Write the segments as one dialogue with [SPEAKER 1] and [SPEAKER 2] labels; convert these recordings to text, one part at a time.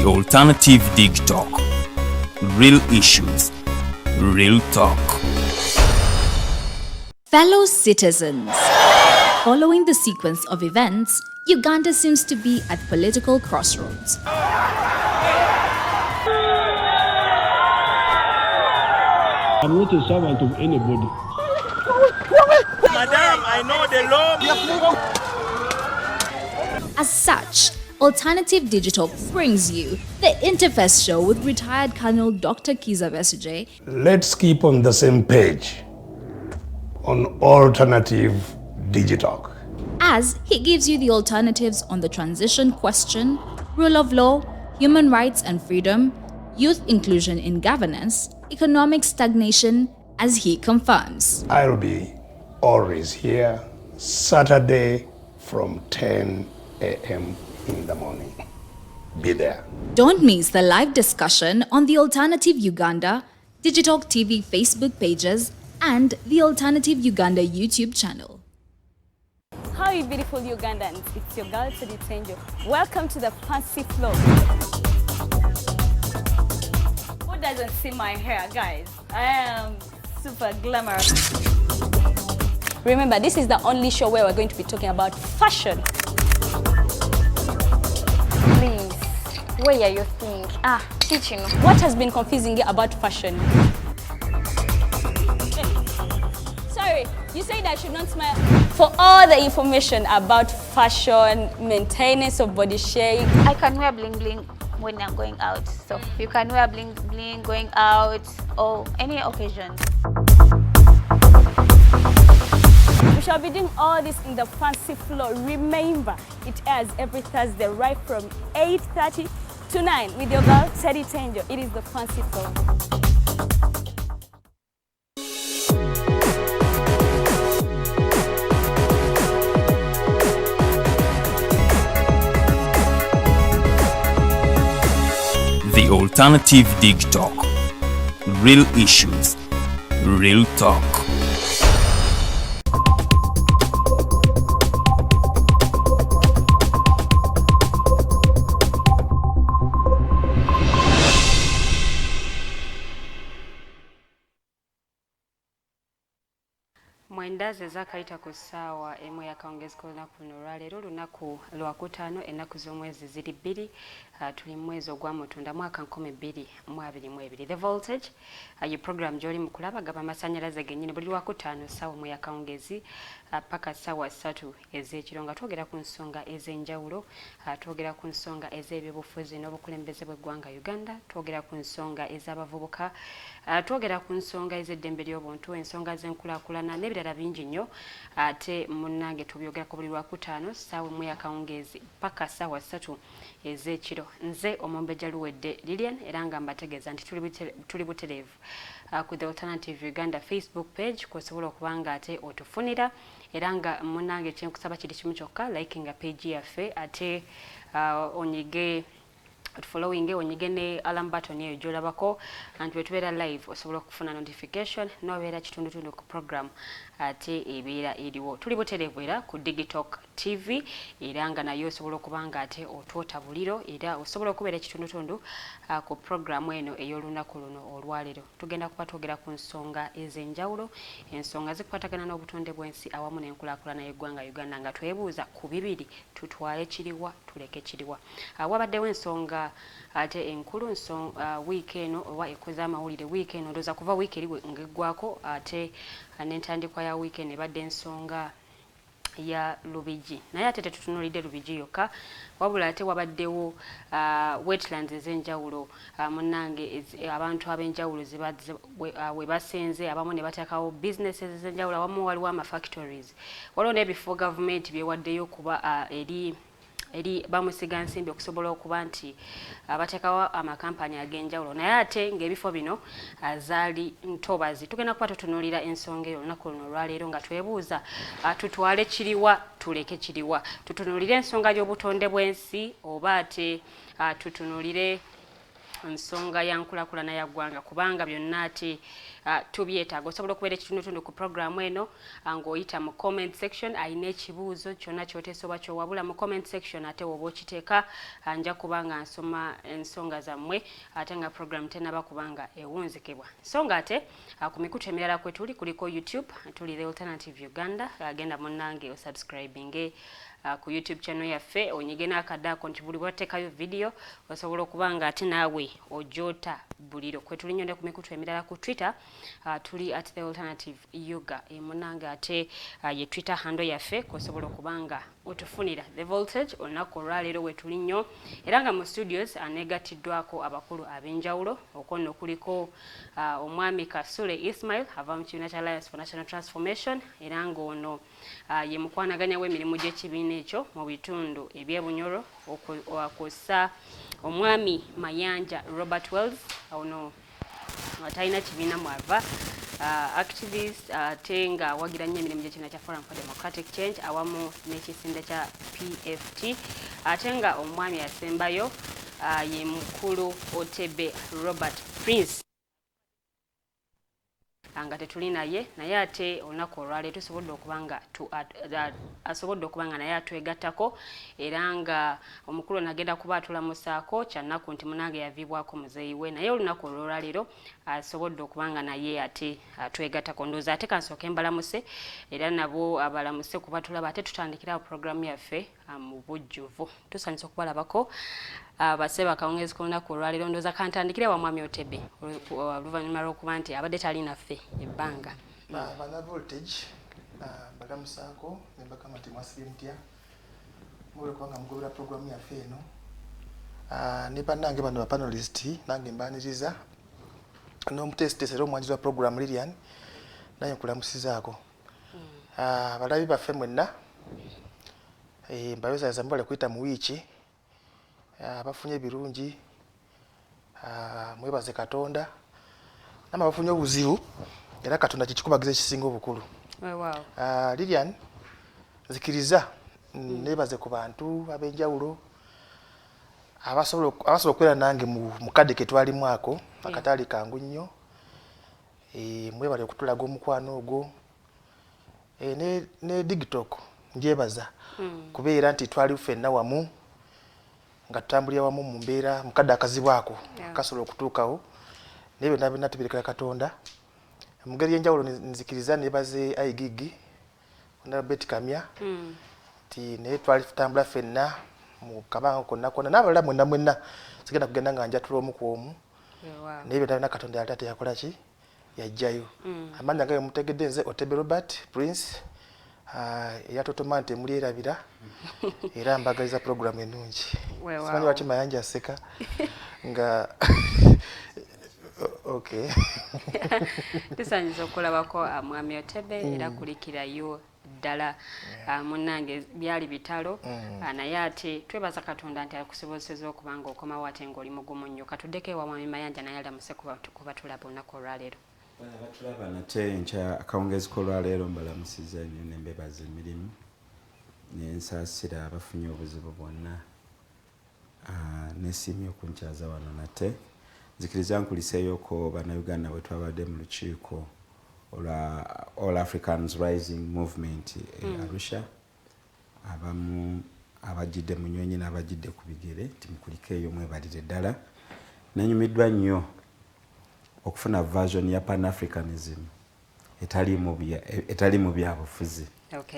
[SPEAKER 1] The Alternative Digitalk. Real issues, real talk.
[SPEAKER 2] Fellow citizens, following the sequence of events, Uganda seems to be at political crossroads.
[SPEAKER 3] I'm not a servant of anybody.
[SPEAKER 4] Madam, I know the law.
[SPEAKER 2] As such, Alternative Digital brings you the Interface Show with retired Colonel Dr. Kizza Besigye.
[SPEAKER 5] Let's keep on the same page on Alternative Digitalk,
[SPEAKER 2] as he gives you the alternatives on the transition question, rule of law, human rights and freedom, youth inclusion in governance, economic stagnation, as he confirms.
[SPEAKER 5] I'll be always here Saturday from 10 a.m. in the morning. Be there.
[SPEAKER 2] Don't miss the live discussion on the Alternative Uganda, Digitalk TV Facebook pages, and the Alternative Uganda YouTube channel.
[SPEAKER 6] How you beautiful Ugandans, it's your girl Teddy Tenjo. Welcome to the Fancy Flow. Who doesn't see my hair, guys? I am super glamorous. Remember, this is the only show where we're going to be talking about fashion.
[SPEAKER 7] Please, where are your things? Ah, teaching.
[SPEAKER 6] What has been confusing you about fashion? Sorry, you said I should not smile. For all the information about fashion, maintenance of body shape.
[SPEAKER 7] I can wear bling bling when I'm going out. So you can wear bling bling going out or any occasion.
[SPEAKER 6] We shall be doing all this in the Fancy Flow. Remember, it airs every Thursday right from 8:30 to 9 with your girl, Teddy Tenjo. It is the Fancy Flow.
[SPEAKER 1] The Alternative Digitalk. Real issues, real talk.
[SPEAKER 8] Mwenda ze zakayita ku ssaawa emu yakawungezi k'olunaku luno olwaleero, olunaku lwakutaano, ennaku z'omwezi ziri 2, tuli mu mwezi ogwa Mutunda, mwaka 2022. The Voltage, ye program gy'oli mu kulaba, gaba amasannyalaze gennyini buli lwakutaano ssaawa 1 yakawungezi paka ssaawa 3 ez'ekiro, nga twogera ku nsonga ez'enjawulo. Twogera ku nsonga ez'ebyobufuzi n'obukulembeze bw'eggwanga Uganda, twogera ku nsonga ez'abavubuka, twogera ku nsonga ez'eddembe ly'obuntu, ensonga z'enkulaakulana n'ebirala bingi nnyo. Ate munnange tubyogerako buli lwakutaano ssaawa 1 yakawungeezi paka ssaawa 3 ez'ekiro. Nze Omumbejja Luwedde Lilian, era nga mbategeeza nti tuli butereevu ku The Alternative Uganda Facebook page kw'osobola okuba nga ate otufunira. Era nga munnange kyenkusaba kiri kimu kyokka, likinga page yaffe, ate onyige following, onyige ne alarm button eyo gy'olabako, anti bwe tubeera live osobola okufuna notification n'obeera kitundutundu ku program ate ebeera eriwo. Tuli butereevu era ku Digitalk TV, era nga naye osobola okuba nga ate otwota buliro, era osobola okubeera ekitundutundu ku program eno ey'olunaku luno olwaleero. Tugenda kuba twogera ku nsonga ez'enjawulo, ensonga zikwatagana n'obutonde bw'ensi awamu n'enkulaakulana y'eggwanga Uganda, nga twebuuza ku bibiri, tutwale kiriwa, tuleke kiriwa? Wabaddewo ensonga ate enkulu wiiki eno, oba ekoze amawulire wiiki eno, ndowooza kuva wiiki eri ng'eggwako ate n'entandikwa ya wiiki eno, ebadde ensonga ya Lubigi. Naye ate tetutunuulidde Lubigi yokka, wabula ate wabaddewo wetlands ez'enjawulo, munnange, abantu ab'enjawulo we basenze, abamu ne bateekawo businesses ez'enjawulo, awamu waliwo amafactories, waliwo n'ebifo gavumenti byewaddeyo kuba eri bamusiga nsimbi okusobola okuba nti bateekawo amakampani ag'enjawulo, naye ate ng'ebifo bino zaali ntobazi. Tugenda kuba tutunuulira ensonga eyo olunaku luno olwaleero, nga twebuuza, tutwale kiriwa, tuleke kiriwa? Tutunuulire ensonga y'obutonde bw'ensi, oba ate tutunuulire nsonga ya nkulaakulana ya ggwanga? Kubanga byonna ate Tubyetaaga. Osobola okubeera ekitundutundu ku programu eno ng'oyita mu comment section. Ayina ekibuuzo kyonna kyoteesa oba kyowabula mu comment section, ate woba okiteeka, nja kuba nga nsoma ensonga zammwe ate nga program tenaba kubanga ewunzikibwa. So nga ate ku mikutu emirala kwe tuli, kuliko YouTube, tuli The Alternative Uganda. Agenda munnange osubscribinge ku YouTube channel yaffe, onyige n'akadde ako nti buli bwateekayo video osobola okuba nga ate naawe ojota buliro. Kwe tuli nnyo ne ku mikutu emirala. Ku Twitter tuli at The Alternative Yuga. Munange ate ye Twitter handle yaffe kwosobola okuba nga otufunira. The Voltage olunaku olwaleero we tuli nnyo, era nga mu studios aneegatiddwako abakulu ab'enjawulo. Okwo nno kuliko omwami Kasule Ismail, ava mu kibiina kya Alliance for National Transformation, era ng'ono ye mukwanaganya w'emirimu gy'ekibiina ekyo mu bitundu ebyebunyoro, kw'ossa omwami Mayanja Robert Wells, ono talina kibiina mwava, activist ate nga awagira nnyo emirimu gy'ekibiina kya Forum for Democratic Change awamu n'ekisinde kya PFT, ate nga omwami asembayo ye mukulu Otebe Robert Prince, nga tetuli naye, naye ate olunaku olwaleero tusobodde okuba nga asobodde okuba nga naye atwegattako, era nga omukulu ono agenda kuba atulamusaako. Kyannaku nti munange yaviibwako muzeeyi we, naye olunaku olwolwaleero asobodde okuba nga naye ate atwegattako. Ndowooza ate kansooke mbalamuse, era nabo abalamuse kuba tulaba, ate tutandikirawo puroguramu yaffe mu bujjuvu. Tusanyusa okubalabako, bassebo, akawungeezi k'olunaku olwaleero. Ndowooza kantandikire wa mwami Otebe, oluvannyuma lw'okuba nti abadde tali naffe ebbanga.
[SPEAKER 4] Bana Voltage, mbalamusaako ne mbagamba nti mwasibye mutya? Mubale kubanga mugobera programu yaffe eno. Ne bannange bano bapanelist, nange mbaniriza, n'omuteesiteesi era omwanjuzi wa programu Lilian, naye nkulamusizaako. Abalabi baffe mwenna, mbayozayoza, mubale kuyita mu wiiki. Abafunye ebirungi, mwebaze Katonda, namwe abafunye obuzibu, era Katonda kyekikubagiza ekisinga obukulu.
[SPEAKER 8] Weewaawo.
[SPEAKER 4] Lilian, nzikiriza nebaze ku bantu ab'enjawulo abasobola okubeera nange mu kadde ke twalimu ako akataali kangu nnyo. Mwebale okutulaga omukwano ogwo. Ne Digitalk njebaza kubeera nti twali ffenna wamu nga tutambulira wamu mu mbeera mu kadde akazibu ako kasobola okutuukawo, naye byonna byonna tubirekera Katonda. Mu ngeri y'enjawulo nzikiriza nebaze IGG Honorable Kamya nti naye twali tutambula ffenna mu kabanga konna konna, n'abalala mwenna mwenna, sigenda kugenda nga njatula omu ku omu, naye byonna byonna Katonda yali ate yakola ki, yajjayo. Amannya gayo mutegedde, nze Otebe Robert Prince, eyatotoma nti emulyerabira, era mbagaliza programu ennungi. Simanyi lwaki Mayanja aseka nga okay.
[SPEAKER 8] Tusanyusa okulabako, mwami Otebe, era kulikirayo ddala. Munnange, byali bitalo, naye ate twebaza Katonda nti akusobozeseza okuba nga okomawo ate ng'oli mugumu nnyo. Katuddeko ewa mwami Mayanja, naye alamuse kuba tulaba olunaku olwaleero.
[SPEAKER 9] Batulaba nate enkya akawungeezi k'olwaleero, mbalamusiza nnyo ne mbebaza emirimu, nensaasira abafunye obuzibu bwonna. Nesiimye okunkyaza wano nate. Nzikiriza nkuliseeyoko Bannayuganda bwe twabadde mu lukiiko olwa All Africans Rising Movement e Arusha, abamu abajjidde mu nyonyi n'abajjidde ku bigere, nti mukulikeeyo, mwebalire ddala. Nanyumiddwa nnyo okufuna version ya Pan-Africanism etali mu byabufuzi,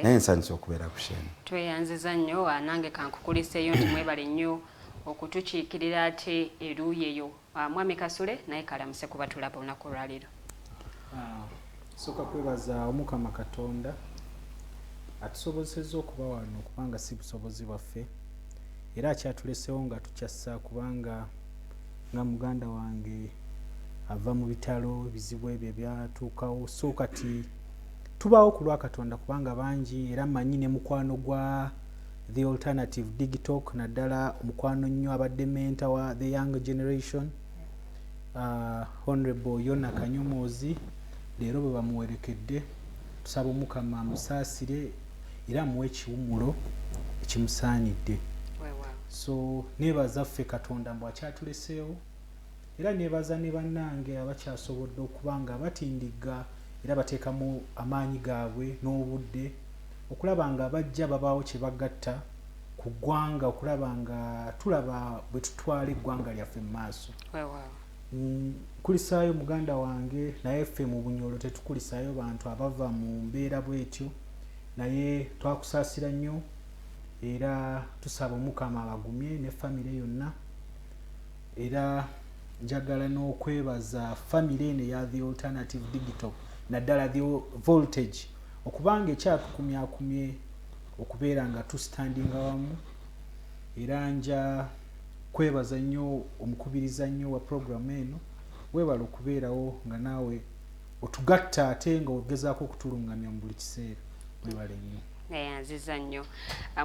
[SPEAKER 9] naye nsanyusa okubeera ku show eno.
[SPEAKER 8] Tweyanziza nnyo. Nange kankukuliseeyo nti mwebale nnyo okutukiikirira ate eruuyi eyo. Mwami Kasule naye kalamuse kuba tulaba olunaku olwaleero.
[SPEAKER 10] Sooka kwebaza Omukama Katonda atusobozesezza okuba wano, kubanga si busobozi bwaffe, era akyatulesewo nga tukyassa, kubanga nga muganda wange ava mu bitalo, ebizibu ebyo ebyatuukawo. So kati tubaawo ku lwa Katonda, kubanga bangi era manyi ne mukwano gwa The Alternative Digitalk, naddala omukwano nnyo abadde mentor wa the young generation, Honorable Yona Kanyomozi, leero bwe bamuwerekedde. Tusaba Omukama amusaasire era amuwe ekiwumulo ekimusaanidde. So nebaza ffe Katonda mbu akyatuleseewo. Era nebaza ne bannange abakyasobodde okuba nga batindigga era bateekamu amaanyi gaabwe n'obudde okulaba nga bajja babaawo kye bagatta ku ggwanga, okulaba nga tulaba bwe tutwala eggwanga lyaffe mu maaso. Nkulisaayo muganda wange, naye ffe mu Bunyolo tetukulisaayo bantu abava mu mbeera bwetyo, naye twakusaasira nnyo era tusaba Omukama abagumye ne famire yonna. Era njagala n'okwebaza famire eno eya The Alternative Digital, naddala The Voltage, okubanga ekyatukumyakumye okubeera nga tustandinga wamu. Era nja kwebaza nnyo omukubiriza nnyo wa program eno, weebale okubeerawo nga naawe otugatta ate nga ogezaako okutulungamya mu buli kiseera. Weebale nnyo.
[SPEAKER 8] Neyanziza nnyo.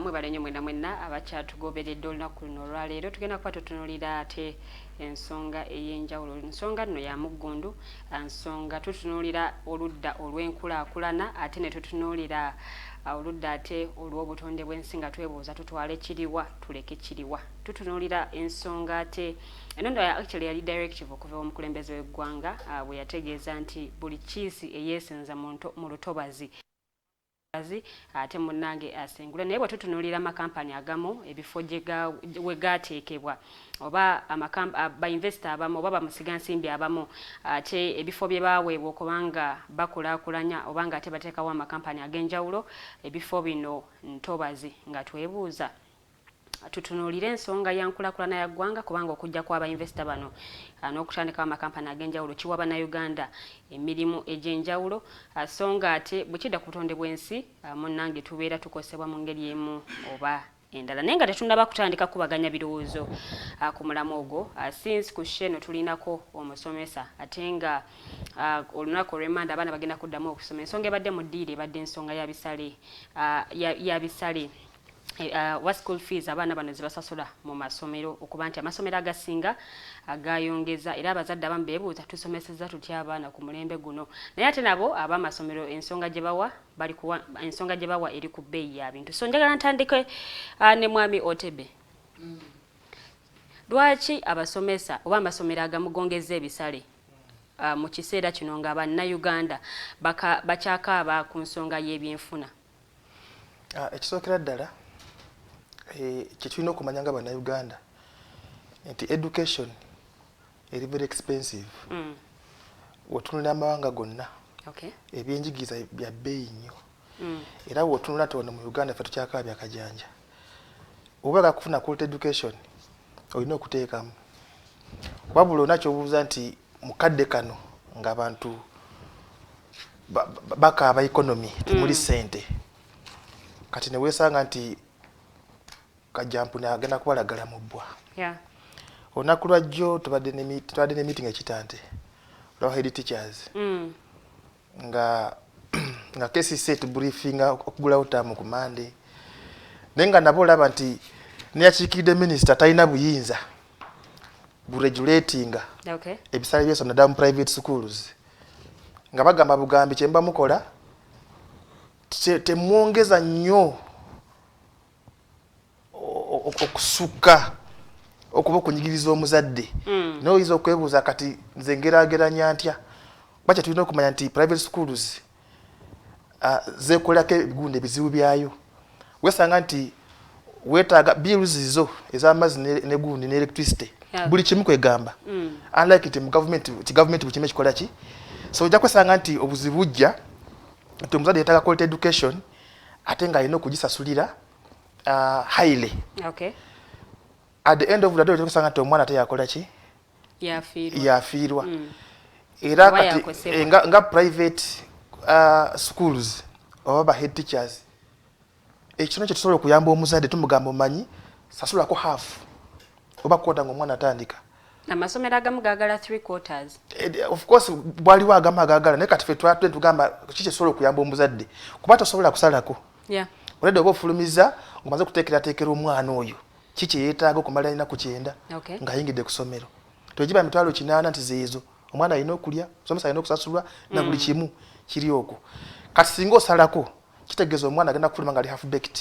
[SPEAKER 8] Mwebale nnyo mwena mwenna abakyatugoberedde olunaku luno olwaleero. Tugenda kuba tutunuulira ate ensonga ey'enjawulo. Ensonga nno ya muggundu, nsonga tutunuulira oludda olw'enkulaakulana ate ne tutunuulira oludda ate olw'obutonde bw'ensi, nga twebuuza tutwale kiriwa tuleke kiriwa. Tutunuulira ensonga ate eno nno actually yali directive okuva omukulembeze w'eggwanga bwe yategeeza nti buli kiisi eyeesenza mu lutobazi ate munnange asengule. Naye bwe tutunuulira amakampani agamu, ebifo we gaateekebwa oba bainvesita abamu oba bamusigansimbi abamu, ate ebifo bye baweebwa okubanga bakulaakulanya oba nga ate bateekawo amakampani ag'enjawulo, ebifo bino ntobazi, nga twebuuza tutunuulire ensonga ya nkulaakulana ya ggwanga, kubanga okujja kw'abainvesita bano n'okutandikawo amakampani ag'enjawulo kiwa Bannayuganda emirimu egy'enjawulo, so nga ate bwe kidda ku butonde bw'ensi, munnange tubeera tukosebwa mu ngeri emu oba endala. Naye nga tetunnaba kutandika kubaganya birowoozo ku mulamu ogwo, since ku show eno tulinako omusomesa, ate nga olunaku olw'emmande abaana bagenda kuddamu okusoma, ensonga ebadde mu ddiiro ebadde ensonga ya bisale wa school fees abaana bano zebasasula mu masomero, okuba nti amasomero agasinga agayongeza, era abazadde abamu beebuuza tusomeseza tutya abaana ku mulembe guno. Naye ate nabo ab'amasomero ensonga gye bawa bali kuwa ensonga gye bawa eri ku bbeeyi ya bintu. So njagala ntandike ne mwami Otebe. Lwaki abasomesa oba amasomero agamu gongeza ebisale mu kiseera kino nga Bannayuganda bakyakaaba ku nsonga y'ebyenfuna?
[SPEAKER 4] Ekisookera ddala, kye tulina okumanya nga Bannayuganda nti education eri very expensive. Wetunulira amawanga gonna, ebyenjigiriza bya bbeeyi nnyo. Era bw'otunula nti wano mu Uganda ffe tukyakaabya akajanja, oba oyagala kufuna quality education olina okuteekamu. Wabula olina kyobuuza nti mu kadde kano ng'abantu bakaaba economy temuli ssente, kati ne weesanga nti Kajampuni agenda kubalagala mu bbwa. Olunaku lwajjo tubadde ne meeting ekitante olwa head teachers, nga KCC tubriefinga okugulawo taamu ku Mande, naye nga nabo olaba nti neyakiikiridde minisita talina buyinza buregulatinga ebisale by'essomero naddala mu private schools, nga bagamba bugambi kyemuba mukola temwongeza nnyo okusukka okuba okunyigiriza omuzadde. Naye oyinza okwebuuza kati nze ngeraageranya ntya? Kuba kyetulina okumanya nti private schools zeekolerako ebigundi ebizibu byayo. Wesanga nti weetaaga bills zo ez'amazzi ne gundi ne electricity, buli kimu kwegamba, unlike nti mu government, ti government buli kimu ekikola ki. So ojja kwesanga nti obuzibu bujja nti omuzadde yeetaaga quality education ate ng'alina okugisasulira highly. At the end of the day ojja kusanga nti omwana ate yakola ki? Yafiirwa. Era kati nga private schools oba ba head teachers, ekitono kye tusobola okuyamba omuzadde tumugamba omanyi sasulako half oba quarter ng'omwana atandika.
[SPEAKER 8] Amasomero agamu gaagala three quarters.
[SPEAKER 4] Of course bwaliwo agamu agaagala, naye kati ffe twatule tugamba ki kyetusobola okuyamba omuzadde, kuba tosobola kusalako. Olwedde oba ofulumiza ng'omaze okuteekerateekera omwana oyo ki kye yeetaaga okumala ennaku 90 ng'ayingidde ku ssomero. Tegiba 800,000 nti zeezo omwana alina okulya, omusomesa alina okusasulwa na buli kimu kiri okwo. Kati singa osalako kitegeeza omwana agenda kufuluma nga ali half baked.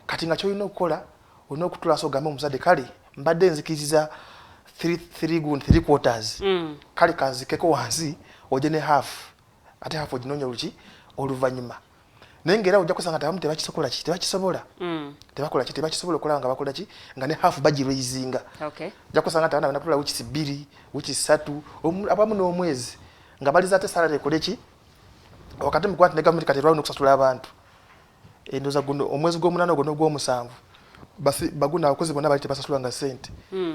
[SPEAKER 4] Kati nga kyolina okukola olina okutuula so ogambe omuzadde kale mbadde nzikiriza Three quarters. Kale kanzikeko wansi ojje ne half, ate half oginoonya oluki oluvannyuma. Naye ngaera ojja kusanga nti abamu tebakisobola ki, tebakisobola. Tebakola ki, tebakisobola okulaba nga bakola ki, nga ne half bagiraisinga. Ojja kusanga nti abaana banatula wiiki 2, wiiki 3, abamu n'omwezi nga baliza ate salary ekole ki wakati mukuba nti ne gavumenti kati erwawo n'okusasula abantu. Endowooza guno omwezi gw'omunaana ogwo n'ogw'omusanvu baguna abakozi bonna bali tebasasula nga ssente.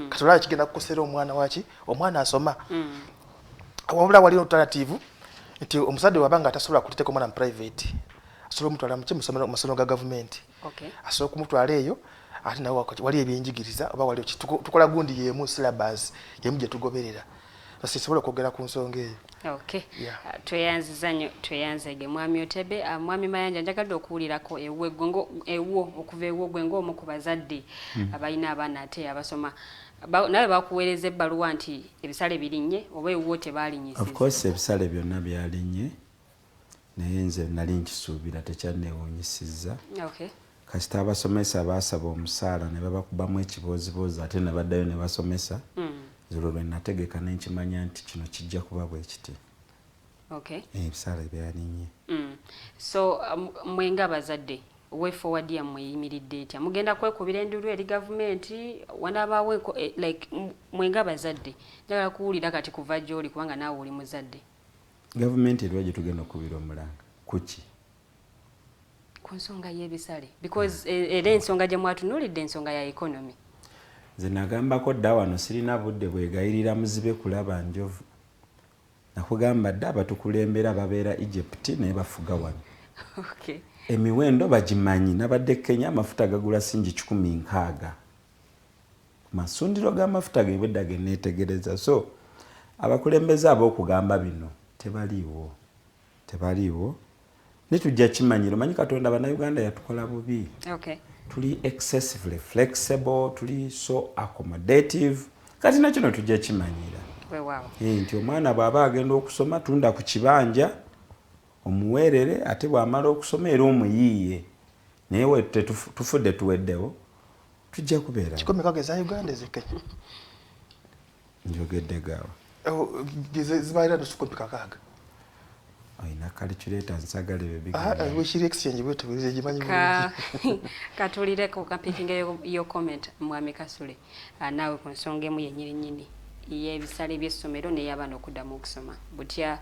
[SPEAKER 4] Kati olaba kigenda kukosera omwana waki, omwana asoma. Wabula waliwo alternative nti omuzadde waba nga tasobola kuteeka omwana mu private, asobola omutwala muki, mu masomero ga gavumenti. Asobola okumutwala eyo, ate nawe wali ebyenjigiriza oba wali tukola gundi yemu, syllabus yemu gye tugoberera. Sisobola okwogera ku nsonga eyo.
[SPEAKER 8] Okay. Tweyanziza nnyo, tweyanzege Mwami Otebe. Mwami Mayanja, njagadde okuwulirako ewuwe ewuwo, okuva ewuwo gwe ng'omu ku bazadde abalina abaana ate abasoma. Nawe bakuweereza ebbaluwa nti ebisale birinnye oba ewuwo tebaalinyisiza?
[SPEAKER 9] Of course ebisale byonna byalinnye, naye nze nali nkisuubira, tekyanneewuunyisizza. Kasita abasomesa baasaba omusaala ne babakubamu ekibooziboozi ate ne baddayo ne basomesa, nze olwo lwe nategeka ne nkimanya nti kino kijja kuba bwe kiti. Ebisale byalinnye.
[SPEAKER 8] So mwe ng'abazadde, way forward yammwe eyimiridde etya? Mugenda kwekubira endulu eri gavumenti? Wanaabaawo like mwe ng'abazadde, njagala kuwulira kati kuva gy'oli kubanga naawe oli muzadde.
[SPEAKER 9] Gavumenti eriwa gye tugenda okukubira omulanga kuki?
[SPEAKER 8] Ku nsonga y'ebisale, because era ensonga gye mwatunuulidde ensonga ya economy.
[SPEAKER 9] Nze nagambako dda wano, sirina budde bwegayirira muzibe kulaba njovu. Nakugamba dda, abatukulembera babeera Egypt naye bafuga wano. Emiwendo bagimanyi. Nabadde Kenya, amafuta gagula singi 160 ku masundiro g'amafuta gebwedda geneetegereza. So abakulembeze ab'okugamba bino tebaliiwo, tebaliiwo, ne tujja kimanyira. Omanyi Katonda Bannayuganda yatukola bubi. Tuli excessively flexible, tuli so accommodative. Kati nakino tujja kimanyira. Nti omwana bw'aba agenda okusoma, tunda ku kibanja omuweerere, ate bw'amala okusoma era omuyiiye. Naye we tufudde tuweddewo, tujja kubeera.
[SPEAKER 4] 160 eza Uganda, ezekenya?
[SPEAKER 9] Njogedde gaawa?
[SPEAKER 4] Zibalira nusu 160.
[SPEAKER 9] Olina calculator? Nsagala ebyo.
[SPEAKER 4] Bwekiri exchange bwetu gimanyi.
[SPEAKER 8] Katulireko kapikinga yo comment, Mwami Kasule. Naawe ku nsonga emu yennyini nnyini y'ebisale by'essomero n'ey'abaana okuddamu okusoma, butya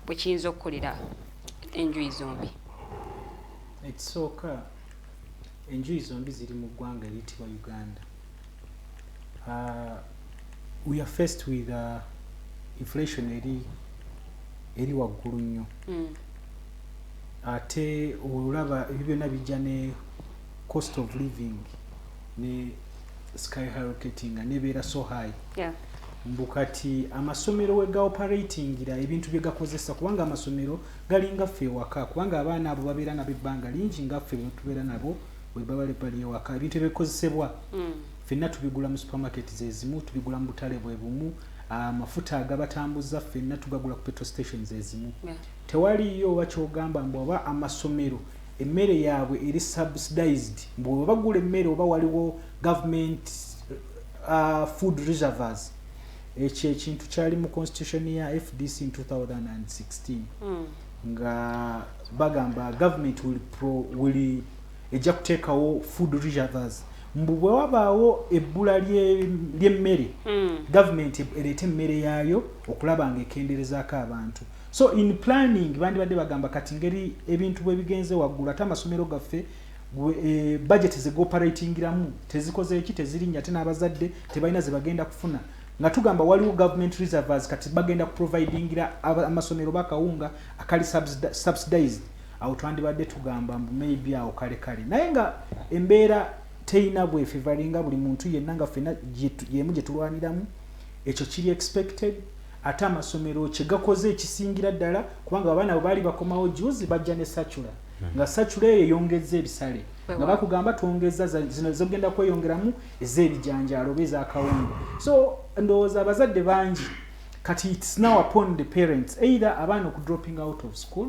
[SPEAKER 8] bwe kiyinza okukolera enjuyi zombi?
[SPEAKER 10] Ekisooka, enjuyi zombi ziri mu ggwanga eriyitibwa Uganda. We are faced with inflation eri waggulu nnyo. Ate olaba ebyo byonna bijja ne cost of living ne skyrocketing nga nebeera so high. Mbu kati amasomero we gaoperatingira ebintu bye gakozesa, kubanga amasomero galinga ffe ewaka, kubanga abaana abo babeera nabo ebbanga lingi nga ffe bwe tubeera nabo bwe baba bali ewaka. Ebintu ebikozesebwa ffenna tubigula mu supermarket zezimu, tubigula mu butale bwe bumu. Amafuta agabatambuza ffenna tugagula ku petrol stations ezimu. Tewaliyo oba kyogamba mbu oba amasomero emmere yaabwe eri subsidized, mbu bwe bagula emmere oba waliwo government food reserves. Ekyo ekintu kyali mu constitution ya FDC in 2016 nga bagamba government will ejja kuteekawo food reserves, mbu bwe wabaawo ebbula ly'emmere government ereeta emmere yaayo okulaba nga ekenderezaako abantu. So in planning bandibadde bagamba kati ngeri ebintu bwe bigenze waggulu, ate amasomero gaffe budget zegooperatingiramu tezikoze eki, tezirinnya, ate n'abazadde tebalina ze bagenda kufuna, nga tugamba waliwo government reserves, kati bagenda kuprovidingira amasomero bakawunga akali subsidized. Awo twandibadde tugamba mbu maybe awo kale kale, naye nga embeera teyina bwefevalinga buli muntu yenna nga ffenna yemu gye tulwaniramu. Ekyo kiri expected. Ate amasomero kyegakoze ekisingira ddala, kubanga abaana bwe baali bakomawo juzi bajja ne circular, nga circular eyo eyongeza ebisale, nga bakugamba twongeza zino zogenda kweyongeramu ez'ebijanjaalo oba ez'akawunga. So ndowooza abazadde bangi kati it's now upon the parents either abaana okudropping out of school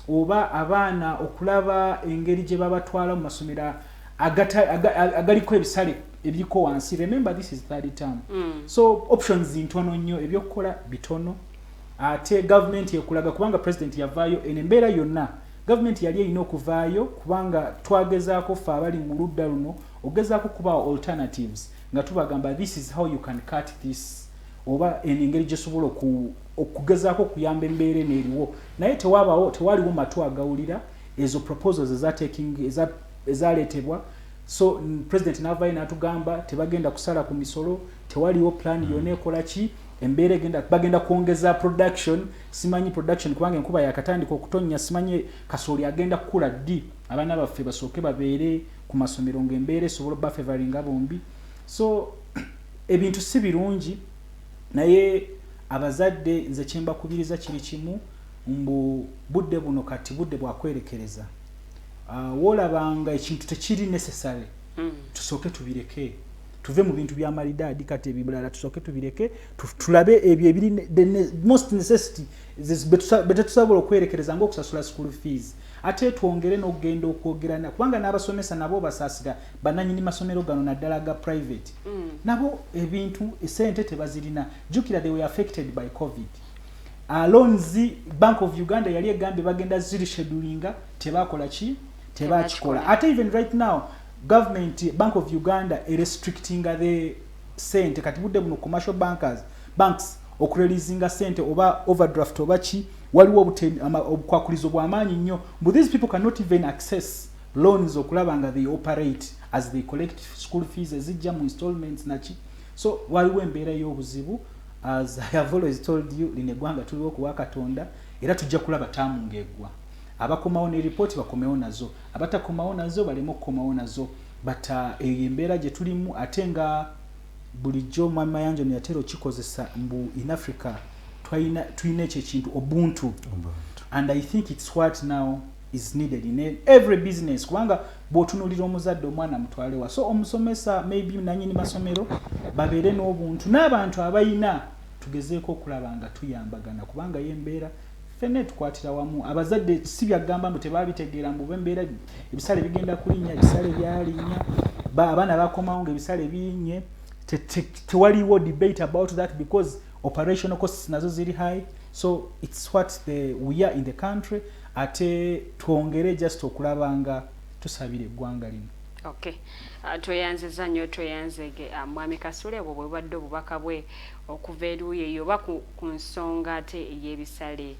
[SPEAKER 10] oba abaana okulaba engeri gye babatwala mu masomero agaliko ebisale. Ebiriko wansi, remember this is third term. So options ntono nnyo, ebyokukola bitono, ate gavumenti ekulaga kubanga president yavaayo. Eno embeera yonna gavumenti yali erina okuvaayo, kubanga twagezaako ffe abali mu ludda luno ogezaako kubaawo alternatives nga tubagamba, "This is how you can cut this," oba eno engeri gyesobola okugezaako okuyamba embeera eno eriwo, naye tewabaawo, tewaliwo matu agawulira ezo proposals ezaleetebwa. So president n'avaayo n'atugamba tebagenda kusala ku misolo, tewaliwo plan yonna ekola ki, embeera egenda, bagenda kwongeza production, simanyi production kubanga enkuba yakatandika okutonnya, simanyi kasooli agenda kukula ddi, abaana baffe basooke babeere ku masomero ng'embeera esobola obafavoringa bombi. So ebintu si birungi, naye abazadde nze kyembakubiriza kiri kimu, mbu budde buno kati budde bwakwerekereza. Woolabanga ekintu tekiri necessary, tusooke tubireke, tuve mu bintu bya malidaadi. Kati ebibulala tusooke tubireke, tulabe ebyo ebiri the most necessity betetusobola okwerekereza ngaokusasula school fees, ate twongere n'okugenda okwogerana, kubanga n'abasomesa nabo basaasira bannanyini masomero gano, naddala ga private. Nabo ebintu esente tebazirina. Jjukira they were affected by COVID. Loans Bank of Uganda yali egambye bagenda zireschedulinga, tebakola ki, tebakikola. Ate even right now government, Bank of Uganda erestrictinga the sente. Kati budde buno commercial banks okureleasinga sente oba overdraft oba ki, waliwo obukwakulizo bw'amaanyi nnyo, but these people cannot even access loans okulaba nga they operate as they collect school fees ezijja mu installments naki. So waliwo embeera y'obuzibu. As I have always told you, lino eggwanga tuliwo okuwa Katonda, era tujja kulaba taamu ng'eggwa. Abakomawo ne ripooti bakomewo nazo, abatakomawo nazo baleme okukomawo nazo, but eyo embeera gye tulimu. Ate nga bulijjo mwami Mayanja ono yatera okikozesa mbu in Africa tulina ekyo ekintu ubuntu, and I think it's what now is needed in every business, kubanga bw'otunuulira omuzadde omwana mutwalewa. So omusomesa, maybe nanyini masomero, babeere n'obuntu n'abantu abayina, tugezeeko okulaba nga tuyambagana, kubanga ye embeera ffenna tukwatira wamu. Abazadde si byagamba mbu tebabitegeera, mbu embeera ebisale bigenda kulinnya, ebisale byalinnya, abaana bakomawo nga ebisale birinnye. Tewaliwo debate about that because operational costs nazo ziri high. So it's what we are in the country, ate twongere just okulaba nga tusabira eggwanga lino.
[SPEAKER 8] Okay, tweyanziza nnyo, tweyanzege mwami Kasule. Obwo bwe bubadde obubaka bwe okuva eruuyi eyo oba ku nsonga ate ey'ebisale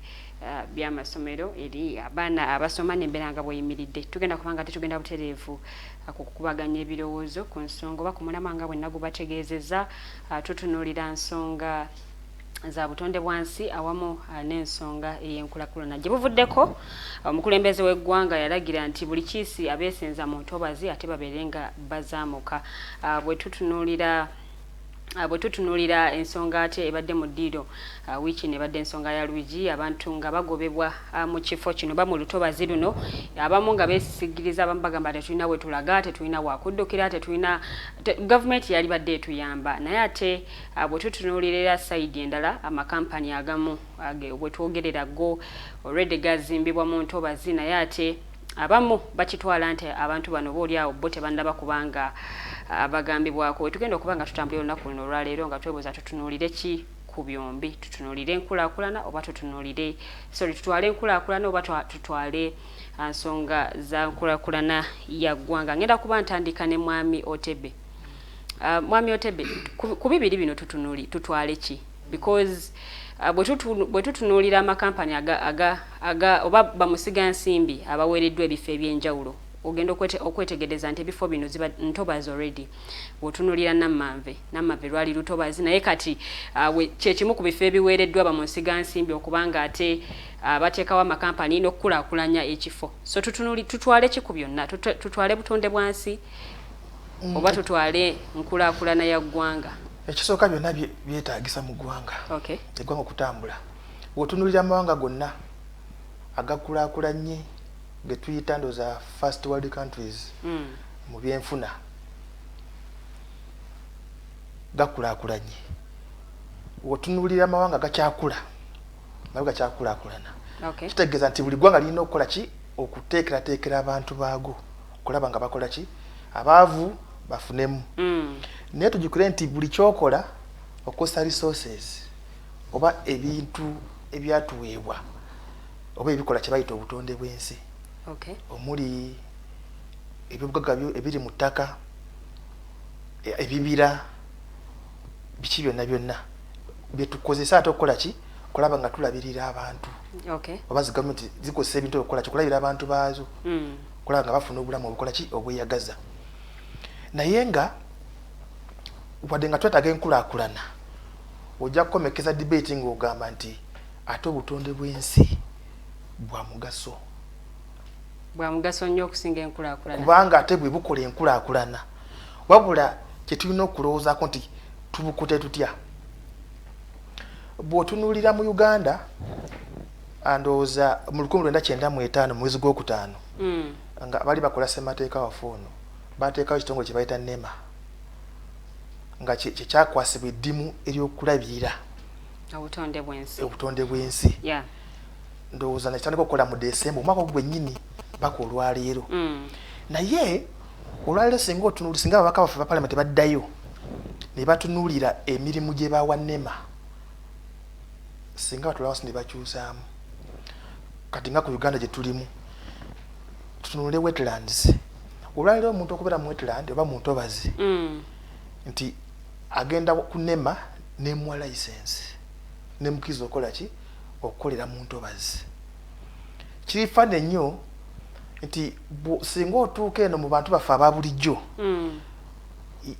[SPEAKER 8] by'amasomero eri abaana abasoma n'embeera nga bweyimiridde. Tugenda kubanga ate tugenda butereevu ku kukubaganya ebirowoozo ku nsonga oba ku mulamwa nga bwe nagubategeezezza. Tutunuulira nsonga za butonde bwansi awamu n'ensonga ey'enkulaakulana. Gye buvuddeko omukulembeze w'eggwanga yalagira nti buli kiisi abeesenza mu ntobazi ate babeere nga bazaamuka. Bwe tutunuulira ensonga ate ebadde mu ddiiro wiiki eno, ebadde ensonga ya Lwigi, abantu nga bagobebwa mu kifo kino ba mu lutobazi luno, abamu nga beesigiriza, abamu bagamba tetulina we tulaga, tetulina wakuddukira, tetulina gavumenti yali badde etuyamba. Naye ate bwe tutunuulira era side endala, amakampani agamu bwe twogerera go already gazimbibwa mu ntobazi, naye ate abamu bakitwala nti abantu bano booli awo bo tebannaba kubanga bagambibwako. Wetugenda okuba nga tutambulira olunaku luno olwaleero nga twebuuza tutunuulire ki ku byombi, tutunuulire enkulaakulana oba tutunuulire, sorry, tutwale enkulaakulana oba tutwale nsonga za nkulaakulana ya ggwanga. Ngenda kuba ntandika ne mwami Otebe. Mwami Otebe, ku bibiri bino tutunuli tutwale ki? Because bwe tutunuulira amakampani aga, aga, aga oba bamusiga nsimbi abaweereddwa ebifo ebyenjawulo, ogenda okwetegereza nti ebifo bino ziba ntobazi already. Bw'otunuulira Nammanve, Nammanve lwali lutobazi, naye kati kyekimu ku bifo ebiweereddwa bamunsiga nsimbi okubanga ate bateekawo amakampani n'okukulaakulanya ekifo. So tutwale ki ku byonna? Tutwale butonde bwansi oba tutwale nkulaakulana ya ggwanga?
[SPEAKER 4] Ekisooka, byonna byetaagisa mu ggwanga, eggwanga okutambula. Bw'otunuulira amawanga gonna agakulaakulanye ge tuyita ndowooza first world countries mu byenfuna, gakulaakulanye. Bw'otunuulira amawanga gakyakula, nago gakyakulaakulana. Kitegeeza nti buli ggwanga lirina okukola ki? Okuteekerateekera abantu baago okulaba nga bakola ki, abaavu Bafunemu. Naye tujjukire nti buli kyokola okozesa resources oba ebintu ebyatuweebwa oba ebikola kye bayita obutonde bw'ensi, omuli ebyobugagga ebiri mu ttaka, ebibira, biki byonna byonna byetukozesa ate okukola ki? Kulaba nga tulabirira abantu, oba zi gavumenti zikozesa ebintu okukola ki? Okulabirira abantu baazo, kulaba nga bafuna obulamu obukola ki? Obweyagaza. Naye nga wadde nga twetaaga enkulaakulana, ojja kukomekeza debate ng'ogamba nti ate obutonde bw'ensi bwa mugaso.
[SPEAKER 8] Bwa mugaso nnyo okusinga enkulaakulana.
[SPEAKER 4] Kubanga ate bwe bukola enkulaakulana. Wabula kye tulina okulowoozaako nti tubukute tutya? Bw'otunuulira mu Uganda, ndowooza mu 1995 mu mwezi gwokutaano, nga bali bakola ssemateeka waffe ono, bateekawo ekitongole kye bayita NEMA, nga kye kyakwasibwa eddimu ery'okulabirira
[SPEAKER 8] obutonde bw'ensi.
[SPEAKER 4] Obutonde bw'ensi. Ndowooza nekitandika okukola mu Desemba omwaka ogwo gwennyini paka olwaleero. Naye olwaleero singa otunuuli, singa ababaka baffe ba palamenti baddayo ne batunuulira emirimu gye bawa NEMA, singa batula wansi ne bakyusaamu. Kati nga ku Uganda gye tulimu, tutunule wetlands. Olwaleero omuntu okubeera mu wetland oba mu ntobazi, nti agenda ku NEMA nemuwa license nemukkiriza okukola ki? Okukolera mu ntobazi. Kiri fane nnyo nti singa otuuka eno mu bantu baffe aba bulijjo,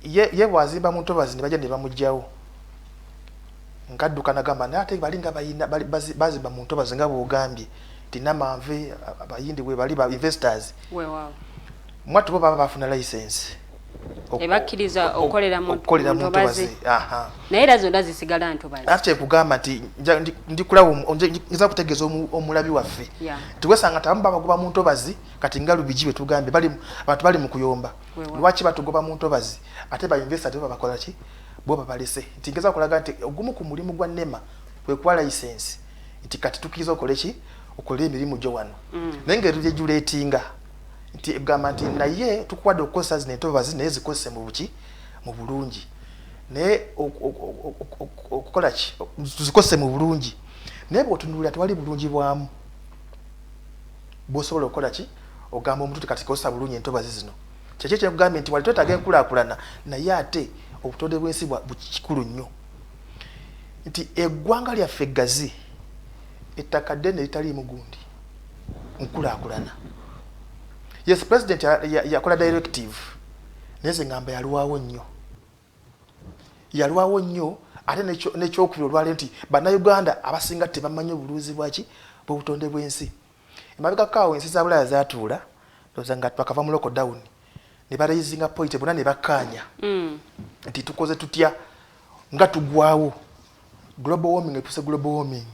[SPEAKER 4] ye bw'azimba mu ntobazi ne bajja ne bamuggyawo, nkadduka nagamba naye ate bali nga bayina bazimba mu ntobazi nga bw'ogambye nti namanve abayindi bwe bali ba investors. Mwattu bo baba bafuna license
[SPEAKER 8] ebakkiriza okukolera mu
[SPEAKER 4] okukolera mu
[SPEAKER 8] ntobazi.
[SPEAKER 4] Ntobazi, aha.
[SPEAKER 8] Naye era zonna zisigala ntobazi.
[SPEAKER 4] Ate kyekugamba nti ndikulaba nza kutegeeza omulabi waffe nti wesanga nti abamu babagoba mu ntobazi. Kati nga Lubigi bwe tugambye, abantu bali mu kuyomba, lwaki batugoba mu ntobazi ate ba investor bo babakola ki? Bo babalese. Nti ngeza kulaga nti ogumu ku mulimu gwa NEMA kwe kuwa license nti kati tukkiriza okole ki? Okole emirimu gyo wano. Naye nga eruregulatinga nti egamba nti naye tukuwadde okukozesa zino entobazi, naye zikozese mu buki? Mu bulungi. Naye okukola ki? Tuzikozese mu bulungi, naye bw'otunuulira tewali bulungi bwamu bw'osobola okukola ki? Ogamba omuntu ti kati kozesa bulungi entobazi zino. Kyekyo kyekugambye nti wali twetaaga enkulaakulana, naye ate obutonde bw'ensi kikulu nnyo nti eggwanga lyaffe eggazi, ettaka ddene litaliimu gundi nkulaakulana. Yes, president yakola directive, naye ze ngamba yalwawo nnyo, yalwawo nnyo. Ate n'ekyokubiri, olwaleero nti Bannayuganda abasinga tebamanyi obulunzi bwaki? Bw'obutonde bw'ensi. Emabegako awo ensi za Bulaaya zatuula, ndowooza nga twakava mu lockdown, ne baraisinga point bonna ne bakkaanya nti tukoze tutya nga tugwawo global warming, etuuse global warming,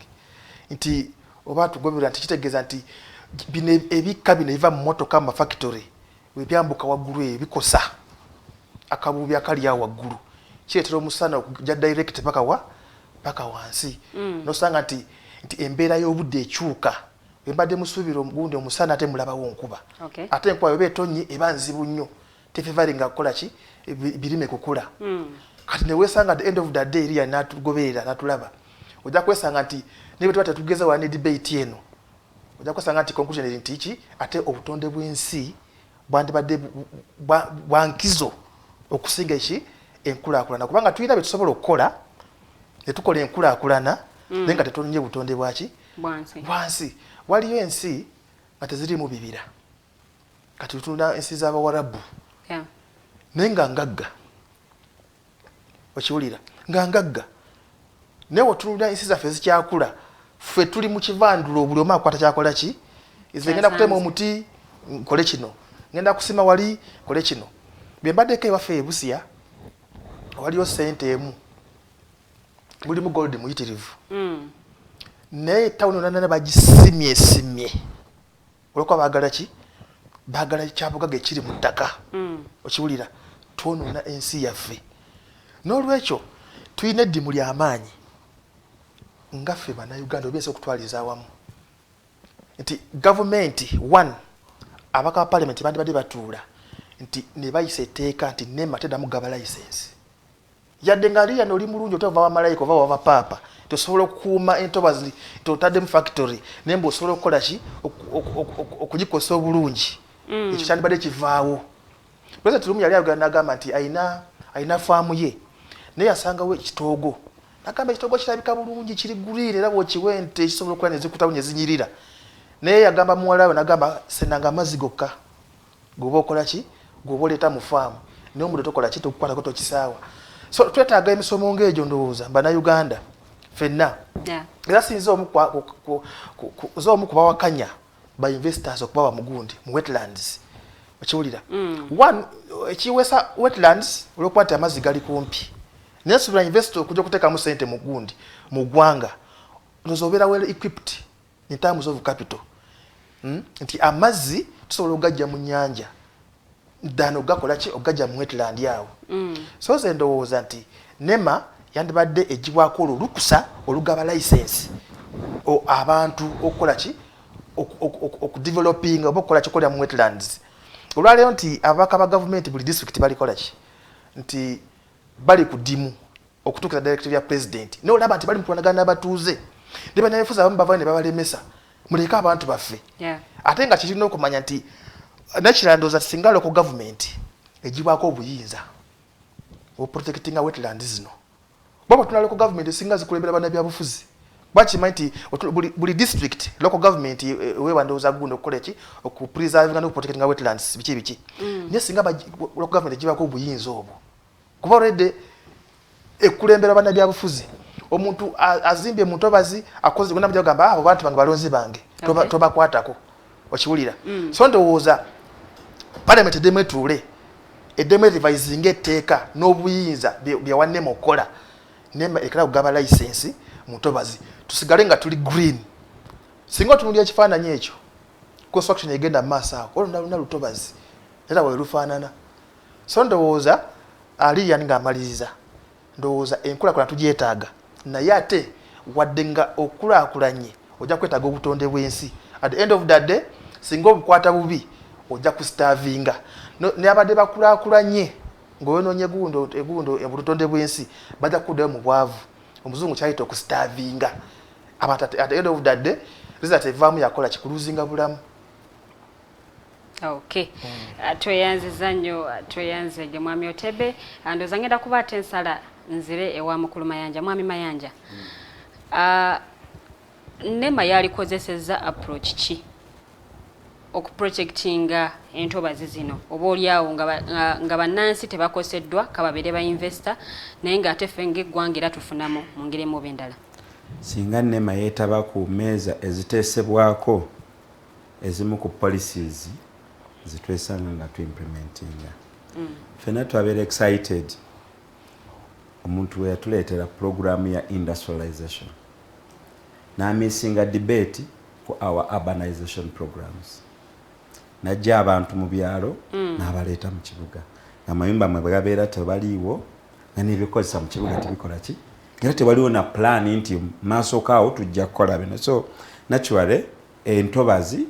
[SPEAKER 4] nti oba tugobera nti kitegeeza nti bino ebikka bino ebiva mu motoka, mu mafactory, webyambuka waggulu eyo bikosa akabuubi akali awo waggulu, kireetera omusana okujja direct paka wa? Paka wansi. Nosanga nti embeera y'obudde ekyuka. Bwe musuubira omugundi omusana, ate mulabawo nkuba. Ate enkuba yoba etonnye eba nzibu nnyo, tefavouringa kukola ki? Birime kukula. Kati neweesanga at the end of the day eriya natugoberera natulaba, ojja kwesanga nti ne bwe tuba tetugeza wala ne debate eno, ojja kwesanga nti conclusion eri nti ki? Ate obutonde bw'ensi bwandibadde bwankizo okusinga eki? Enkulaakulana, kubanga tulina bye tusobola okukola ne tukola enkulaakulana, naye nga tetonye butonde bwaki?
[SPEAKER 8] Bwansi.
[SPEAKER 4] Bwansi. Waliyo ensi nga tezirimu bibira, kati tutunda ensi z'Abawarabu, naye nga ngagga. Okiwulira? Nga ngagga, naye wotunulira ensi zaffe ezikyakula, ffe tuli mu kivandulo, buli omu akwata kyakola ki? Nze ngenda kutema omuti nkole kino, ngenda kusima wali nkole kino. Bwe mbaddeko ewaffe e Busia, waliyo sente emu mulimu gold muyitirivu, naye tawuni yonna bagisimyesimye olwokuba baagala ki? Baagala kyabugaga ekiri mu ttaka. Okiwulira? Twonoona ensi yaffe. N'olwekyo tulina eddimu ly'amaanyi nga ffe Bannayuganda oba ensi okutwaliza awamu nti gavumenti, one, abaka ba palamenti bandibadde batuula. Nti ne bayisa etteeka nti NEMA teddamu gaba license, yadde nga liyano oli mulungi, ote ova wa malayika oba wava paapa, tosobola okukuuma entobazi, totaddemu factory, naye mbu osobola okukola ki okugikosa obulungi. Ekyo kyandibadde kivaawo. President Lumu yali ayogera n'agamba nti ayina faamu ye, naye yasangawo ekitoogo, nagamba ekitoogo kirabika bulungi, kiri green, era bw'okiwa ente kisobola okukola nezikutamu nezinyirira. Naye yagamba muwala we, nagamba senanga amazzi gokka goba okola ki, goba oleeta mu faamu, naye omuddo tokola ki, tokukwatako, tokisaawa. So twetaaga emisomo ng'egyo. Ndowooza bannayuganda ffenna era sinza omu omu kubawakanya ba investors okubawa mugundi mu wetlands. Okiwulira? One, ekiwesa wetlands olwokuba nti amazzi gali kumpi, naye nsuubira investor okujja okuteekamu sente mu gundi mu ggwanga, ndowooza obeera well equipped in terms of capital, Nti amazzi tusobola okugajja mu nnyanja ddala ogakola ki, okugajja mu wetland awo. So nze ndowooza nti NEMA yandibadde egibwako olwo olukusa olugaba license abantu okukola ki, okudevelopinga oba okukola kikola mu wetlands. Olwaleero nti ababaka ba gavumenti buli district balikola ki, nti bali ku ddimu okutuukira directive ya president, naye olaba nti bali mu kulwanagana n'abatuuze ne bannabyabufuzi abamu bavayo ne babalemesa, muleke abantu baffe. Ate nga kirina okumanya nti nekirala, ndowooza singa local government egibwako obuyinza oprotectinga wetland zino, baba tuna local government esinga zikulembera bannabyabufuzi, bakimanyi nti buli district local government eweebwa ndowooza gundi okukola eki, okupreservinga n'okuprotectinga wetlands, biki biki. Naye singa local government egibwako obuyinza obwo, kuba already ekulembera bannabyabufuzi, omuntu azimbye mu ntobazi akoze gonna, mujja abo bantu bange, balonzi bange, tobakwatako. Okiwulira? So ndowooza parliament eddemu etuule, eddemu erevisinga etteeka n'obuyinza byewa NEMA okukola. NEMA ekera kugaba license mu ntobazi, tusigale nga tuli green. Singa otunulira ekifaananyi ekyo, construction egenda mu maaso awo, olwo luna lutobazi era we lufaanana. So ndowooza Aliyani ng'amaliriza, ndowooza enkulaakulana tugyetaaga, naye ate wadde nga okulaakulanye ojja kwetaaga obutonde bw'ensi. At the end of the day, singa obukwata bubi ojja kustarvinga. Nabadde bakulaakulanye ng'oyonoonye gundo egundo obutonde bw'ensi, bajja kuddayo mu bwavu. Omuzungu kyayita okustarvinga abantu. At the end of the day, result evaamu yakola kikuluzinga bulamu.
[SPEAKER 8] Okay. Tweyanziza nnyo, tweyanzege mwami Otebe. Ndowooza ngenda kuba ate ensala nzire ewa mukulu Mayanja. Mwami Mayanja, NEMA yalikozesezza approach ki okuprotectinga entobazi zino, oba oliawo nga bannansi tebakoseddwa, kababeere ba investor, naye ng'ate ffe ng'eggwanga era tufunamu mu ngeri emu oba endala?
[SPEAKER 9] Singa NEMA yeetaba ku mmeeza eziteesebwako ezimu ku policies zetwesanga nga tuimplementinga, ffenna twabeera excited omuntu we yatuleetera programu ya industrialization n'amissinga debate ku our urbanization programs, najja abantu mu byalo n'abaleeta mu kibuga, amayumba mwe bwe gabeera tebaliiwo, nga n'ebyokukozesa mu kibuga tebikola ki, era tewaliwo na plan nti maaso kaawo tujja kukola bino. So naturally entobazi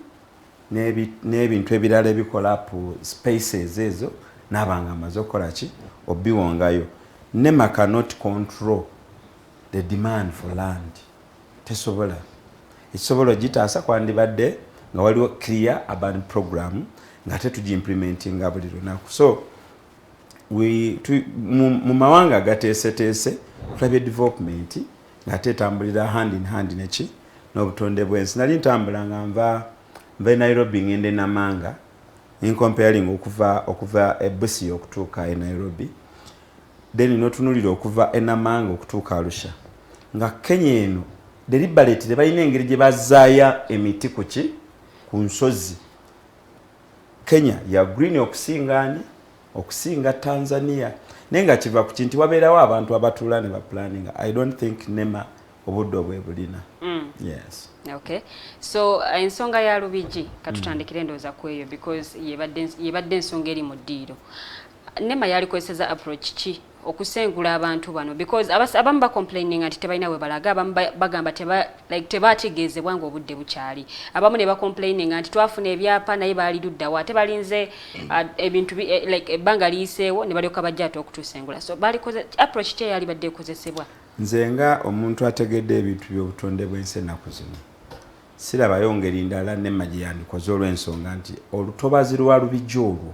[SPEAKER 9] n'ebintu ebirala ebikola ku spaces ezo naabanga amaze okukola ki, obiwongayo. NEMA cannot control the demand for land, tesobola. Ekisobola ogitaasa kwandibadde nga waliwo clear urban program ng'ate tugiimplementinga buli lunaku. So mu mawanga agateeseteese tulabye development ng'ate etambulira hand in hand neki n'obutonde bw'ensi. Nali ntambula nga nva e Nairobi ngenda e Namanga, ncomparing okuva e Busia okutuuka e Nairobi, then notunulira okuva e Namanga okutuuka Arusha, nga Kenya eno deliberately balina engeri gye bazaaya emiti ku ki ku nsozi. Kenya ya green okusinga ani, okusinga Tanzania, naye nga kiva ku kinti wabeerawo abantu abatuula ne baplaninga. I don't think NEMA obudde obwe bulina. Yes.
[SPEAKER 8] Okay, so ensonga ya Lubigi, katutandikire endowooza ku eyo because yebadde ensonga eri mu ddiiro. NEMA yalikozeseza approach ki? Okusengula abantu bano, because abamu bacomplaininga nti tebalina we balaga, abamu bagamba like tebategeezebwa nga obudde bukyali, abamu ne bacomplaininga nti twafuna ebyapa naye baali luddawa, ate balinze ebintu like ebbanga liyiseewo ne balyoka bajja ate okutusengula. So balikoze approach ki eyali badde ekozesebwa?
[SPEAKER 9] Nze nga omuntu ategedde ebintu by'obutonde bw'ensi ennaku zino, sirabayo ngeri ndala NEMA gye yandikoze, olw'ensonga nti olutobazi lwa Lubijja olwo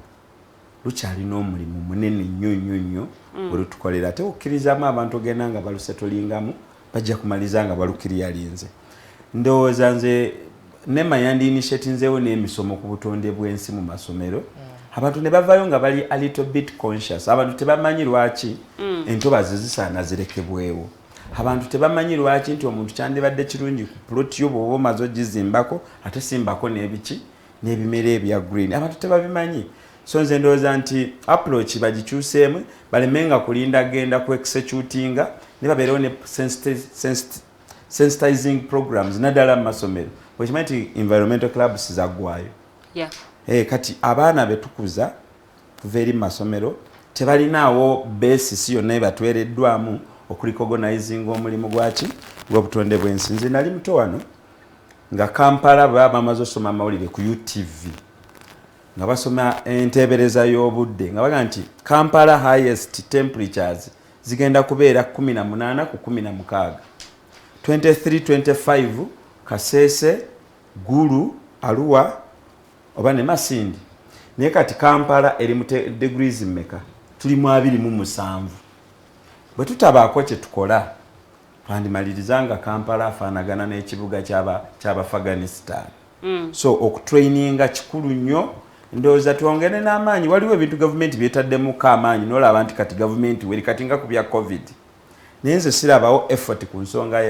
[SPEAKER 9] lukyalina omulimu munene nnyo nnyo nnyo bwe lutukolera. Ate okukkirizaamu abantu ogenda nga balusetolingamu, bajja kumaliza nga balukiriyalinze. Ndowooza nze NEMA yandi-initiatinzeewo n'emisomo ku butonde bw'ensi mu masomero, abantu ne bavayo nga bali a little bit conscious. Abantu tebamanyi lwaki entobazi zisaana zirekebwewo. Abantu tebamanyi lwaki nti omuntu kyandibadde kirungi ku plot yo bw'oba omaze ogizimbako, ate simbako n'ebiki n'ebimera ebya green. Abantu tebabimanyi. So nze ndowooza nti approach bagikyuseemu, baleme nga kulinda genda ku executinga, ne babeerewo ne sensitizing programs naddala mu masomero. Bwekimanyi nti environmental clubs zaggwayo. Kati abaana betukuza kuva eri mu masomero tebalinaawo basis yonna ebatwereddwamu okurecognizinga omulimu gwaki gw'obutonde bw'ensi. Nze nali muto wano nga Kampala baba bamaze osoma amawulire ku UTV, nga basoma enteebereza y'obudde, nga baga nti Kampala highest temperatures zigenda kubeera 18 ku 16, 23 25 Kasese, Gulu, Arua oba ne Masindi. Naye kati Kampala eri mu degrees mmeka? Tuli mu 27. Bwe tutabaako kye tukola, twandimaliriza nga Kampala afaanagana n'ekibuga ky'Abafaganistan. So okutraininga kikulu nnyo. Ndowooza twongere n'amaanyi. Waliwo ebintu gavumenti byetaddemuko amaanyi, nolaba nti kati gavumenti weri kati nga ku bya COVID, naye nze sirabawo effort ku nsonga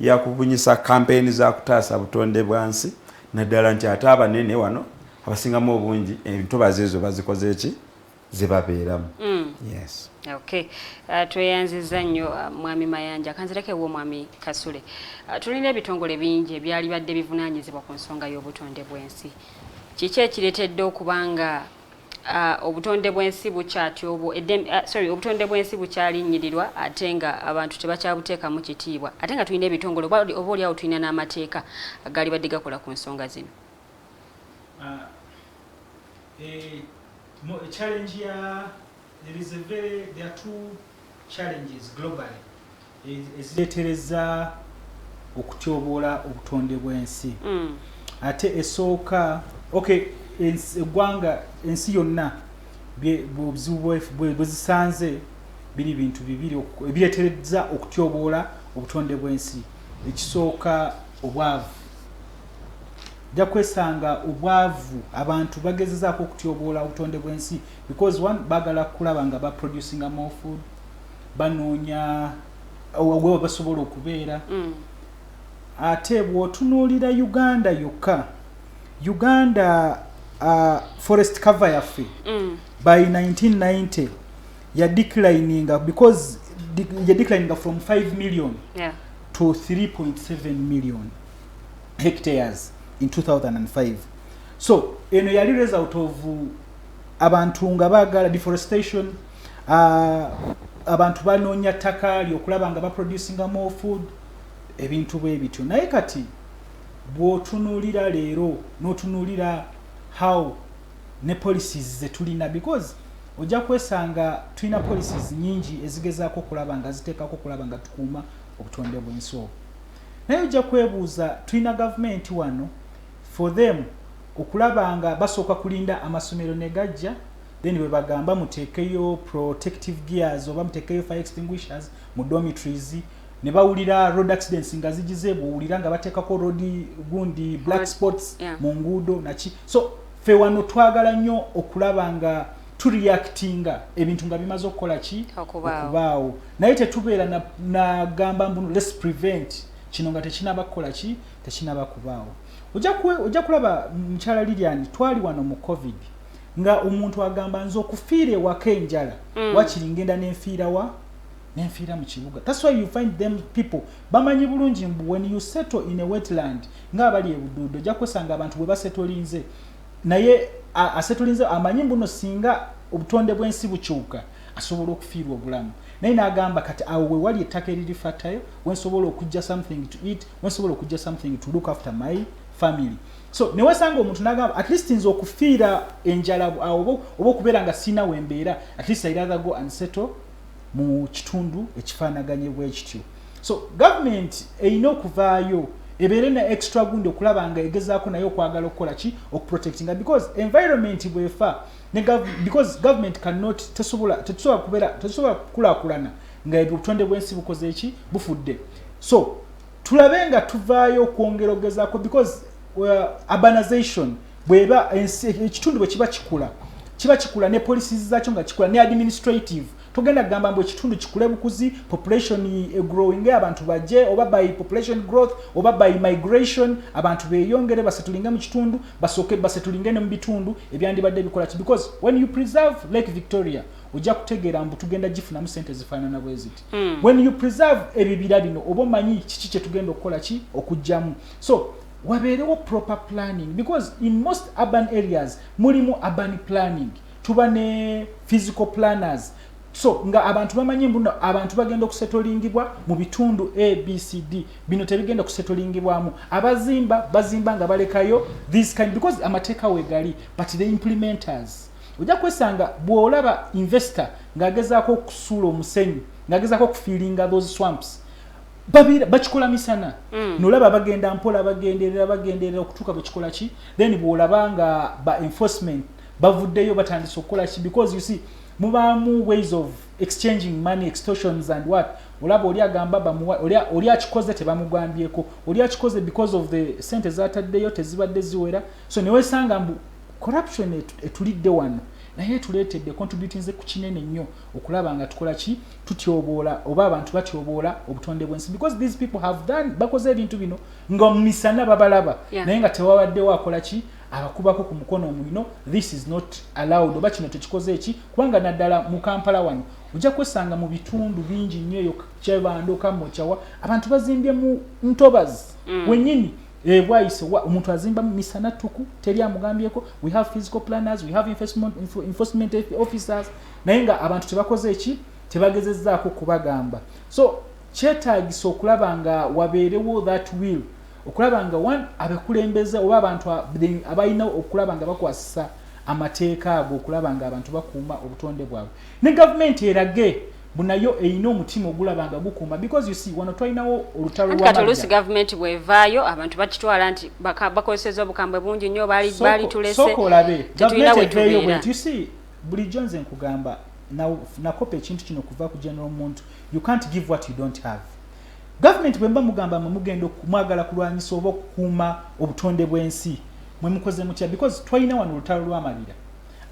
[SPEAKER 9] ya kubunyisa kampeyini za kutaasa butonde bwa nsi, naddala nti ate abanene wano abasingamu obungi entobazi ezo bazikoze eki zebabeeramu. Yes.
[SPEAKER 8] Okay. Tweyanziza nnyo, Mwami Mayanja. Kanzirekewo Mwami Kasule. Tulina ebitongole bingi ebyali badde bivunaanyizibwa ku nsonga y'obutonde bw'ensi. Kiki ekireetedde okuba nga obutonde bw'ensi bukyatyobo, sorry, obutonde bw'ensi bukyalinnyirirwa, ate nga abantu tebakyabuteekamu kitiibwa, ate nga tulina ebitongole oba oliawo tulina n'amateeka agaali badde gakola ku nsonga zino?
[SPEAKER 10] Challenge ya there is a very there are two challenges globally ezireetereza okutyoboola obutonde bw'ensi. Ate esooka, okay, eggwanga, ensi yonna, obuzibu bwe zisanze biri bintu bibiri ebireetereza okutyoboola obutonde bw'ensi. Ekisooka, obwavu. Ojja kwesanga obwavu, abantu bagezezaako okutyoboola obutonde bw'ensi because one, baagala kulaba nga baproducinga more food, banoonya we basobola okubeera. Ate bw'otunuulira Uganda yokka, Uganda forest cover yaffe by 1990 ya declininga, because ya declininga from 5 million to 3.7 million hectares in 2005. So eno yali result of abantu nga baagala deforestation, abantu banoonya ttaka lyokulaba nga baproducinga more food, ebintu bwe bityo. Naye kati bw'otunuulira leero n'otunuulira how ne policies zetulina, because ojja kwesanga tulina policies nyingi ezigezaako okulaba nga ziteekako okulaba nga tukuuma obutonde bw'ensi obwo, naye ojja kwebuuza, tulina gavumenti wano, for them okulaba nga basooka kulinda amasomero ne gajja, then bwe bagamba muteekeyo protective gears oba muteekeyo fire extinguishers mu dormitories, ne bawulira road accidents nga zigize, bwowulira nga bateekako road gundi black spots mu nguudo naki. So ffe wano twagala nnyo okulaba nga tureactinga ebintu nga bimaze okukola ki?
[SPEAKER 8] Okubaawo.
[SPEAKER 10] Okubaawo. Naye tetubeera nagamba mbu let's prevent kino nga tekinaba kukola ki, tekinaba kubaawo. Ojja kulaba, mukyala Lilian, twali wano mu COVID nga omuntu agamba nze okufiira ewaka enjala, wakiri ngenda nenfiira wa nenfiira mu kibuga. That's why you find them people bamanyi bulungi mbu when you settle in a wetland, ng'abali ebuduudo, ojja kwesanga abantu bwe basetolinze, naye asetolinze amanyi mbuno singa obutonde bw'ensi bukyuka
[SPEAKER 11] Asobola okufiirwa obulamu, naye n'agamba kati awo we wali ettaka eriri fertile, wensobola okujja something to eat, wensobola okujja something to look after my family. So newesanga omuntu n'agamba, at least nze okufiira enjala awo oba okubeera nga siina wembeera, at least I rather go and settle mu kitundu ekifaanaganye bwe kityo. So government erina okuvaayo ebeere ne extra gundi okulaba nga egezaako naye okwagala okukola ki, okuprotectinga, because environment bwefa ne because government cannot, tesobola, tetusobola kubeera, tetusobola kukulaakulana nga obutonde bw'ensi bukoze eki, bufudde. So tulabe nga tuvaayo okwongera okugezaako, because urbanization bweba ekitundu bwe kiba kikula, kiba kikula ne policies zaakyo nga kikula ne administrative. Togenda kugamba mbu ekitundu kikule bukuzi, population growing, abantu bajje, oba by population growth oba by migration, abantu beeyongere basettlinge mu kitundu, basooke basettlinge ne mu bitundu ebyandibadde bikola ki. Because when you preserve Lake Victoria, ojja kutegeera mbu tugenda gifunamu sente zifaanana bwe ziti. When you preserve ebibira bino, oba omanyi kiki kye tugenda okukola ki, okuggyamu. So wabeerewo proper planning, because in most urban areas mulimu urban planning, tuba ne physical planners. So nga abantu bamanyi mbu abantu bagenda okusettlingibwa mu bitundu ABCD, bino tebigenda kusettlingibwamu. Abazimba bazimba nga balekayo this kind, because amateeka wegali, but the implementers, ojja kwesanga bw'olaba investor ng'agezaako okusuula omusenyu, ng'agezaako okufillinga those swamps, bakikola misana. Nolaba bagenda mpola, bagenderera, bagenderera okutuuka bwekikola ki. Then bw'olaba nga ba enforcement bavuddeyo, batandise okukola ki, because you see mubaamu ways of exchanging money, extortions and what. Olaba oli agamba bamuwa, oli akikoze tebamugambyeko, oli akikoze because of the sente zataddeyo tezibadde ziwera. So newesanga mbu corruption etulidde wano, naye etuleetedde, contributinze ku kinene nnyo okulaba nga tukola ki, tutyoboola oba abantu batyoboola obutonde bw'ensi, because these people have done, bakoze ebintu bino nga mu misana babalaba, naye nga tewabaddewo akola ki, abakubako ku mukono omwino, this is not allowed, oba kino tekikoze eki. Kubanga naddala mu Kampala wano ojja kwesanga mu bitundu bingi nnyo eyo Kyebando, Kamwokyawa, abantu bazimbye mu ntobazi wennyini. Bwayise omuntu azimba mu misana ttuku, teri amugambyeko. We have physical planners, we have enforcement officers, naye nga abantu tebakoze eki, tebagezezzaako kubagamba. So kyetaagisa okulaba nga wabeerewo that will okulaba nga one, abakulembeze oba abantu abalina okulaba nga bakwasisa amateeka ago, okulaba nga abantu bakuuma obutonde bwabwe, ne gavumenti erage bunayo erina omutima ogulaba nga gukuuma, because you see wano twalinawo olutalo.
[SPEAKER 8] Kati oluusi gavumenti bwevaayo, abantu bakitwala nti bakozeseza obukambwe bungi nnyo, baali tulese.
[SPEAKER 11] Sooka olabe gavumenti eveeyo bwenti. You see, bulijjo nze nkugamba, nakopa ekintu kino kuva ku General Muntu: you can't give what you don't have. Gavumenti bwe mba mugamba mwe mugenda mwagala kulwanyisa oba okukuuma obutonde bw'ensi, mwe mukoze mutya? Because twalina wano olutalo lw'amabira,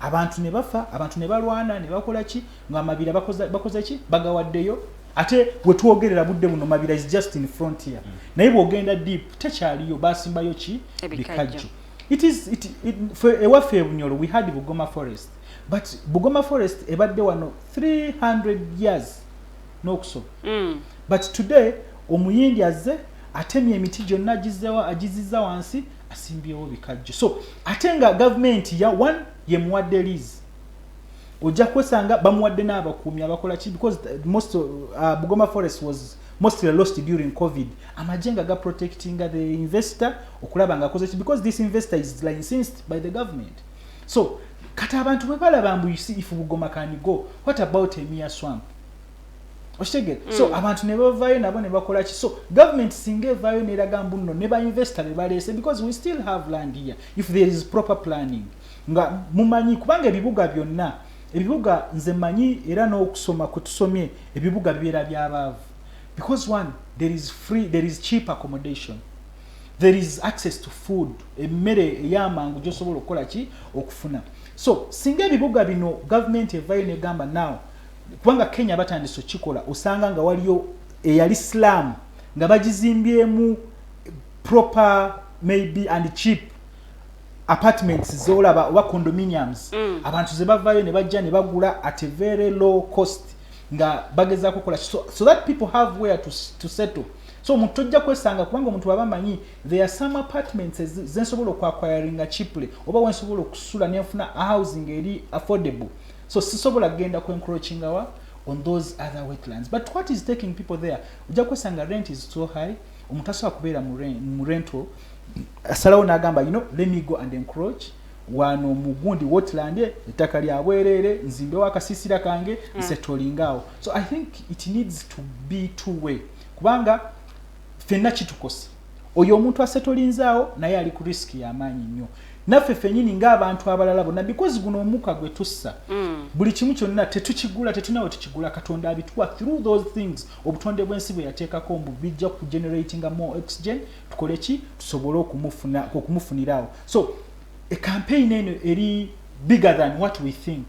[SPEAKER 11] abantu ne bafa, abantu ne balwana ne bakola ki, nga amabira bakoze ki, bagawaddeyo. Ate wetwogerera budde buno, Mabira is just in frontier, naye bw'ogenda deep tekyaliyo, basimbayo ki, bikajjo. It is it, it, for ewaffe e Bunyoro we had Bugoma Forest, but Bugoma Forest ebadde wano 300 years n'okusoba, but today omuyindi azze atemye emiti gyonna, agizizza wansi, asimbyewo bikajjo. So ate nga gavumenti ya one yemuwadde lease, ojja kwesanga bamuwadde n'abakuumi abakola ki, because most Bugoma Forest was mostly lost during COVID. Amagye nga gaprotectinga the investor okulaba nga akoze ki, because this investor is licensed by the government. So kati abantu bwe balaba mbu, you see, if Bugoma can go, what about a swamp? Okitegeera? So abantu ne bavaayo nabo ne bakola ki. So government singa evaayo neraga mbu nno ne ba investor be baleese, because we still have land here if there is proper planning, nga mumanyi, kubanga ebibuga byonna, ebibuga nze manyi era n'okusoma kwe tusomye, ebibuga bibeera byabaavu, because one, there is free, there is cheap accommodation, there is access to food, emmere ey'amangu gy'osobola okukola ki, okufuna. So singa ebibuga bino gavumenti evayo negamba now, kubanga Kenya batandise okukikola, osanga nga waliyo eyali slum nga bagizimbyemu proper maybe and cheap apartments zolaba oba condominiums, abantu ze bavayo ne bajja ne bagula at a very low cost, nga bagezaako kukola so that people have where to settle. So omuntu tojja kwesanga, kubanga omuntu baba amanyi there are some apartments zensobola okuacquiringa cheaply, oba wensobola okusula nenfuna housing eri affordable. So sisobola kugenda ku encroachinga wa on those other wetlands. But what is taking people there? Ojja kwesanga rent is so high, omuntu asobola kubeera mu rental, asalawo n'agamba, "Let me go and encroach wano mugundi wetland, ettaka lya bwereere, nzimbewo akasiisira kange, nsetolingaawo." So I think it needs to be two way, kubanga ffenna kitukosa. Oyo omuntu asetolinzaawo naye ali ku risk y'amaanyi nnyo, naffe ffennyini ng'abantu abalala bonna, because guno omukka gwe tussa, buli kimu kyonna tetukigula, tetulina we tukigula. Katonda abituwa through those things obutonde bw'ensi bwe yateekako mbu bijja kugeneratinga more oxygen, tukole ki, tusobole okumufunirawo. So ecampaign eno eri bigger than what we think,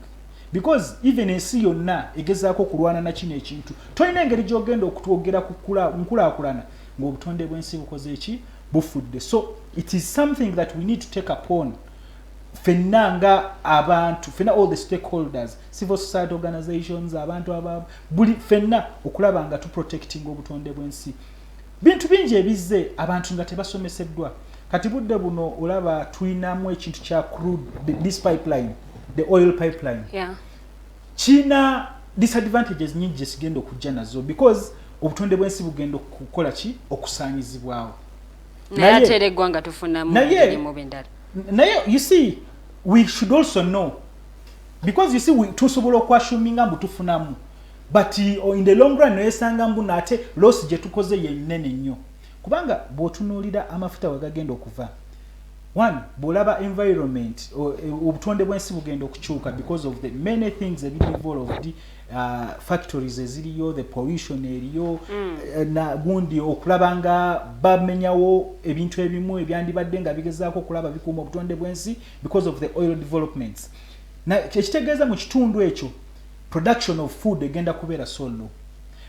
[SPEAKER 11] because even ensi yonna egezaako okulwana na kino ekintu. Tolina engeri gy'ogenda okutwogera ku nkulaakulana ng'obutonde bw'ensi bukoze eki, bufudde. So it is something that we need to take upon ffenna nga abantu ffenna, all the stakeholders, civil society organizations, abantu aba buli ffenna, okulaba nga tuprotecting obutonde bw'ensi. Bintu bingi ebizze abantu nga tebasomeseddwa. Kati budde buno olaba tulinamu ekintu kya crude, this pipeline, the oil pipeline, kiina disadvantages nyingi gyezigenda okujja nazo, because obutonde bw'ensi bugenda okukola ki, okusaanyizibwawo.
[SPEAKER 8] Naye ate era eggwanga tufunamu emirimu bendala.
[SPEAKER 11] Naye you see, we should also know, because you see, tusobola okwassuminga mbu tufunamu, but in the long run noyesanga mbu naate loss gye tukoze yennene nnyo, kubanga bw'otunuulira amafuta we gagenda okuva, one, bw'olaba environment, obutonde bw'ensi bugenda okukyuka because of the many things ebiri involved, factories eziriyo, the pollution eriyo, na gundi okulaba nga bamenyawo ebintu ebimu ebyandibadde nga bigezaako okulaba bikuuma obutonde bw'ensi because of the oil developments. Na ekitegeeza mu kitundu ekyo production of food egenda kubeera so low,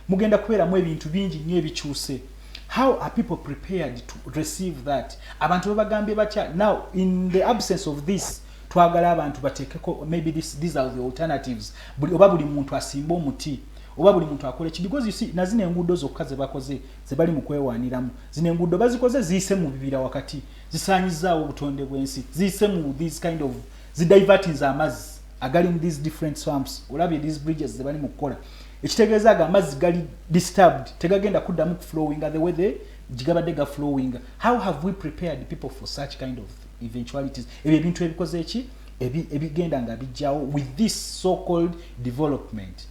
[SPEAKER 11] mugenda kubeeramu ebintu bingi nnyo ebikyuse. How are people prepared to receive that? Abantu babagambye batya? Now, in the absence of this, twagala abantu bateekeko maybe these are the alternatives. Buli, oba buli muntu asimbe omuti, oba buli muntu akole ki, because you see, nazino enguudo zokka ze bakoze, ze bali mu kwewaaniramu, zino enguudo bazikoze ziyise mu bibira wakati, zisaanyizaawo obutonde bw'ensi, ziyise mu these kind of, zidivertinze amazzi agali mu these different swamps. Olabye these bridges ze bali mu kukola, ekitegeeza ago amazzi gali disturbed, tegagenda kuddamu kuflowinga the way the gigabadde gaflowinga. How have we prepared people for such kind of eventualities? Ebyo ebintu ebikoze eki, ebigenda nga bijjawo with this so called development,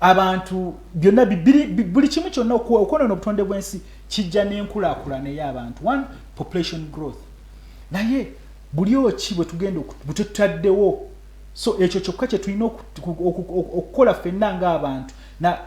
[SPEAKER 11] abantu byonna buli kimu kyonna okwonoona obutonde bw'ensi kijja n'enkulaakulana ey'abantu. One, population growth. Naye buli oki bwe tugenda bwe tutaddewo, so ekyo kyokka kye tulina okukola ffenna ng'abantu, na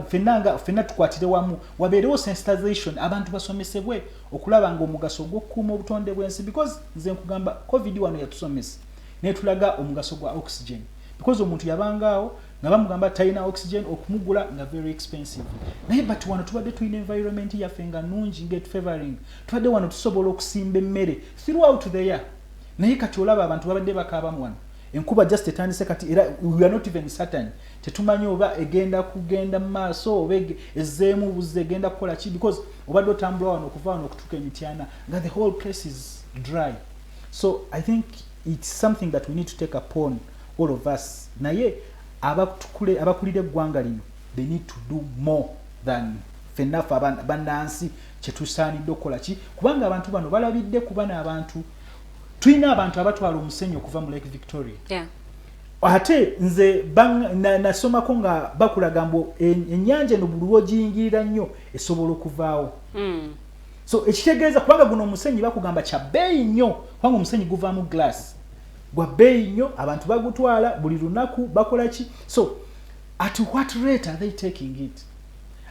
[SPEAKER 11] ffenna nga ffenna tukwatire wamu, wabeerewo sensitization, abantu basomesebwe okulaba nga omugaso ogw'okukuuma obutonde bw'ensi, because nze nkugamba, COVID wano yatusomesa netulaga omugaso gwa oxygen, because omuntu yabangaawo nga bamugamba talina oxygen, okumugula nga very expensive. Naye but wano tubadde tulina environment yaffe nga nungi, nga favoring, tubadde wano tusobola okusimba emmere throughout the year. Naye kati olaba abantu babadde bakaabamu wano, enkuba just etandise kati, era we are not even certain, tetumanyi oba egenda kugenda mu maaso oba ezzeemu buzze, egenda kukola ki, because obadde otambula wano okuva wano okutuuka emityana nga the whole place is dry. So I think it's something that we need to take upon all of us. Naye abakulira eggwanga lino, they need to do more than ffenna ffe bannansi kyetusaanidde okukola ki, kubanga abantu bano balabidde kuba n'abantu, tulina abantu abatwala omusenyu okuva mu Lake Victoria. Ate nze nasomako nga bakulaga mbu ennyanja eno buli lwogiyingirira nnyo esobola okuvaawo. So ekitegeeza, kubanga guno omusenyi bakugamba kya bbeeyi nnyo, kubanga omusenyi guvaamu glass, gwa bbeeyi nnyo, abantu bagutwala buli lunaku, bakola ki. So at what rate are they taking it?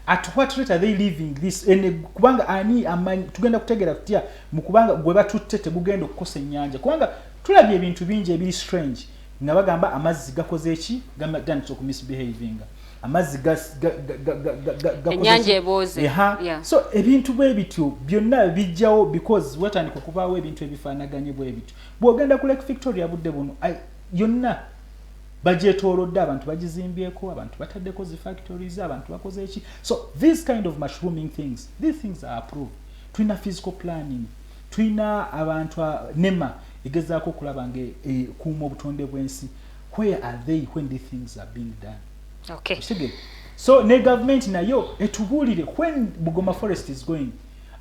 [SPEAKER 11] At what rate are they leaving this? Ene, kubanga ani amanyi tugenda kutegeera tutya mu kubanga gwe batutte tegugenda okukosa ennyanja, kubanga tulabye ebintu bingi ebiri strange nga bagamba amazzi gakoze eki, gatandise okumisbehavinga, amazzi gakoze
[SPEAKER 8] Ennyanja
[SPEAKER 11] ki?
[SPEAKER 8] ebooze.
[SPEAKER 11] Eha. So ebintu bwe bityo byonna bijjawo because watandika okubaawo ebintu ebifaanaganye bwe bityo. Bw'ogenda ku Lake Victoria budde buno, yonna bagyetoolodde, abantu bagizimbyeko, abantu bataddeko zi factories, abantu bakoze eki. So these kind of mushrooming things, these things are approved. Tulina physical planning, tulina abantu, NEMA egezaako okulaba nga ekuuma obutonde bw'ensi. Where are they when these things are being done?
[SPEAKER 8] Okay.
[SPEAKER 11] Okitegeera? So ne government nayo etubuulire when Bugoma forest is going,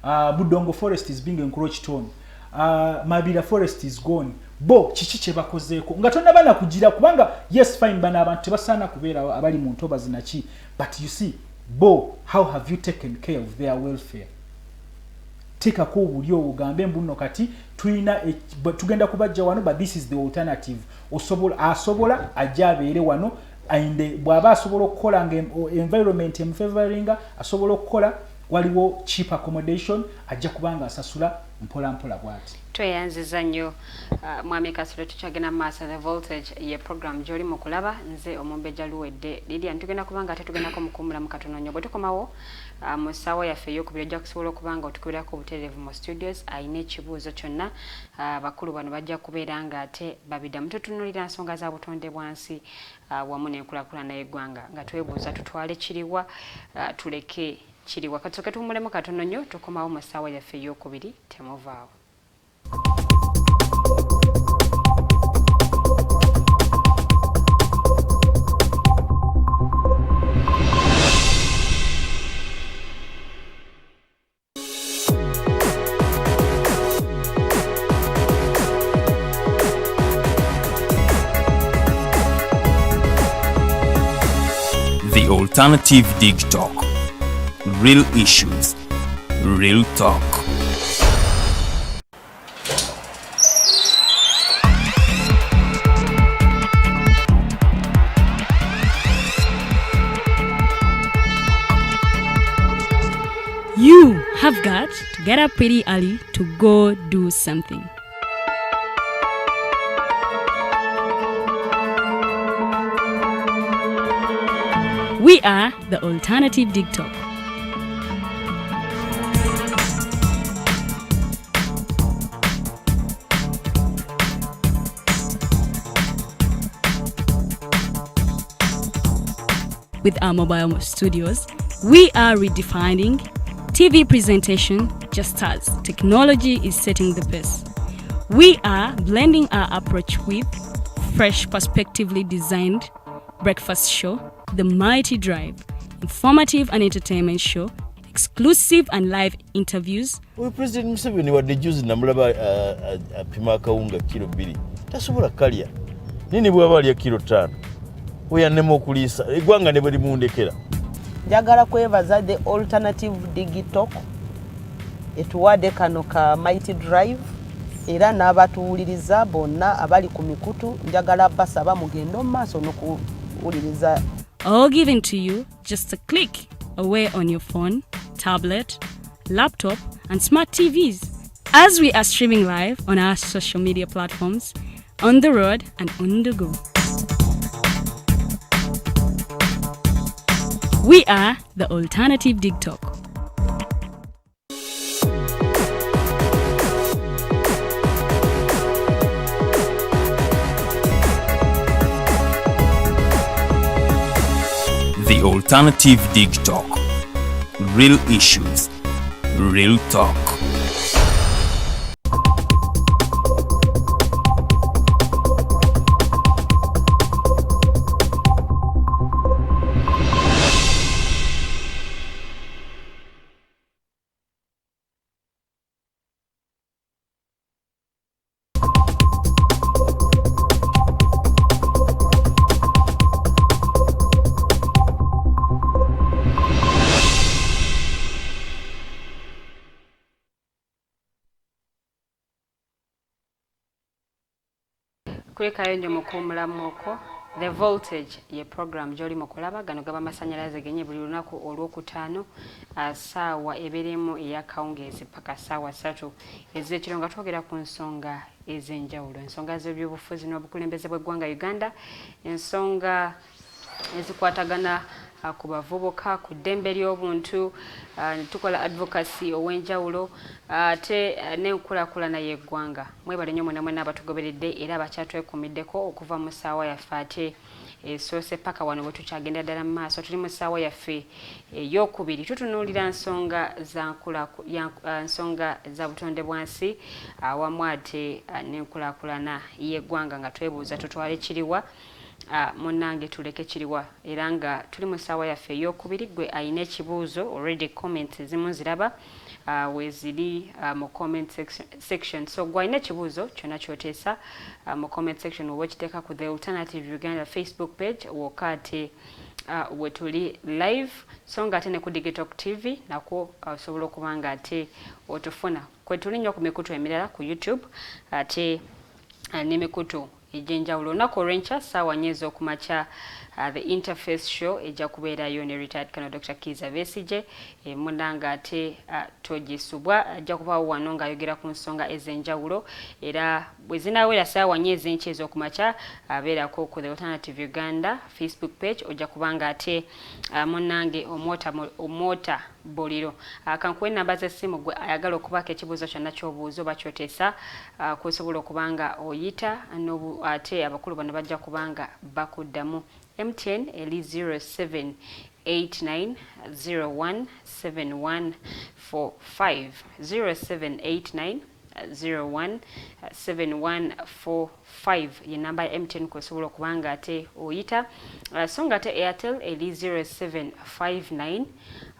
[SPEAKER 11] Budongo forest is being encroached on, Mabira forest is gone, bo kiki kye bakozeeko nga tonnaba na kugira? Kubanga yes, fine, bano abantu tebasaana kubeera abali mu ntobazi naki, but you see, bo how have you taken care of their welfare? Teekako obuli ogambe mbu nno kati tulina tugenda kubajja wano, but this is the alternative. Osobola, asobola ajja abeere wano, and bw'aba asobola okukola nga environment emufavoringa, asobola okukola, waliwo cheap accommodation, ajja kubanga asasula mpola mpola bw'ati.
[SPEAKER 8] Tweyanziza nnyo, mwami Kasolo. Tukyagenda mu maaso. The Voltage ye program gy'oli mu kulaba. Nze Omumbejja Luwedde Lilian. Tugenda kubanga ate tugendako mukuwumulamu katono nnyo. Bwe tukomawo mu ssaawa yaffe eyokubiri, ojja kusobola okuba nga otukubirako obutereevu mu studios. Ayina ekibuuzo kyonna, bakulu bano bajja kubeera nga ate babiddamu. Tutunuulira nsonga za butonde bwansi wamu n'enkulaakulana y'eggwanga, nga twebuuza tutwale kiriwa, tuleke kiriwa. Katusooke tuwummulemu katono nnyo, tukomawo mu ssaawa yaffe eyokubiri. Temuvaawo.
[SPEAKER 1] The Alternative Dig Talk. Real issues, real talk.
[SPEAKER 6] You have got to get up pretty early to go do something. We are the Alternative Dig Talk. With our mobile studios, we are redefining TV presentation just as technology is setting the pace. We are blending our approach with fresh, perspectively designed breakfast show, The Mighty Drive, informative and entertainment show, exclusive and live interviews.
[SPEAKER 12] Oyo President Museveni, wadde juzi namulaba apima akawunga kilo 2, tasobola kalya. Naye ne bwaba alya kilo 5, oyo annema okuliisa eggwanga ne bwe limundekera.
[SPEAKER 13] Njagala kwebaza The Alternative Digitalk etuwadde kano ka Mighty Drive, era n'abatuwuliriza bonna abali ku mikutu. Njagala basaba mugende omu maaso n'okuwuliriza.
[SPEAKER 6] All given to you just a click away on your phone, tablet, laptop, and smart TVs. As we are streaming live on our social media platforms, on the road and on the go. We are the Alternative Dig Talk.
[SPEAKER 1] The Alternative Dig Talk. Real issues, real talk.
[SPEAKER 8] Kulekayo nnyo mukuwumulamu okwo. The Voltage ye program gy'oli mu kulaba. Gano gaba masanyalaze genye buli lunaku olwokutaano, saawa 2 eyakawungeezi paka saawa 3 ez'ekiro, nga twogera ku nsonga ez'enjawulo, ensonga z'ebyobufuzi n'obukulembeze bw'eggwanga Uganda, ensonga ezikwatagana ku bavubuka, ku ddembe ly'obuntu, tukola advocacy ow'enjawulo, ate n'enkulaakulana y'eggwanga. Mwebale nnyo mwena mwena abatugoberedde era abakyatwekuumiddeko okuva mu ssaawa yaffe ate esoose paka wano bwe tukyagenda ddala mu maaso. Tuli mu ssaawa yaffe eyokubiri, tutunuulira nsonga za butonde bwansi awamu ate n'enkulaakulana y'eggwanga, nga twebuuza tutwale kiriwa. Munnange tuleke kiriwa, era nga tuli mu ssaawa yaffe ey'okubiri. Gwe ayina ekibuuzo, already comments ezimu nziraba weziri mu comment section. So gwe alina ekibuuzo kyonna kyoteesa mu comment section, oba okiteeka ku The Alternative Uganda Facebook page wokka, ate wetuli live. So nga ate ne ku Digitalk TV nakwo osobola okuba nga ate otufuna. Kwetuli nnyo ku mikutu emirala, ku YouTube ate n'emikutu egy'enjawulo. Olunaku olw'enkya ssaawa 4 ez'okumakya, the Interface Show ejja kubeerayo ne retired Colonel Dr. Kiza Besigye. Munanga ate togisubwa, ajja kubaawo wano ng'ayogera ku nsonga ez'enjawulo. Era bwe zinaawera ssaawa 4 ez'enkya ez'okumakya, abeerako ku The Alternative Uganda Facebook page, ojja kubanga ate munnange omwota buliro. Kankuwa enamba z'essimu, gwe ayagala okubaako ekibuuzo kyonna ky'obuuza oba kyoteesa, kusobola okuba nga oyita, ate abakulu bano bajja kubanga bakuddamu. MTN eri 0789017145, 0789 017145 ye namba ya MTN kwesobola okuba nga ate oyita. So nga ate Airtel eri 0759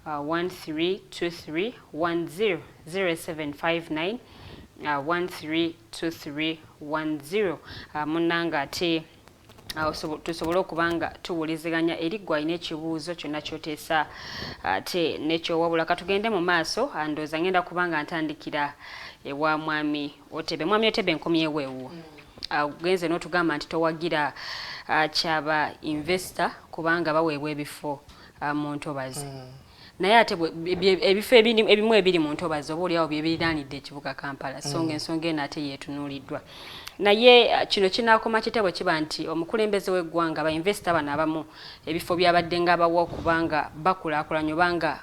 [SPEAKER 8] 132310, 0759 132310. Munnanga ate tusobole okuba nga tuwuliziganya eri gwe alina ekibuuzo kyonna kyoteesa ate nekyowabula. Katugende mu maaso. Ndowooza ngenda kuba nga ntandikira ewa Mwami Otebe. Mwami Otebe, nkomyewo ewuwo. Genze n'otugamba nti towagira kyaba investor kubanga baweebwa ebifo mu ntobazi. Naye ate ebifo ebimu ebiri mu ntobazi oba oliawo byebiriraanidde ekibuga Kampala, so nga ensonga eno ate yeetunuuliddwa. Naye kino kinaakoma kitya bwe kiba nti omukulembeze w'eggwanga, ba investor bano abamu ebifo byabadde nga bawa okubanga bakulaakulanya oba nga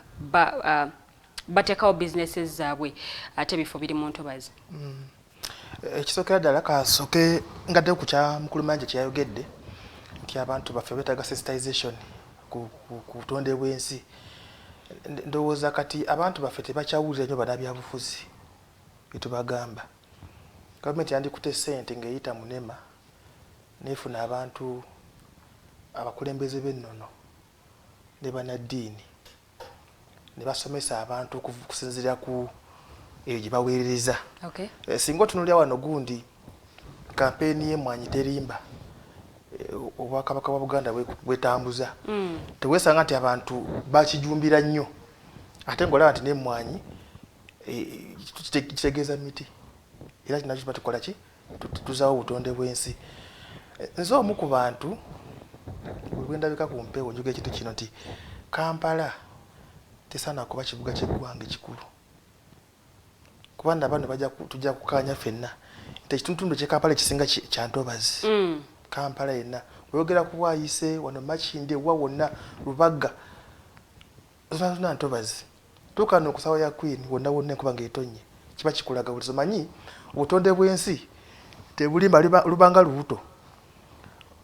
[SPEAKER 8] bateekawo bizinesi zaabwe, ate ebifo biri mu ntobazi?
[SPEAKER 4] Ekisookera ddala, kasooke ngaddeyo ku kya mukulu Mayanja kyeyayogedde nti abantu baffe beetaaga sensitization ku butonde bw'ensi. Ndowooza kati abantu baffe tebakyawulira nnyo bannabyabufuzi byetubagamba. Gavumenti yandikutte ssente ng'eyita mu NEMA neefuna abantu, abakulembeze b'ennono ne bannaddiini, ne basomesa abantu okusinziira ku eyo gye baweerereza. Singa otunuulira wano gundi kampeyini y'Emmwanyi Terimba, Obwakabaka bwa Buganda bwetambuza, teweesanga nti abantu bakijumbira nnyo, ate ng'olaba nti n'emmwanyi kitegeeza miti, era kinakyo kiba tukola ki, tuzaawo obutonde bw'ensi. Nze omu ku bantu bwe bwendabika ku mpewo njoga ekintu kino nti Kampala tesaana kuba kibuga ky'eggwanga ekikulu, kuba nabano tujja kukkaanya ffenna nti ekitundutundu ekye Kampala ekisinga kya ntobazi. Kampala yenna oyogera ku Bwayise wano, Makindye, wa wonna, Lubaga, zonna zonna ntobazi. Tuuka no ku ssaawa ya Queen, wonna wonna enkuba ng'etonnye kiba kikulaga buli omanyi obutonde bw'ensi tebulimba, lubanga lubuto.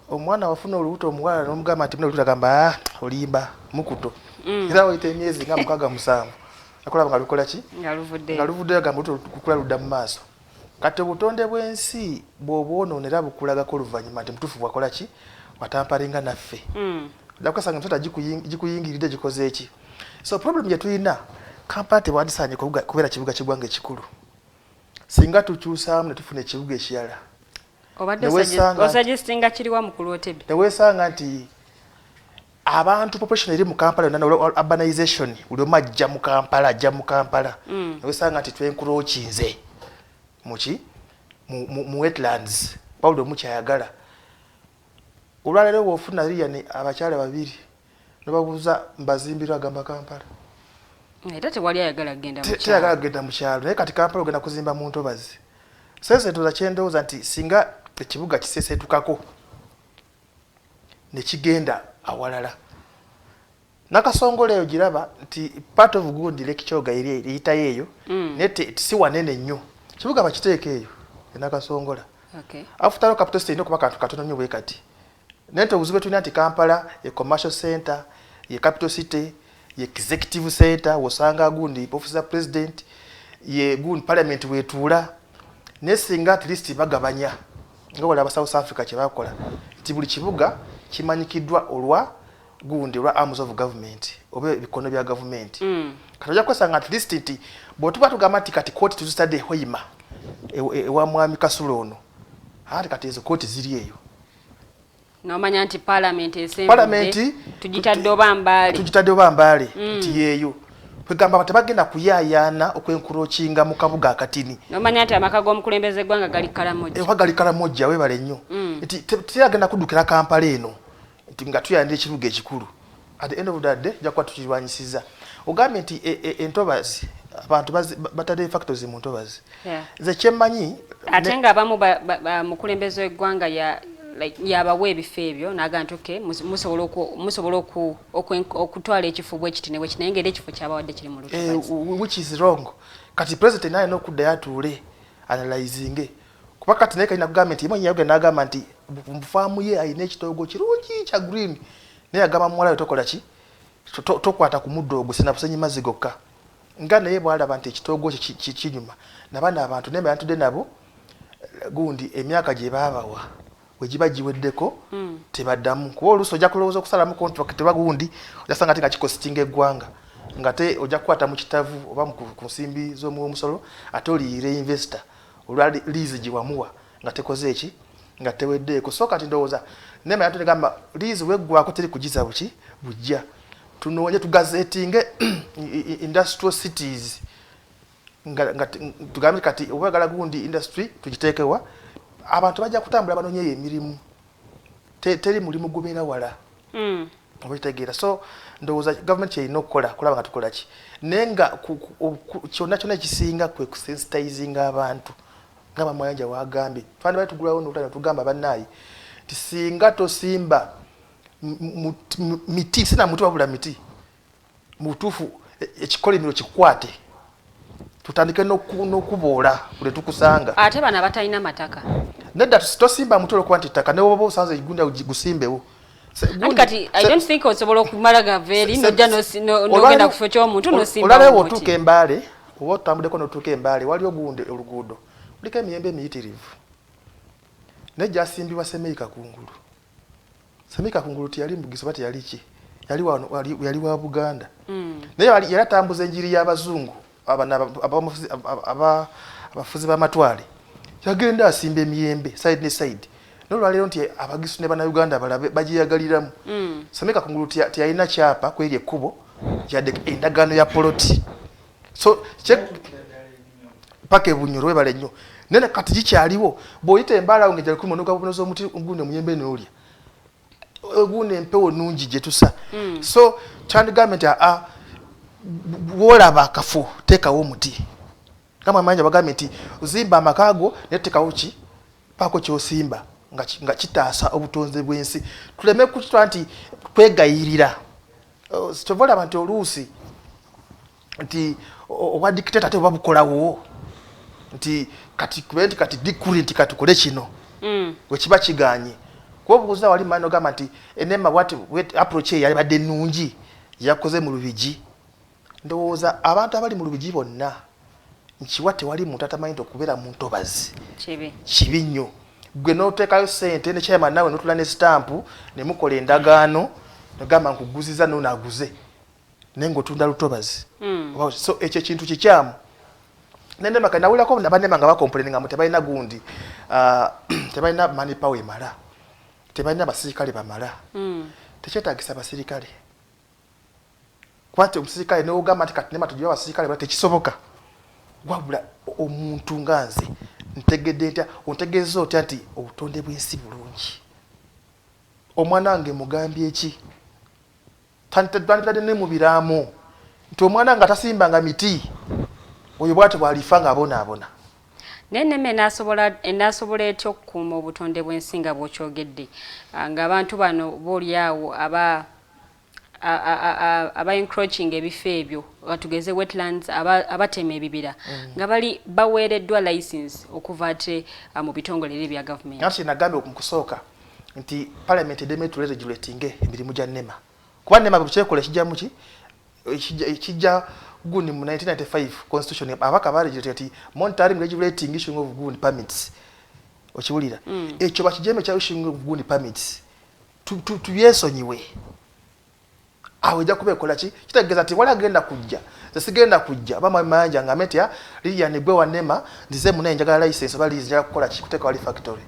[SPEAKER 4] Omwana wafuna olubuto omuwala n'omugamba nti muna olubuto, agamba, "Ah, olimba, mukuto." Era wayita emyezi nga 6, 7, akulaba nga lukola ki,
[SPEAKER 8] nga
[SPEAKER 4] nga luvuddeyo, agamba olubuto lukula ludda mu maaso. Kati obutonde bw'ensi bw'obwonoona era bukulagako oluvannyuma nti mutuufu bwakola ki, watamparinga naffe. Ojja kwesanga emisota gikuyingiridde, gikoze eki. So problem gye tulina, Kampala tewandisaanye kubeera kibuga ky'eggwanga ekikulu. Singa tukyusaamu ne tufuna ekibuga ekirala,
[SPEAKER 8] Obadde osuggestinga kiriwa, mukulu Otebe?
[SPEAKER 4] Neweesanga nti abantu, population eri mu Kampala yonna, urbanization, buli omu ajja mu Kampala, ajja mu Kampala. Newesanga nti twencroachinze muki, mu wetlands, kuba buli omu kyayagala. Olwaleero bw'ofuna Liyani abakyala babiri nebabuuza mbazimbirwa, agamba Kampala.
[SPEAKER 8] Era tewali ayagala kugenda mu
[SPEAKER 4] Teyagala kugenda mu kyalo, naye kati Kampala ogenda kuzimba mu ntobazi. Sense ndowooza, kyendowooza nti singa ekibuga kisesetukako nekigenda awalala, Nakasongola eyo giraba nti part of gundi Lake Kyoga eri eriyitayo eyo. Naye si wanene nnyo, kibuga bakiteeka eyo enakasongola. After all, capital city erina okuba kantu katono nnyo bwe kati. Naye nti obuzibu bwetulina nti Kampala ye commercial center, ye capital city, ye executive center, wosanga gundi office ya president, ye gundi parliament wetuula. Naye singa at least bagabanya nga walaba South Africa kye bakola. Nti buli kibuga kimanyikiddwa olwa gundi, olwa arms of government oba ebikono bya gavumenti. Kati ojja kwesanga at least nti bwetuba tugamba nti kati kooti tuzitadde Hoima ewa mwami Kasulo ono, ati kati ezo kooti ziri eyo.
[SPEAKER 8] Nomanya nti palamenti esembudde, tugitadde oba Mbaale.
[SPEAKER 4] Tugitadde oba Mbaale. Nti yeeyo kwegamba tebagenda kuyaayaana okwencroachinga mu kabuga akatini.
[SPEAKER 8] Nomanya nti amaka g'omukulembeze eggwanga gali Kalamojja.
[SPEAKER 4] Oba gali Kalamojja, webale nnyo. Nti teyagenda kuddukira Kampala eno nti nga tuyandira ekibuga ekikulu. At the end of the day ojja kuba tukirwanyisiza. Ogambye nti entobazi abantu batadde factories mu ntobazi. Nze kyemmanyi
[SPEAKER 8] ate nga abamu mukulembeze w'eggwanga ya like yabawa ebifo ebyo n'agamba nti okay, musobola okutwala ekifo bwe kiti ne bwe kiti, naye ng'era ekifo kyabawadde kiri mu lutobazi.
[SPEAKER 4] Which is wrong. Kati president naye alina okuddayo atuule analyzinge, kuba kati naye kalina kugamba nti yemwenyi yagenda n'agamba nti mu faamu ye alina ekitoogo kirungi kya green, naye agamba muwala we, tokola ki, tokwata ku muddo ogwo, sena busenyi mazzi gokka. Nga naye bwalaba nti ekitoogo kye kinyuma nabano abantu, naye ntudde nabo gundi emyaka gye baabawa bwe giba giweddeko tebaddamu, kuba oluusi ojja kulowooza okusalamu contract oba gundi, ojasanga ate nga kicostinga eggwanga, nga te ojja kukwata mu kitavu oba ku nsimbi z'omuwomusolo, ate oliyire investor olwa lease gye wamuwa nga tekoze eki, nga teweddeeko. So kati ndowooza nema yatugamba lease weggwako teri kugiza buki bujja, tunoonye tugazettinge industrial cities, nga tugambe kati oba oyagala gundi industry tugiteekewa, abantu bajja kutambula banoonyeyo emirimu. Teri mulimu gubeera wala. Oba kitegeera? So ndowooza gavumenti kyerina okukola kulaba nga tukola ki, naye nga kyonna kyonna ekisinga kwe kusensitizinga abantu nga Mamayanja wagambye. Twandibadde tugulawo nolutalo, tugamba bannaayi nti singa tosimba miti, sina muti wabula miti, mu butuufu ekikolimiro kikukwate, tutandike n'okuboola buli tukusanga.
[SPEAKER 8] Ate bano abatalina mataka?
[SPEAKER 4] Nedda, tosimba muti olwokuba nti ttaka, newoba osanze egundi gusimbewo.
[SPEAKER 8] Anti kati I don't think osobola okumala gava eri nojja nogenda ku kifo ky'omuntu nosimba.
[SPEAKER 4] Olwaleero otuuka Embaale oba otambuddeko notuuka Embaale, waliwo gundi oluguudo kuliko emiyembe emiyitirivu, naye gyasimbibwa Semei Kakungulu. Semei Kakungulu teyali Mugiso oba teyali ki, yali yali wa Buganda. Naye yali atambuza enjiri y'abazungu abafuzi b'amatwale, yagenda asimba emiyembe side ne side, nolwaleero nti Abagisu ne Bannayuganda balabe bagyeyagaliramu. Semei Kakungulu teyalina kyapa kweri ekkubo yadde endagaano ya poloti, so paka ebunyoro. Webale nnyo. Naye kati gikyaliwo, bw'oyita Embaale awo ng'ejjala kulima nogabunoza omuti gundi omuyembe n'olya gundi, empewo nungi gye tusa. So kyandigambye nti aa bw'olaba akafo teekawo omuti, nga Mwamanja bagambye nti zimba amaka go naye teekawo ki, paako kyosimba nga kitaasa obutonze bw'ensi, tuleme kukitwala nti kwegayirira. Kyova olaba nti oluusi nti obwa dictator ate buba bukolawo nti kati kube nti kati decree nti katukole kino wekiba kiganye, kuba obuuza wali maani ogamba nti enema bwati approach eyo yalibadde ennungi yakoze mu Lubigi. Ndowooza abantu abali mu Lubigi bonna nkiwa, tewali muntu atamanyi nti okubeera mu ntobazi kibi nnyo. Gwe n'oteekayo ssente ne chairman, naawe n'otula ne sitampu ne mukola endagaano, nogamba nkuguziza noonaguze, naye ng'otunda lutobazi. So ekyo ekintu kikyamu. Nenema kati nawulirako abanema nga bacomplaininga mu tebalina gundi, tebalina money power emala, tebalina basirikale bamala. Tekyetagisa basirikale, kuba nti omusirikale newogamba nti kati nema tugiwe abasirikale bala, tekisoboka. Wabula omuntu nga nze ntegedde ntya, ontegeeza otya nti obutonde bw'ensi bulungi? Omwana wange mugambye ki? Twandibadde ne mu biraamo nti omwana nga tasimbanga miti, oyo bwatyo bwalifa nga abonaabona.
[SPEAKER 8] Naye NEMA enaasobola etya okukuuma obutonde bw'ensi nga bw'okyogedde, ng'abantu bano boolyawo aba encroaching ebifo ebyo, tugeze wetlands, abatema ebibira, nga bali baweereddwa license okuva ate mu bitongole eri ebya gavumenti?
[SPEAKER 4] Anti nagambye mu kusooka nti parliament edeme etule regulating emirimu gya NEMA, kuba NEMA bwe kyekola ekijjamu ki ekijja gundi mu 1995 constitution ababaka baregulate nti monitoring, regulating, issuing of gundi permits. Okiwulira? Ekyo bakijeme kya issuing gundi permits, tubyesonyiwe. Awo ejja kuba ekola ki? Kitegeeza nti wali agenda kujja, nze sigenda kujja oba mwami Mayanja ngambe nti, "Ah, Lilian, gwe wanema, nzize munaye njagala license oba lease, njagala kukola ki, kuteeka wali factory."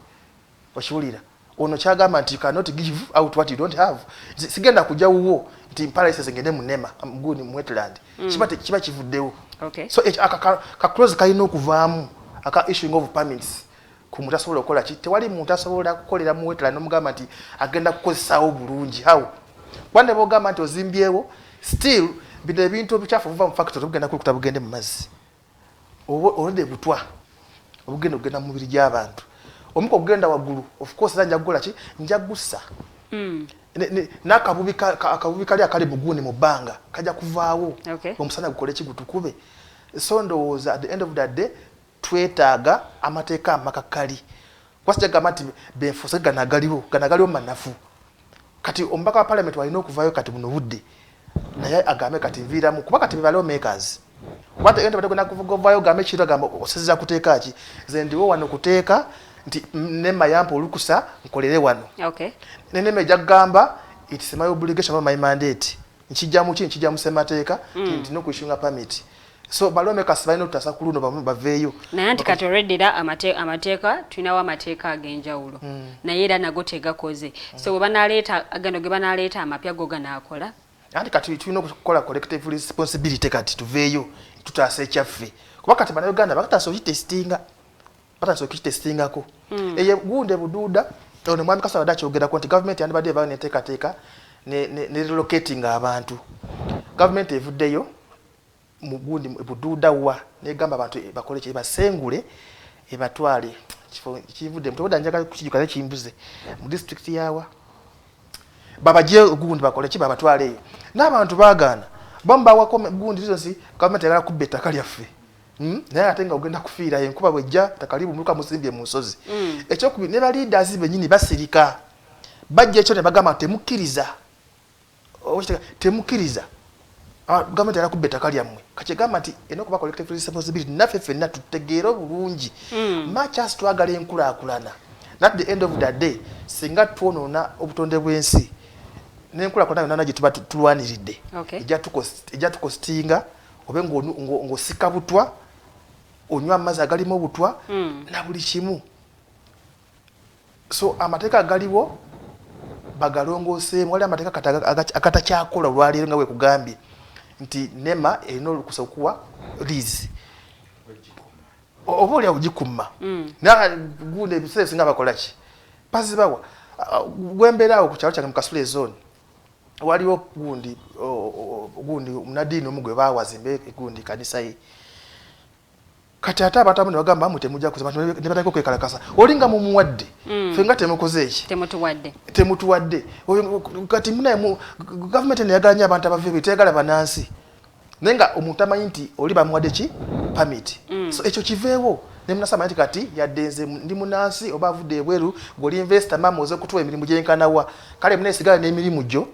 [SPEAKER 4] Okiwulira? Ono kyagamba nti you cannot give out what you don't have. Nti sigenda kujja wuwo nti mpa license ngende mu NEMA, gundi mu wetland. Kiba kivuddewo. So ekyo ka clause kalina okuvaamu aka issuing of permits ku muntu asobola okukola ki. Tewali muntu asobola kukolera mu wetland nomugamba nti agenda kukozesaawo bulungi. How? Kuba ne bwogamba nti ozimbyewo, still bino ebintu ebikyafu buva mu factory bugenda kulukuta bugende mu mazzi, oba olwedde butwa obugenda okugenda mu mubiri gy'abantu, omuka ogenda waggulu. Of course era nja kukola ki? Nja gussa n'akabubi akabubi kali akali muguuni mu bbanga kajja kuvaawo. Omusana gukole ki? Gutukube. So ndowooza at the end of the day twetaaga amateeka amakakali, kuba sijja kugamba nti benfuuse. Gano agaliwo, gano agaliwo manafu. Kati omubaka wa parliament walina okuvaayo kati buno budde naye agambe kati nviiramu, kuba kati be lawmakers. Kuba tegenda kuvayo ogambe ekiro, agamba osinziira kuteeka ki? Nze ndiwo wano kuteeka nti NEMA yampa olukusa nkolere wano. Ne NEMA ejja kugamba it's my obligation oba my mandate, nkijja mu ki? Nkijja mu ssemateeka nti n'okuissuinga permit. So ba lawmakers balina okutaasa ku luno, baveeyo.
[SPEAKER 8] Naye nti kati already era amateeka tulinawo, amateeka ag'enjawulo, naye era nago tegakoze. So bwe banaleeta gano ge banaleeta amapya, go ganaakola?
[SPEAKER 4] Anti kati tulina okukola collective responsibility. Kati tuveeyo tutaasa ekyaffe, kuba kati bannayuganda batandise okitestinga, batandise okitestingako. Eyo gundi ebuduuda ono mwami Kasa abadde akyogerako nti gavumenti yandibadde ebayo neteekateeka ne relocating abantu. Gavumenti evuddeyo mu gundi buduuda wa negamba abantu bakole ki? Ebasengule ebatwale kifo kivudde mutobodda, njagala kukijuka naye kimbuze, mu disitulikiti yawa babajje gundi bakole ki? Babatwale eyo. N'abantu baagaana, bamu bawako gundi reasons, gavumenti eyagala kubba ettaka lyaffe. Naye ate nga ogenda kufiirayo enkuba bwejja, ttaka libumuluka, musimbye mu nsozi. Ekyokubiri, ne ba leaders bennyini basirika, bajja ekyo ne bagamba nti temukkiriza. Temukkiriza. Ah, gavumenti eyagala kubba ettaka lyammwe. Kakyegamba nti erina okuba collective responsibility, naffe ffenna tutegeere obulungi. Much as twagala enkulaakulana, at the end of the day singa twonoona obutonde bw'ensi n'enkulaakulana yonna gye tuba tulwaniridde, ejja tukostinga, obe ng'osika butwa, onywa amazzi agalimu obutwa na buli kimu. So amateeka agaliwo bagalongooseemu. Wali amateeka kati agatakyakola olwaleero, nga bwekugambye nti NEMA erina olukusa okuwa lease oba oli awo gikumma. Naye gundi ebiseera ebisinga bakola ki? Bazibawa. Ah, gwembeera awo ku kyalo kyange mu Kasule Zone waliwo gundi gundi munadiini omu gwe baawazimbe gundi kanisa ye. Kati ate abantu abamu ne bagamba mwe temujja kuzimba, ne batandika okwekalakasa, oli nga mumuwadde, ffe nga temukoze eki?
[SPEAKER 8] Temutuwadde.
[SPEAKER 4] Temutuwadde. Kati munaye gavumenti eno eyagala nnyo abantu abava ebweru, teyagala banansi, naye nga omuntu amanyi nti oli bamuwadde ki? Permit. So ekyo kiveewo, ne munansi amanyi nti kati yadde nze ndi munansi oba avudde ebweru, gweoli investor, maama oze kutuwa emirimu gyenkanawa, kale munaye sigala n'emirimu gyo,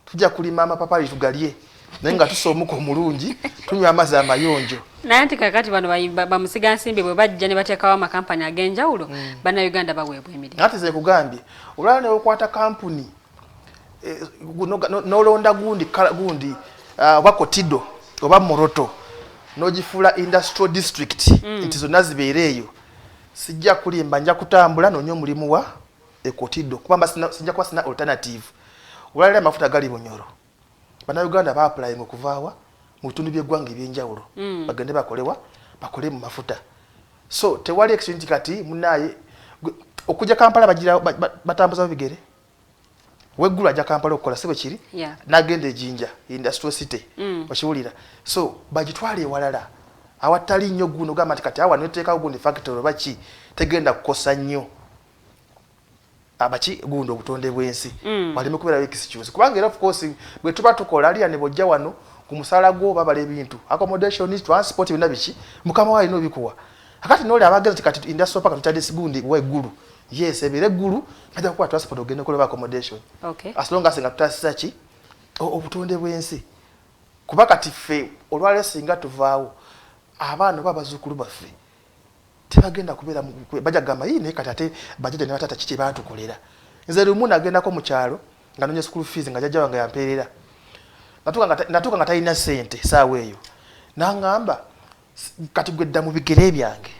[SPEAKER 4] tujja kulima amapapali tugalye, naye nga tusa omuka omulungi, tunywa amazzi amayonjo.
[SPEAKER 8] Naye nti kakati bano bamusigansimbi bwe bajja ne bateekawo amakampani ag'enjawulo, bannayuganda baweebwa emirimu.
[SPEAKER 4] Ate ze kugambye olwala neokwata kampuni n'olonda gundi gundi oba Kotido oba Moroto n'ogifuula industrial district, nti zonna zibeere eyo, sijja kulimba, nja kutambula noonya omulimu wa e Kotido, kuba mba sijja kuba sina alternative. Olwaliro amafuta gali Bunyoro, bannayuganda baapplyinga okuvaawa mu bitundu by'eggwanga ebyenjawulo bagende bakolewa, bakole mu mafuta. So tewali excuse nti kati munaye okujja Kampala bagira batambuza bigere. Weggulu ajja Kampala okukola, si bwe kiri?
[SPEAKER 8] Yeah.
[SPEAKER 4] N'agenda ejinja industrial city. Okiwulira? So bagitwale ewalala awatali nnyo guno, ogamba nti kati awa neteekawo gundi factory oba ki, tegenda kukosa nnyo abaki gundi obutonde bw'ensi. Waleme kubeerawo excuse, kubanga era of course bwe tuba tukola aliya ne bwojja wano ku musaala gwo babala ebintu, accommodation, transport, byonna biki, mukama we alina obikuwa. Akati noli abagenza ti kati industrial park tutadde gundi weggulu, yes, ebeere eggulu, bajja kukuwa transport ogende okola accommodation, as long as nga tutasisa ki? Obutonde bw'ensi. Kuba kati ffe olwaleero singa tuvaawo, abaana oba abazzukulu baffe. Tebagenda kubeera bajja kugamba, "Ii, naye kati ate bajjajja ne bataata kiki bantukolera?" Nze lumu nagendako mu kyalo nga nonya school fees, nga jjajja wange yampeerera. Natuuka nga talina ssente saawa eyo, n'aŋŋamba, "Kati gwe dda mu bigere byange,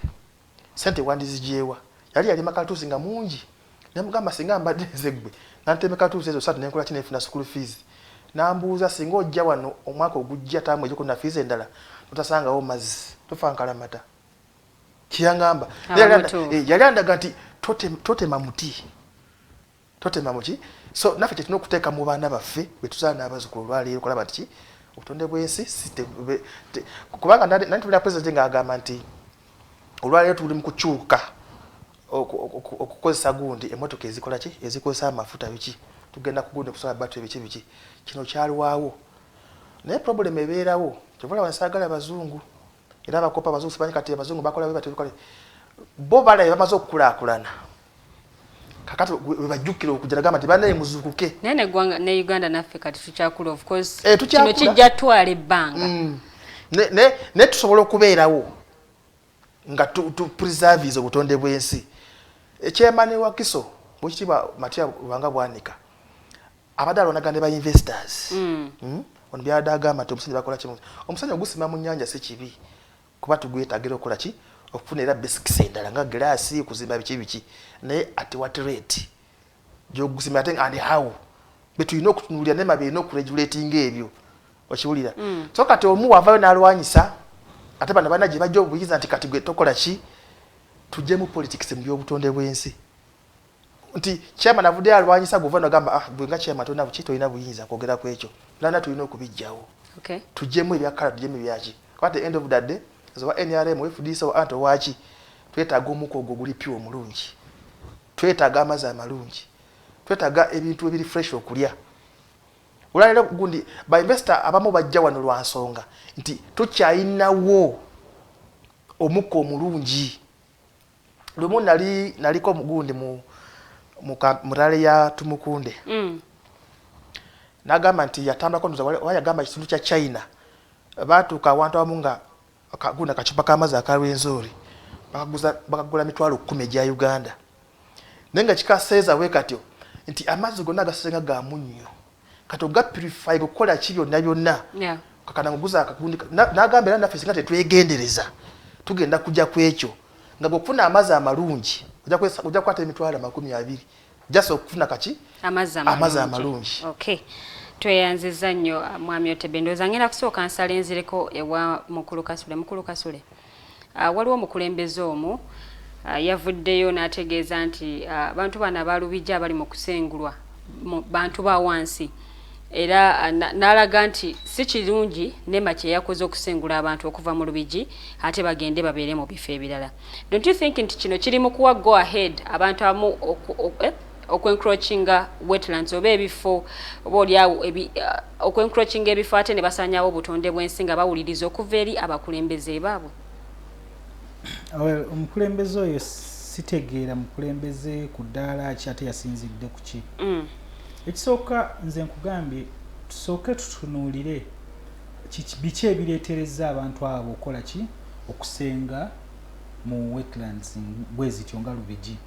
[SPEAKER 4] sente wandizigyewa?" Yali yalima katuusi nga mungi. Nemugamba, "Singa mbadde nze gwe, nanteme katuusi ezo satu nenkola ki, nenfuna school fees." Nambuuza, "Singa ojja wano omwaka ogujja taamu ejokuna fees endala, notasangawo mazzi, tofa nkalamata?" Kyeyaŋŋamba. Yali andaga nti totema muti, totema muki. So naffe kyetulina okuteeka mu baana baffe betuzaala n'abazzukulu olwaleero, kulaba nti ki obutonde bw'ensi kubanga nani tulina president ng'agamba nti olwaleero tuli mu kukyuka okukozesa gundi emmotoka ezikola ki, ezikozesa amafuta biki, tugenda kugundi kusola battery biki biki. Kino kyalwawo, naye problem ebeerawo. Kyova olaba nsaagala bazungu era abakopa abazungu simanyi. Kati abazungu bakola bwe batyo, bikola bo balabe bamaze okukulaakulana, kakati webajjukira okujja nagamba nti bannaye muzuukuke.
[SPEAKER 8] Naye neggwanga ne Uganda naffe kati tukyakula, of course. Eh, tukyakula. Kino kijja twala ebbanga.
[SPEAKER 4] Ne tusobola okubeerawo nga tu preserve obutonde bw'ensi. Ekyemani Wakiso, bwekitiibwa Matya Lubanga Bwanika abadde alwanagana ne ba investors. Ono byadde agamba nti omusajja bakola kimu, omusajja ogusima mu nnyanja si kibi, kuba tugwetaagira okukola ki, okufuna era basics endala nga glass, kuzimba biki biki, naye at what rate gyogusima ate and how, betulina okutunuulira nema birina okuregulatinga ebyo, okiwulira? So kati omu wavayo n'alwanyisa, ate bano balina gye bajja obuyinza nti kati gwe tokola ki. Tuggyemu politics mu by'obutonde bw'ensi, nti chairman avuddeyo alwanyisa, gova nagamba, "Ah, gwe nga chairman tolina buki, tolina buyinza kwogera ku ekyo." Nana tulina okubijjawo. Tuggyemu ebyakala, tuggyemu ebyaki, kuba at the end of the day, nze wa NRM, FDC, wa anti owaki, twetaaga omukka ogwo oguli pure omulungi, twetaaga amazzi amalungi, twetaaga ebintu ebiri fresh okulya. Olwaleero gundi ba investor abamu bajja wano lwa nsonga nti tukyayinawo omukka omulungi. Lumu nali naliko mugundi mu rally ya Tumukunde. N'agamba nti yatambulako ndoza oba yagamba kitundu kya China, baatuuka awantu awamu nga gundi akacupa k'amazzi akalwenzori bakagula 100,000 egya Uganda, naye nga kikaseeza bwe katyo nti amazzi gonna agasinga ga munnyo, kati ogapurify okukola ki byonna byonna. Kakana nguguza akagundi n'agamba era naffe singa tetwegendereza tugenda kujja ku ekyo nga bw'okufuna amazzi amalungi ojja kukwata 20,000 just okufuna kaki.
[SPEAKER 8] Amazzi.
[SPEAKER 4] Amazzi amalungi.
[SPEAKER 8] Okay, tweyanziza nnyo, mwami Otebe. Ndowooza ngenda kusooka nsala enzireko ewa mukulu Kasule. Mukulu Kasule, waliwo omukulembeze omu yavuddeyo n'ategeeza nti abantu bano abalubijja abali mu kusengulwa bantu ba wansi, era n'alaga nti si kirungi NEMA kye yakoze okusengula abantu okuva mu Lubigi ate bagende babeere mu bifo ebirala. Don't you think nti kino kiri mu kuwa go ahead abantu abamu okwencroachinga wetlands oba ebifo oba oliawo okwencroachinga ebifo ate ne basanyawo obutonde bw'ensi nga bawuliriza okuva eri abakulembeze baabwe?
[SPEAKER 11] Well, omukulembeze oyo sitegeera mukulembeze ku ddaala ki ate yasinzidde ku ki. Ekisooka nze nkugambye, tusooke tutunuulire biki ebireetereza abantu abo okukola ki, okusenga mu wetlands bwe zityo nga Lubigi.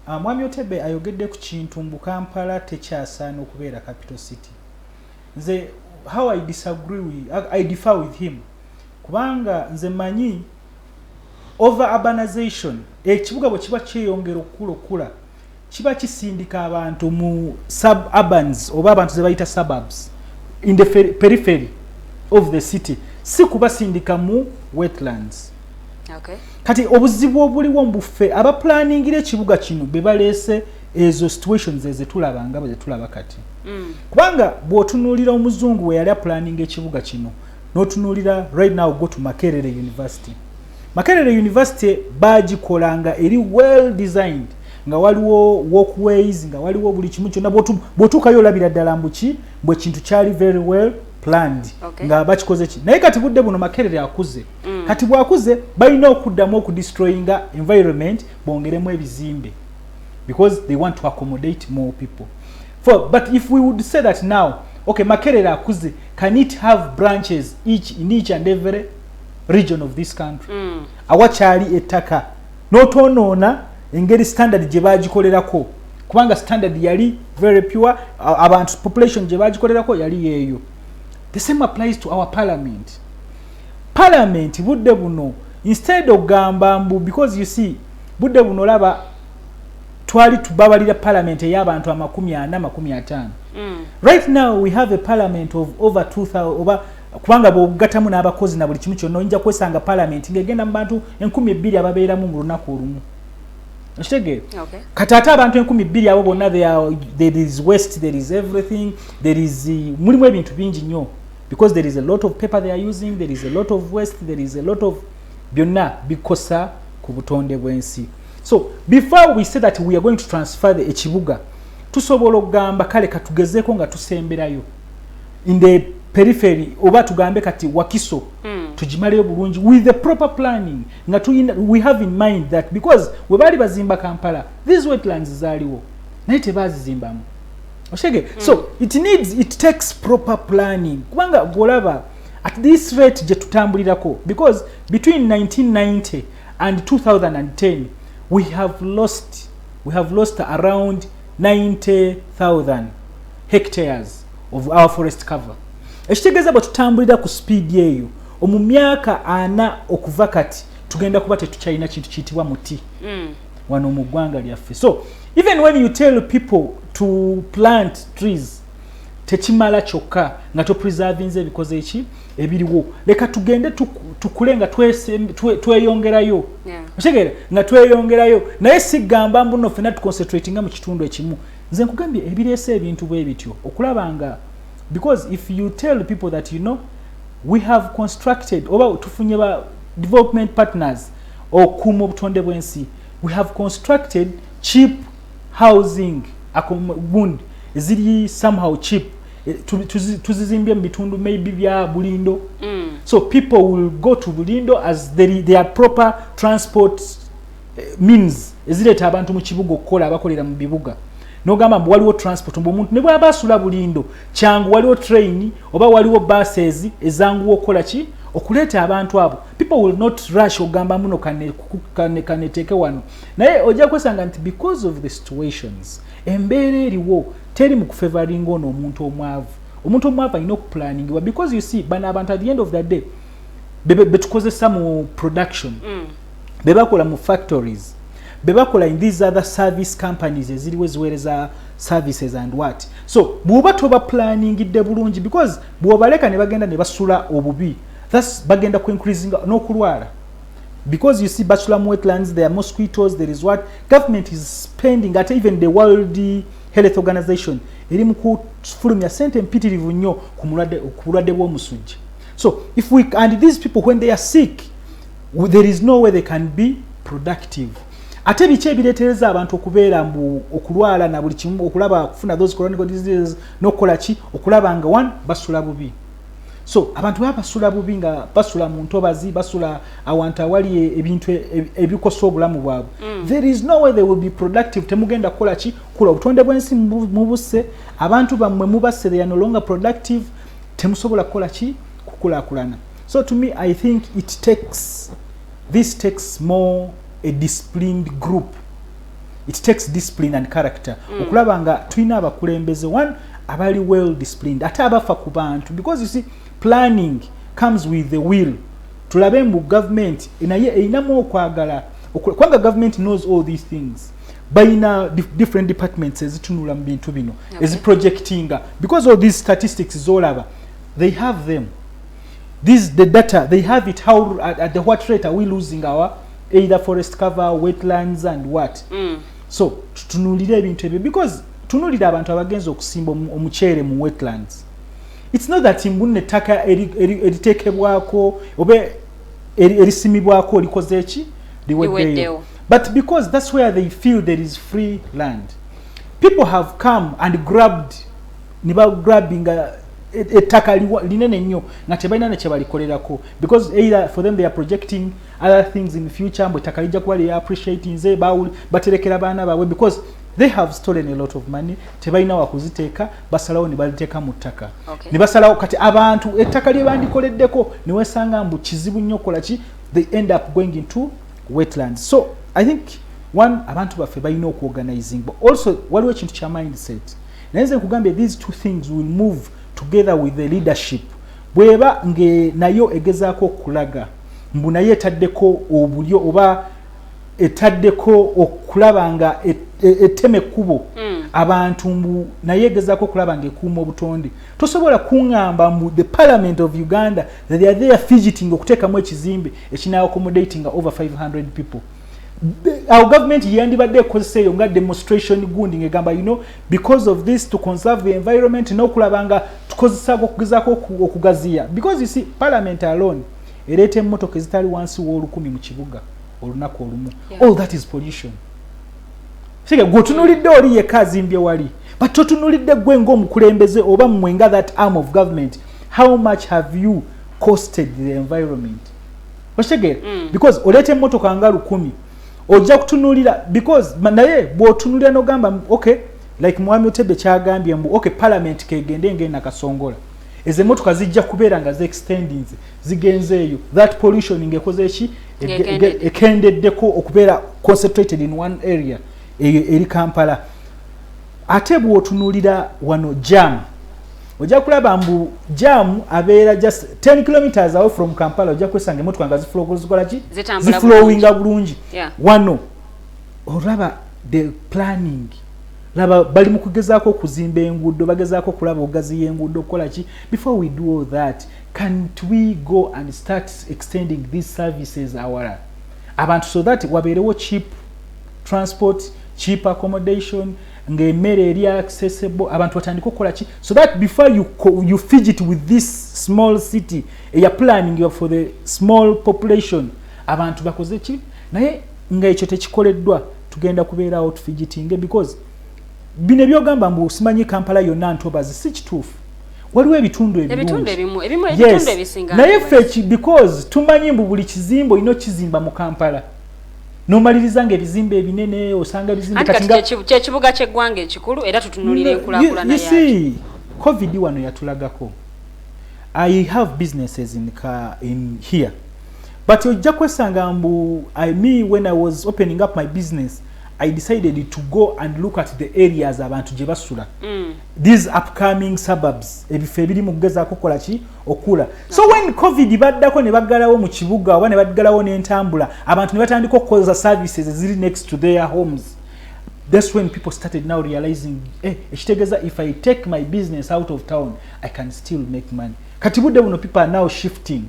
[SPEAKER 11] Mwami Otebe ayogedde ku kintu mbu Kampala tekyasaana okubeera capital city. Nze how I disagree with, I differ with him, kubanga nze manyi over urbanization, ekibuga bwe kiba kyeyongera okukula okukula, kiba kisindika abantu mu suburbans oba abantu ze bayita suburbs in the periphery of the city, si kubasindika mu wetlands. Kati obuzibu obuliwo mbuffe abaplaningira ekibuga kino be baleese ezo situations ezetulaba nga bwe zetulaba kati. Kubanga bw'otunuulira omuzungu we yali aplaninga ekibuga kino, n'otunuulira right now, go to Makerere University. Makerere University bagikola nga eri well designed, nga waliwo walkways, nga waliwo buli kimu kyonna. Bw'otuukayo olabira ddala mbuki bwe kintu kyali very well planned. Nga bakikoze ki. Naye kati budde buno Makerere akuze. Kati bwakuze balina okuddamu okudestroyinga environment bongeremu ebizimbe because they want to accommodate more people. But if we would say that now, okay, Makerere akuze, can it have branches each in each and every region of this country. Awakyali ettaka n'otonoona engeri standard gye bagikolerako, kubanga standard yali very pure, abantu population gye bagikolerako yali yeeyo. The same applies to our parliament. Parliament budde buno, instead ogamba mbu, because you see, budde buno olaba twali tubabalira parliament ey'abantu 40, 50. Right now we have a parliament of over 2000, oba kubanga bw'ogattamu n'abakozi na buli kimu kyonna, oyinza kwesanga parliament ng'egenda mu bantu 2000 ababeeramu mu lunaku olumu. Okitegeera?
[SPEAKER 8] Okay.
[SPEAKER 11] Kati ate abantu 2000 abo bonna, there is waste, there is everything, there is mulimu ebintu bingi nnyo, because there is a lot of paper they are using, there is a lot of waste, there is a lot of byonna bikosa ku butonde bw'ensi. So before we say that we are going to transfer the ekibuga, tusobola okugamba kale katugezeeko nga tusemberayo in the periphery, oba tugambe kati Wakiso tugimaleyo bulungi with the proper planning, nga tuyina, we have in mind that because we baali bazimba Kampala, these wetlands zaaliwo naye tebazizimbamu. Oshege? So it takes proper planning, kubanga bwolaba at this rate gye tutambulirako, because between 1990 and 2010 we have lost around 90,000 hectares of our forest cover. Ekitegeeza bwe tutambulira ku speed eyo, mu myaka 40 okuva kati tugenda kuba tetukyalina kintu kiyitibwa muti wano mu ggwanga lyaffe. So even when you tell people to plant trees, tekimala kyokka nga topreservinze ebikoze eki ebiriwo. Leka tugende tukule nga tweyongerayo. Okitegeera? Nga tweyongerayo, naye sigamba mbuno ffenna tuconcentratinga mu kitundu ekimu. Nze nkugambye ebireese ebintu bwe bityo okulaba nga, because if you tell people that, we have constructed, oba tufunye ba development partners okukuuma obutonde bw'ensi, we have constructed cheap housing gundi eziri somehow cheap, tuzizimbye mu bitundu maybe bya Bulindo. So people will go to Bulindo as there are proper transport means ezireeta abantu mu kibuga okukola, abakolera mu bibuga. Nogamba mbu waliwo transport, mbu omuntu ne bwaba asula Bulindo kyangu, waliwo train oba waliwo buses ezanguwa okukola ki, okuleeta abantu abo. People will not rush ogamba muno kaneteeke wano. Naye ojja kwesanga nti because of the situations, embeera eriwo teri mu kufavoringa ono omuntu omwavu. Omuntu omwavu alina okuplaningibwa, because you see, bano abantu at the end of the day betukozesa mu production, bebakola mu factories, bebakola in these other service companies eziriwo eziweereza services and what. So bw'oba toba planningidde bulungi, because bw'obaleka ne bagenda ne basula obubi, thats bagenda ku increasing n'okulwala, because you see, basula mu wetlands, there are mosquitoes, there is what government is spending at. Even the World Health Organization eri mu kufulumya sente mpitirivu nnyo ku bulwadde bw'omusujja. So if we, and these people, when they are sick, there is no way they can be productive. Ate biki ebireetereza abantu okubeera mbu okulwala na buli kimu, okulaba okufuna those chronic diseases n'okukola ki, okulaba nga one, basula bubi. So abantu baba basula bubi, nga basula mu ntobazi, basula awantu awali ebintu ebikosa obulamu bwabwe, there is no way they will be productive. Temugenda kukola ki, kula. Obutonde bw'ensi mubusse, abantu bammwe mubasse, they are no longer productive, temusobola kukola ki, kukulaakulana. So to me, I think it takes this takes more a disciplined group. It takes discipline and character okulaba nga tulina abakulembeze, one, abali well disciplined, ate abafa ku bantu, because you see, planning comes with the will. Tulabe mbu government naye erinamu okwagala, kubanga government knows all these things. Balina different departments ezitunula mu bintu bino, eziprojectinga, because all these statistics zolaba, they have them, this the data, they have it, how at the what rate are we losing our either forest cover, wetlands and what. So tutunuulire ebintu ebyo, because tunuulire abantu abagenza okusimba omuceere mu wetlands. It's not that mbunno ettaka eriteekebwako oba erisimibwako likoze eki, liweddeyo,
[SPEAKER 8] Liweddewo.
[SPEAKER 11] but because that's where they feel there is free land. People have come and grabbed, ne bagrabbinga ettaka linene nnyo nga tebalina ne kyebalikolerako, because either for them they are projecting other things in the future, mbu ettaka lijja kuba lya appreciatinze, baterekera baana baabwe, because They have stolen a lot of money, tebalina wakuziteeka, basalawo ne baliteeka mu ttaka. Ne basalawo kati abantu ettaka lye bandikoleddeko ne wesanga mbu kizibu nnyo okukola ki, they end up going into wetlands. So I think one, abantu baffe balina okuorganizing, but also waliwo ekintu kya mindset. Naye nze nkugambye, these two things will move together with the leadership. Bweba nge nayo egezaako okulaga mbu naye etaddeko obulyo oba etaddeko okulaba nga etema ekkubo abantu, mbu naye egezaako okulaba nga ekuuma obutonde, tosobola kuŋŋamba mbu the Parliament of Uganda, that they are there fidgeting okuteekamu ekizimbe ekina accommodating over 500 people. Awo gavumenti yandibadde ekozesa eyo nga demonstration gundi, ngegamba, because of this, to conserve the environment, n'okulaba nga tukozesako okugezaako okugaziya, because you see, parliament alone ereeta emmotoka ezitali wansi w'olukumi mu kibuga olunaku olumu. All that is pollution. Sige gwe otunulidde oli yekka azimbye wali, but totunulidde gwe ng'omukulembeze oba mmwe nga that arm of government, how much have you costed the environment? Okitegeera? Because oleeta emmotoka nga 1000, ojja kutunulira, because naye bw'otunulira n'ogamba, okay, like mwami Otebe kyagambye mbu okay, parliament kegende ngenda Kasongola, ezo emmotoka zijja kubeera nga zeextendinze zigenze eyo, that pollution ng'ekoze ki?
[SPEAKER 8] Ng'ekendedde.
[SPEAKER 11] Ekendeddeko okubeera concentrated in one area eyo eri Kampala. Ate bw'otunuulira wano jam, ojja kulaba mbu jam abeera just 10 kilometers away from Kampala, ojja kwesanga emotoka nga zikola ki?
[SPEAKER 8] Zitambula.
[SPEAKER 11] Ziflowinga bulungi. Wano olaba the planning, laba bali mu kugezaako okuzimba enguudo, bagezaako okulaba ogaziya enguudo, okukola ki. Before we do all that, can't we go and start extending these services awala abantu, so that wabeerewo cheap transport, cheap accommodation, ng'emmere eri accessible, abantu batandike okukola ki, so that before you fidget with this small city eya planning for the small population, abantu bakoze ki? Naye nga ekyo tekikoleddwa, tugenda kubeerawo tufidgetinge, because bino ebyogamba mbu simanyi Kampala yonna ntobazi si kituufu. Waliwo ebitundu
[SPEAKER 8] ebitundu
[SPEAKER 11] ebirungi.
[SPEAKER 8] Ebimu
[SPEAKER 11] Yes.
[SPEAKER 8] ebitundu ebisinga
[SPEAKER 11] Naye ffe because tumanyi mbu buli kizimbe olina okizimba mu Kampala, nomaliriza nga ebizimbe ebinene osanga ebizimbe
[SPEAKER 8] Anti
[SPEAKER 11] kati
[SPEAKER 8] kati kyekibuga ky'eggwanga ekikulu, era tutunulira enkulaakulana
[SPEAKER 11] You
[SPEAKER 8] yakyo.
[SPEAKER 11] see, COVID wano yatulagako. I have businesses in here, but ojja kwesanga mbu me, when I was opening up my business, I decided to go and look at the areas abantu gye basula, these upcoming suburbs, ebifo ebiri mu kugezaako kukola ki? Okula. So when COVID baddako ne baggalawo mu kibuga oba ne baggalawo n'entambula, abantu ne batandika okukozesa services eziri next to their homes. That's when people started now realizing, ekitegeeza if I take my business out of town, I can still make money. Kati budde buno people are now shifting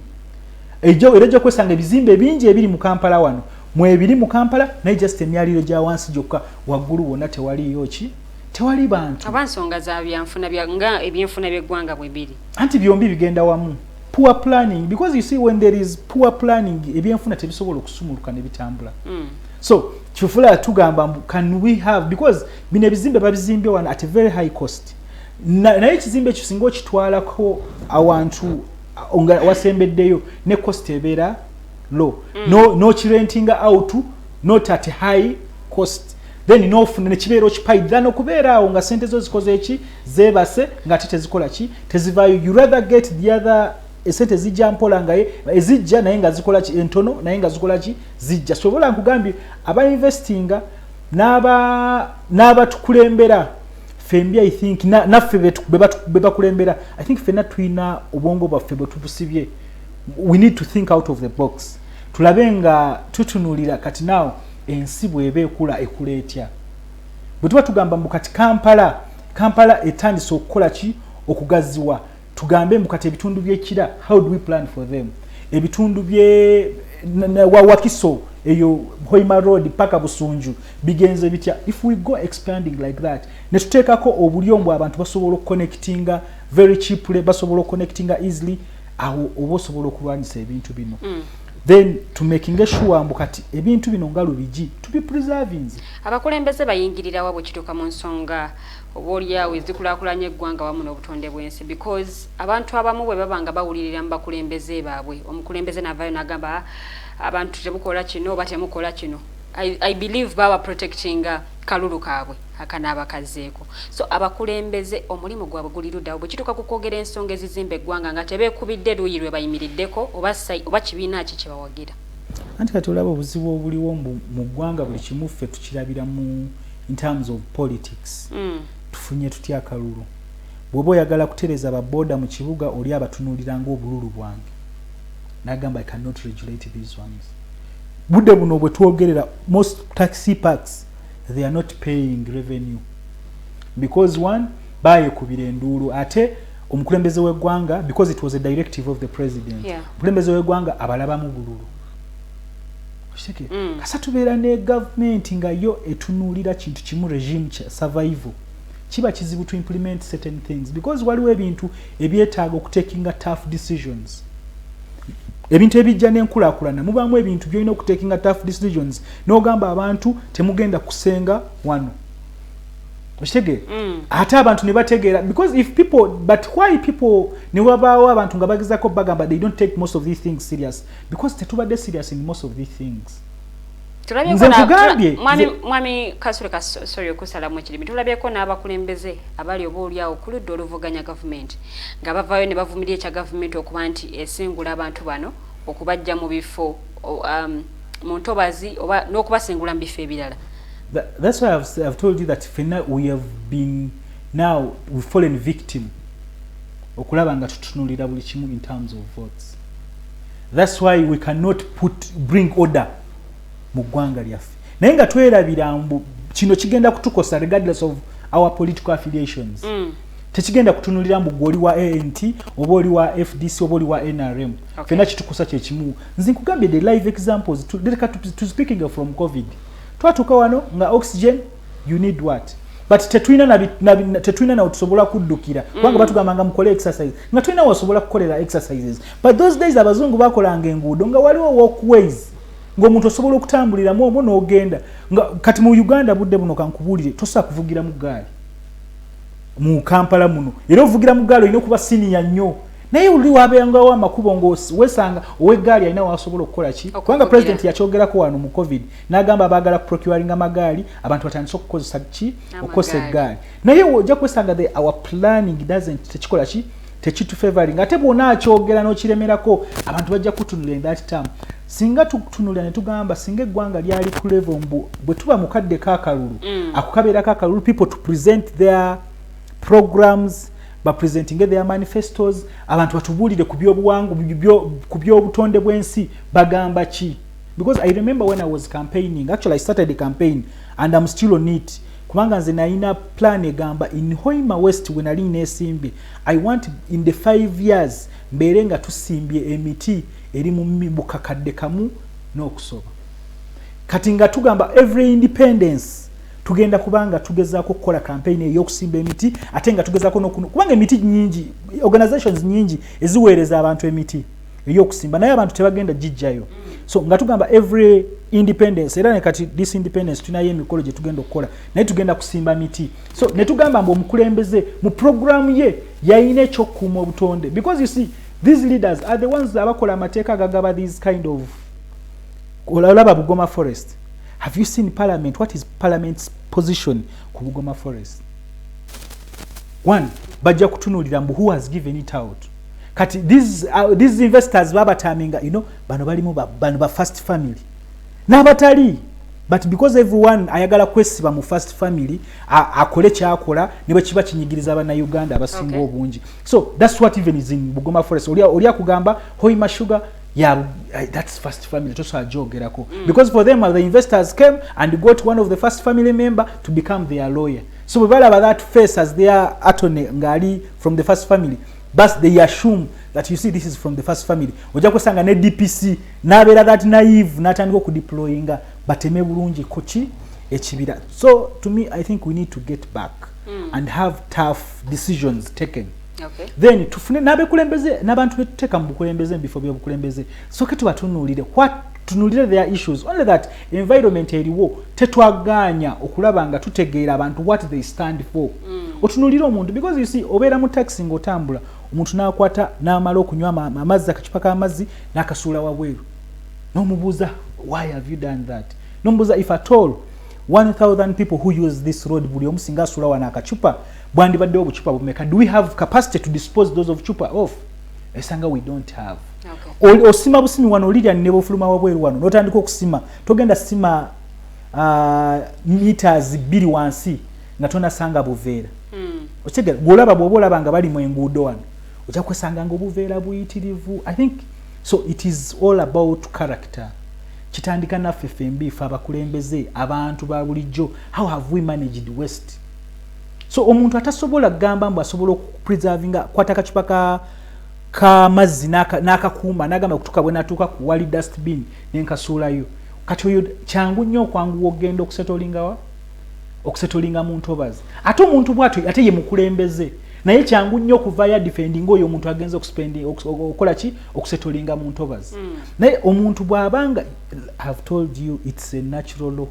[SPEAKER 11] ejo, era ojja kwesanga ebizimbe bingi ebiri mu Kampala wano mwebiri mu Kampala, naye just emyaliro gya wansi gyokka, waggulu wonna tewaliyo ki? Tewali bantu.
[SPEAKER 8] Aba nsonga za byanfuna nga ebyenfuna by'eggwanga bwe biri.
[SPEAKER 11] Anti byombi bigenda wamu. Poor planning, because you see, when there is poor planning, ebyenfuna tebisobola okusumuluka ne bitambula. So kifula tugamba mbu can we have, because bino ebizimbe babizimbye wano at a very high cost. Naye ekizimbe ekyo singa okitwalako awantu nga wasembeddeyo, ne cost ebeera low, nokirentinga out not at high cost, then nofuna nekibeera occupied than okubeera awo nga sente zo zikoze eki? Zeebase ng'ate tezikola ki? Tezivaayo. You rather get the other, esente zijja mpola, nga ezijja naye nga zikola ki? Entono, naye nga zikola ki? Zijja. Sobola nkugambye, abainvestinga n'abatukulembera fembi, I think naffe be bakulembera, I think ffenna tulina obwongo bwaffe bwe tubusibye. We need to think out of the box, tulabe nga tutunuulira kati naawo ensi bw'eba ekula, ekula etya? Bwe tuba tugamba mbu kati Kampala etandise okukola ki? Okugaziwa, tugambe mbu kati ebitundu byekira, how do we plan for them? Ebitundu bye Wakiso eyo, Hoima Road paka Busunju, bigenze bitya? If we go expanding like that, ne tuteekako obulyo mbw abantu basobola okuconnectinga very cheaply, basobola okuconnectinga easily, awo oba osobola okulwanyisa ebintu bino. Then to making sure mbu kati ebintu bino nga Lubigi tubipreservinze.
[SPEAKER 8] Abakulembeze bayingirirawa bwe kituuka mu nsonga oba oliawo ezikulaakulanya eggwanga wamu n'obutonde bw'ensi? Because abantu abamu bwe baba nga bawulirira mu bakulembeze baabwe, omukulembeze n'avaayo n'agamba, "Ah, abantu temukola kino oba temukola kino," I believe baba protectinga kalulu kaabwe akanaaba kazzeeko. So abakulembeze omulimu gwabwe guli luddawo bwe kituuka ku kwogera ensonga ezizimba eggwanga nga tebeekubidde luuyi lwe bayimiriddeko oba kibiina ki kye bawagira?
[SPEAKER 11] Anti kati olaba obuzibu obuliwo mu ggwanga, buli kimu ffe tukirabira mu in terms of politics. Tufunye tutya akalulu? Bw'oba oyagala kutereeza babooda mu kibuga, oli abatunuulira ng'obululu bwange, n'agamba, "I cannot regulate these ones." Budde buno bwe twogerera, most taxi parks, they are not paying revenue because one, bayekubira enduulu, ate omukulembeze w'eggwanga, because it was a directive of the president, omukulembeze w'eggwanga abalabamu bululu. Kasa tubeera ne gavumenti nga yo etunuulira kintu kimu, regime survival, kiba kizibu to implement certain things, because waliwo ebintu ebyetaaga okutakinga tough decisions. Ebintu ebijja n'enkulaakulana, mubaamu ebintu byolina okutakinga tough decisions, n'ogamba abantu temugenda kusenga wano, okitegeera? Ate abantu ne bategeera, because if people, but why people, ne wabaawo abantu nga bagezako bagamba they don't take most of these things serious, because tetubadde serious in most of these things. Nze nkugambye.
[SPEAKER 8] Mwami Kasule, sorry okusalamu ekirimi, tulabyeko n'abakulembeze abali oba oliawo ku ludda oluvuganya gavumenti nga bavaayo ne bavumirira ekya gavumenti okuba nti esengula abantu bano okubajja mu bifo mu ntobazi oba n'okubasengula mu bifo ebirala.
[SPEAKER 11] That's why I've told you that fenna we have been, now we've fallen victim okulaba nga tutunulira buli kimu in terms of votes. That's why we cannot put bring order mu ggwanga lyaffe, naye nga twerabira mbu kino kigenda kutukosa regardless of our political affiliations. Tekigenda kutunulira mbu gwe oli wa ANT oba oli wa FDC oba oli wa NRM. Fenna kitukosa kyekimu. Nze nkugambye the live examples. Leka to speaking from COVID, twatuuka wano nga oxygen, you need what, but tetulina nawe tusobola kuddukira, kubanga batugamba nga mukole exercise, nga tulina wasobola kukolera exercises. But those days abazungu bakolanga enguudo nga waliwo walkways, ng'omuntu osobola okutambuliramu omwo n'ogenda. Nga kati mu Uganda budde buno, kankubuulire, tosobola kuvugira mu ggaali mu Kampala muno, era ovugira mu ggaali olina okuba siniya nnyo. Naye oli wabeerangawo amakubo ng'owesanga ow'eggaali alina wasobola okukola ki, kubanga president yakyogerako wano mu COVID n'agamba abaagala procuring amagaali, abantu batandise okukozesa ki, okukozesa eggaali. Naye ojja kwesanga our planning doesn't, tekikola ki, tekitufavoring. Ate bw'ona akyogera n'okiremerako, abantu bajja kutunula in that term. Singa tutunulira ne tugamba singa eggwanga lyali ku level mbu bwe tuba mu kadde k'akalulu, ako kabeerako akalulu, people to present their programs, bapresentinge their manifestos, abantu batubuulire ku byobuwangu, ku byobutonde bw'ensi bagamba ki. Because I remember when I was campaigning, actually I started a campaign and I'm still on it, kubanga nze nalina plan egamba in Hoima West we nali nesimbye, I want in the 5 years mbeere nga tusimbye emiti eri mu bukakadde kamu n'okusoba. Kati nga tugamba every independence tugenda kubanga tugezaako okukola campaign ey'okusimba emiti, ate nga tugezaako kubanga emiti nyingi, organizations nyingi eziweereza abantu emiti ey'okusimba, naye abantu tebagenda gijjayo. So nga tugamba every independence, era ne kati this independence tulinayo emikolo gye tugenda okukola, naye tugenda kusimba miti. So ne tugamba mbu omukulembeze mu programu ye yalina ekyokukuuma obutonde, because you see, these leaders are the ones abakola amateeka agagaba these kind of, olaba Bugoma Forest. Have you seen parliament? What is parliament's position ku Bugoma Forest? One, bajja kutunuulira mbu who has given it out. Kati these investors babataminga, bano balimu bano ba first family n'abatali, but because everyone ayagala kwesiba mu first family, akole kyakola ne bwe kiba kinyigiriza bannayuganda abasinga obungi. So that's what even is in Bugoma Forest. Oli akugamba Hoima Sugar ya, that's first family, tosobola gyogerako, because for them, the investors came and got one of the first family member to become their lawyer. So bwe balaba that face as their attorney ng'ali from the first family, but they assume that, you see, this is from the first family. Ojja kusanga ne DPC n'abeera that naive n'atandika okudeployinga bateme bulungi kuki ekibira. So to me, I think we need to get back and have tough decisions taken. Then tufune n'abekulembeze n'abantu betuteeka mu bukulembeze, mu bifo by'obukulembeze, soke tubatunuulire, what tunuulire their issues. Only that environment eriwo tetwagaanya okulaba nga tutegeera abantu what they stand for. Otunuulire omuntu, because you see, obeera mu taxi ng'otambula, omuntu n'akwata n'amala okunywa amazzi, akacupa k'amazzi n'akasuula wabweru, n'omubuuza, "Why have you done that?" Nombuuza, if at all 1000 people who use this road, buli omu singa asula wano akacupa, bwandibaddewo obucupa bumeka? Do we have capacity to dispose those of cupa off? Esanga we don't have. Osima busimi wano, olirya ne bwofuluma wabweru wano notandika okusima, togenda sima meters 2 wansi nga tonasanga buveera. Okitegera? Gwolaba, bw'oba olaba nga bali mu enguudo wano, ojja kwesanga nga obuveera buyitirivu. I think so it is all about character. Kitandika naffe ffembi, ffe abakulembeze, abantu ba bulijjo. How have we managed waste? So omuntu atasobola kugamba mbu asobola okupreservinga, kwata akacupa ka kamazzi n'akakuuma n'agamba kutuuka bwe natuuka ku wali dustbin nenkasuulayo, kati oyo kyangu nnyo okwanguwa okugenda okusettlinga wa, okusettlinga mu ntobazi. Ate omuntu bwatyo ate ye mukulembeze, naye kyangu nnyo okuvayo adefendinga oyo omuntu agenza okukola ki, okusettlinga mu ntobazi. Naye omuntu bw'abanga, have told you, it's a natural law,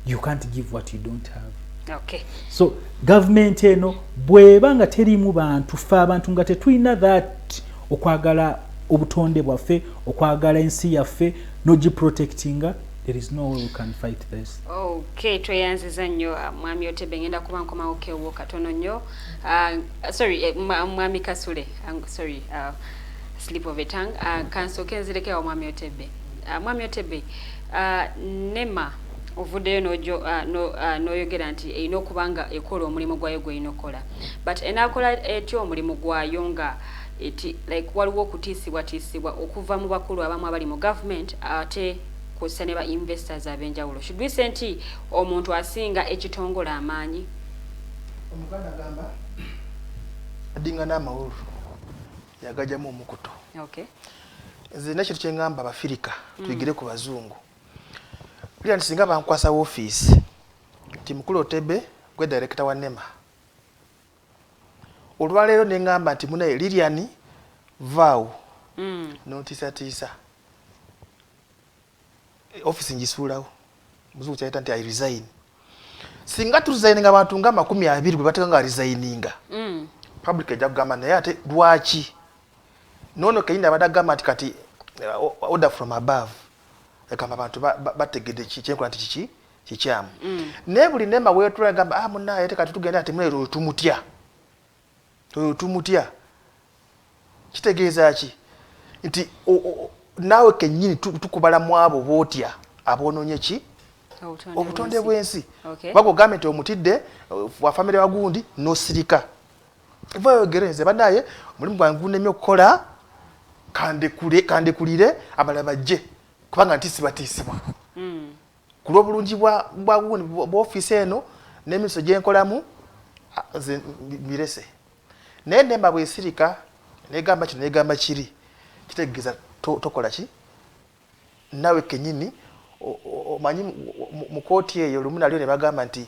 [SPEAKER 11] you can't give what you don't have. So gavumenti eno bw'eba nga teriimu bantu, ffe abantu nga tetulina that okwagala obutonde bwaffe, okwagala ensi yaffe nogiprotectinga, there is no way we can fight this.
[SPEAKER 8] Okay, tweyanziza nnyo, mwami Otebe. Ngenda kuba nkomawo kewo katono nnyo. Sorry, mwami Kasule, sorry, slip of a tongue. Kansooke nzirekewo mwami Otebe. Mwami Otebe, NEMA ovuddeyo n'oyogera no, nti erina okuba nga ekola omulimu gwayo gw'erina okukola, but enaakola etya omulimu gwayo nga eti like waliwo okutiisibwatiisibwa okuva mu bakulu abamu abali mu government, ate kw'ossa ne ba investors ab'enjawulo? Should we say nti omuntu asinga ekitongole amaanyi?
[SPEAKER 4] Omuganda agamba addinga n'amawolu yagajjamu omukuto. Nze nekintu kyeŋŋamba, Abafirika tuyigire ku bazungu. Lira nti singa bankwasa woofiisi nti mukulu Otebe gwe director wa NEMA olwaleero, neŋŋamba nti munaye Lilian vaawo, nontiisatiisa, ofiisi ngisuulawo. Muzungu kyayita nti I resign. Singa turesigninga abantu nga 20 bwe bateeka nga resigninga, public ejja kugamba naye ate lwaki noono kenyini abadde agamba nti kati order from above, egamba abantu bategedde kyenkola nti kiki kikyamu. Naye buli NEMA wetula gamba, ah, munaye ate kati tugenda ati munaye oyo tumutya, oyo tumutya, kitegeeza ki? Nti naawe kennyini tukubala mu abo bootya aboononye ki, obutonde bw'ensi. Kubanga ogambye nti omutidde wa famire wa gundi n'osirika, vayogere nze banaye omulimu gwange gunemye okukola, kandekulire abalala bajje, kubanga ntiisibwatiisibwa ku lw'obulungi bwa gundi bwa ofiisi eno n'emiso gyenkolamu, nze mbirese. Naye NEMA bwesirika negamba kino negamba kiri, kitegeeza tokola ki nawe kenyini. Omanyi mu kooti eyo lumu nalyo ne bagamba nti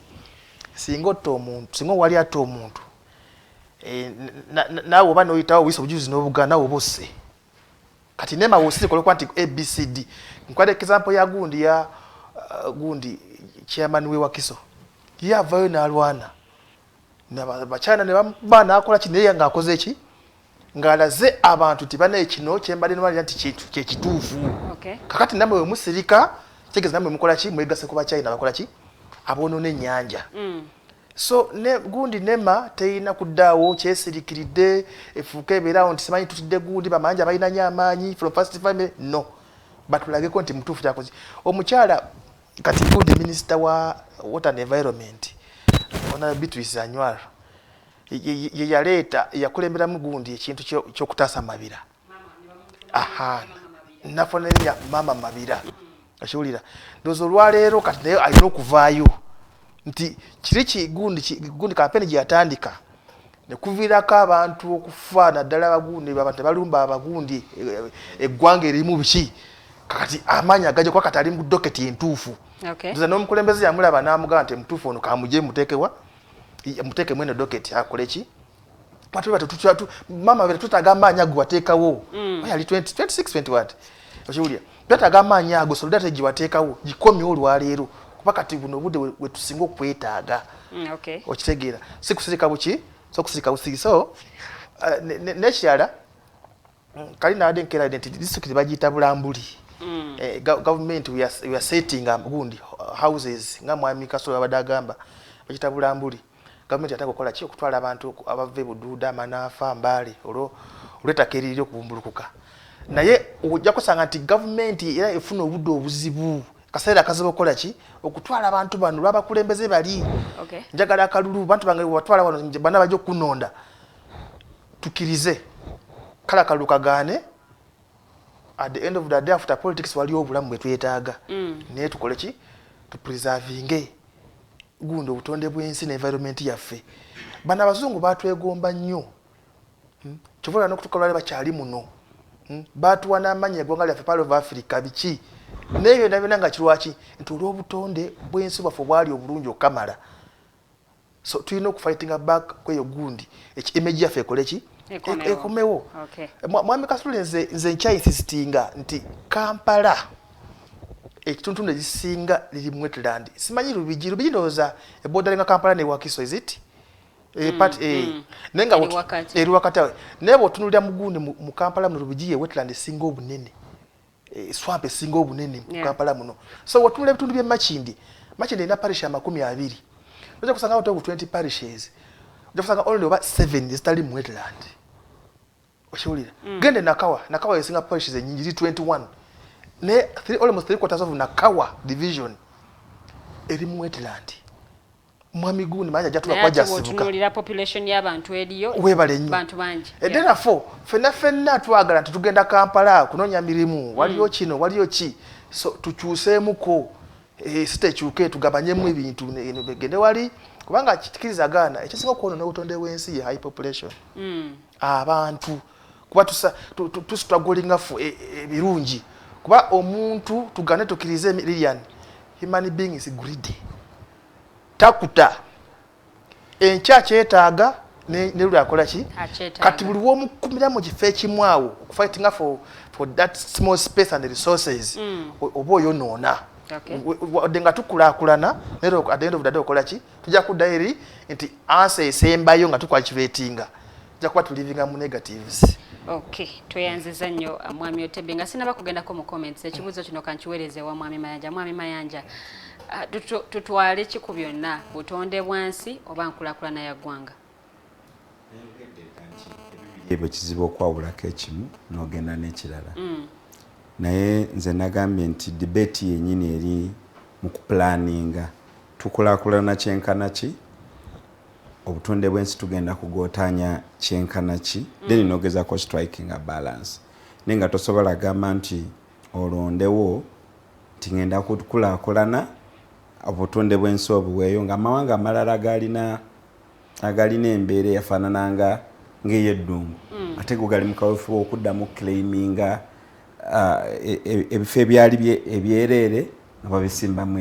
[SPEAKER 4] singa otta omuntu, singa wali atta omuntu, naawe oba noyitawo wisa obujulizi n'obugaana, naawe oba osse. Kati NEMA wosirika olwokuba nti ABCD, nkwata example ya gundi ya gundi chairman we Wakiso, ye avayo n'alwana bakyana ne bamukuba n'akola ki, naye ng'akoze ki, ng'alaze abantu nti banaye kino kyembadde nmalira nti kyekituufu. Kakati namwe we musirika, kitegeeza namwe mukola ki, mwegase ku bachina bakola ki, aboonoona ennyanja. So ne gundi NEMA teyina kuddaawo kyesirikiridde efuuke ebeeraawo nti simanyi tutidde gundi bamayanja balina nnyo amaanyi from first family. No, batulageko nti mutuufu kyakoze omukyala. Kati gundi minister wa water and environment, ona Beatrice Anywar, ye yaleeta, yakulemberamu gundi ekintu ky'okutaasa amabira. Aha, nafuna erinnya Maama Mabira, okiwulira? Ndowooza olwaleero kati naye alina okuvaayo nti kiri gundi kampeni gye yatandika nekuviirako abantu okufa, naddala abagundi, abantu tebalumba abagundi, eggwanga erimu biki. Kakati amaanyi agajja kuba kati ali mu docket entuufu. Ndoza n'omukulembeze yamulaba n'amugamba nti mutuufu ono, kamuje muteekewa, muteeke mweno docket akole ki. Mama bere twetaaga amaanyi ago wateekawo. Yali 20 26 20 what, okiwulira? Twetaaga amaanyi ago, solidarity gye wateekawo gikomyewo olwaleero, kuba kati buno obudde we tusinga okwetaaga. Okitegeera? Si kusirika buki, so kusirika busiri. So nekirala, kali naadde nkeera nti disitulikiti bagiyita Bulambuli. Government, we are setting up gundi houses nga mwami Kasolo abadde agamba bakita bulambuli. Gavumenti yataka okukola ki? Okutwala abantu abava e Buduuda, Manaafa, Mbaale olw'ettaka eriri okubumbulukuka. Naye ojja kusanga nti gavumenti era efuna obudde obuzibu, kaseera akazibu okukola ki? Okutwala abantu bano lwabakulembeze bali. Njagala akalulu, bantu bange batwala wano, bana bajja okunonda, tukirize kale akalulu kagaane. At the end of the day, after politics, waliwo obulamu bwe twetaaga. Naye tukole ki? Tupreservinge gundi obutonde bw'ensi ne environment yaffe. Bano abazungu batwegomba nnyo. Kyova olaba n'okutuuka lwali bakyali muno. Batuwa n'amannya eggwanga lyaffe Pearl of Africa, biki, naye byonna byonna nga kirwaki nti olw'obutonde bw'ensi bwaffe obwali obulungi okukamala. So tulina okufightinga back kweyo gundi image yaffe ekole ki?
[SPEAKER 8] Ekomewo.
[SPEAKER 4] Ekomewo. Mwami Kasule, nze nkyainsistinga nti Kampala ekitundutundu ekisinga liri mu wetland. Simanyi Lubigi, Lubigi ndowooza eborderinga Kampala ne Wakiso, is it? Part naye nga
[SPEAKER 8] Eri wakati.
[SPEAKER 4] Eri wakati awo. Naye bw'otunuulira mu gundi mu Kampala muno, Lubigi ye wetland esinga obunene, swamp esinga obunene mu Kampala muno. So wotunula ebitundu by'e Makindye, Makindye erina parish 20, ojja kusanga out of 20 parishes ojja kusanga only oba 7 ezitali mu wetland. Okiwulira? Gende Nakawa, Nakawa esinga parishes enyingi, ziri 21, naye almost three quarters of Nakawa division eri mu wetland. Mwami gundi Mayanja ajja tuba
[SPEAKER 8] Naye ate
[SPEAKER 4] kwajja sibuka.
[SPEAKER 8] Bw'otunuulira population y'abantu eriyo,
[SPEAKER 4] Weebale nnyo.
[SPEAKER 8] bantu bangi.
[SPEAKER 4] Therefore ffenna ffenna twagala nti tugenda Kampala kunoonya mirimu, waliyo kino, waliyo ki, so tukyuseemuko, si tekyuke, tugabanyemu ebintu gende wali, kubanga kikiriza gaana ekisinga okwonoona obutonde bw'ensi ye high population. Abantu kuba tustrugglinga for ebirungi, kuba omuntu tugane tukirize, Lilian, human being is greedy, takuta enkya kyetaaga ne luli akola ki?
[SPEAKER 8] Akyetaaga.
[SPEAKER 4] Kati buli womukumira mu kifo ekimu awo okufightinga for that small space and resources, oba oyonoona. Wadde nga tukulaakulana, naye at the end of the day okola ki? Tujja kuddayo eri nti ansa esembayo nga tukwaculatinga tujja kuba tulivinga mu negatives.
[SPEAKER 8] Okay, tweyanziza nnyo, mwami Otebe. Nga sinaba kugendako mu comments, ekibuuzo kino kankiweereze ewa mwami Mayanja. Mwami Mayanja, tutwale ki ku byonna, butonde bwansi oba nkulaakulana ya ggwanga?
[SPEAKER 9] Ebyo kizibu okwawulako ekimu n'ogenda n'ekirala. Naye nze nagambye nti debate yennyini eri mu kuplanninga tukulaakulana kyenkana ki, obutonde bw'ensi tugenda kugootanya kyenkana ki, then n'ogezaako striking a balance. Naye nga tosobola gamba nti olondewo nti ngenda kukulaakulana obutonde bw'ensi obuweeyo, ng'amawanga amalala agalina embeera eyafaanananga ng'ey'eddungu ate go gali mu kaweefube okuddamu claiminga ebifo ebyali ebyereere nga babisimbamu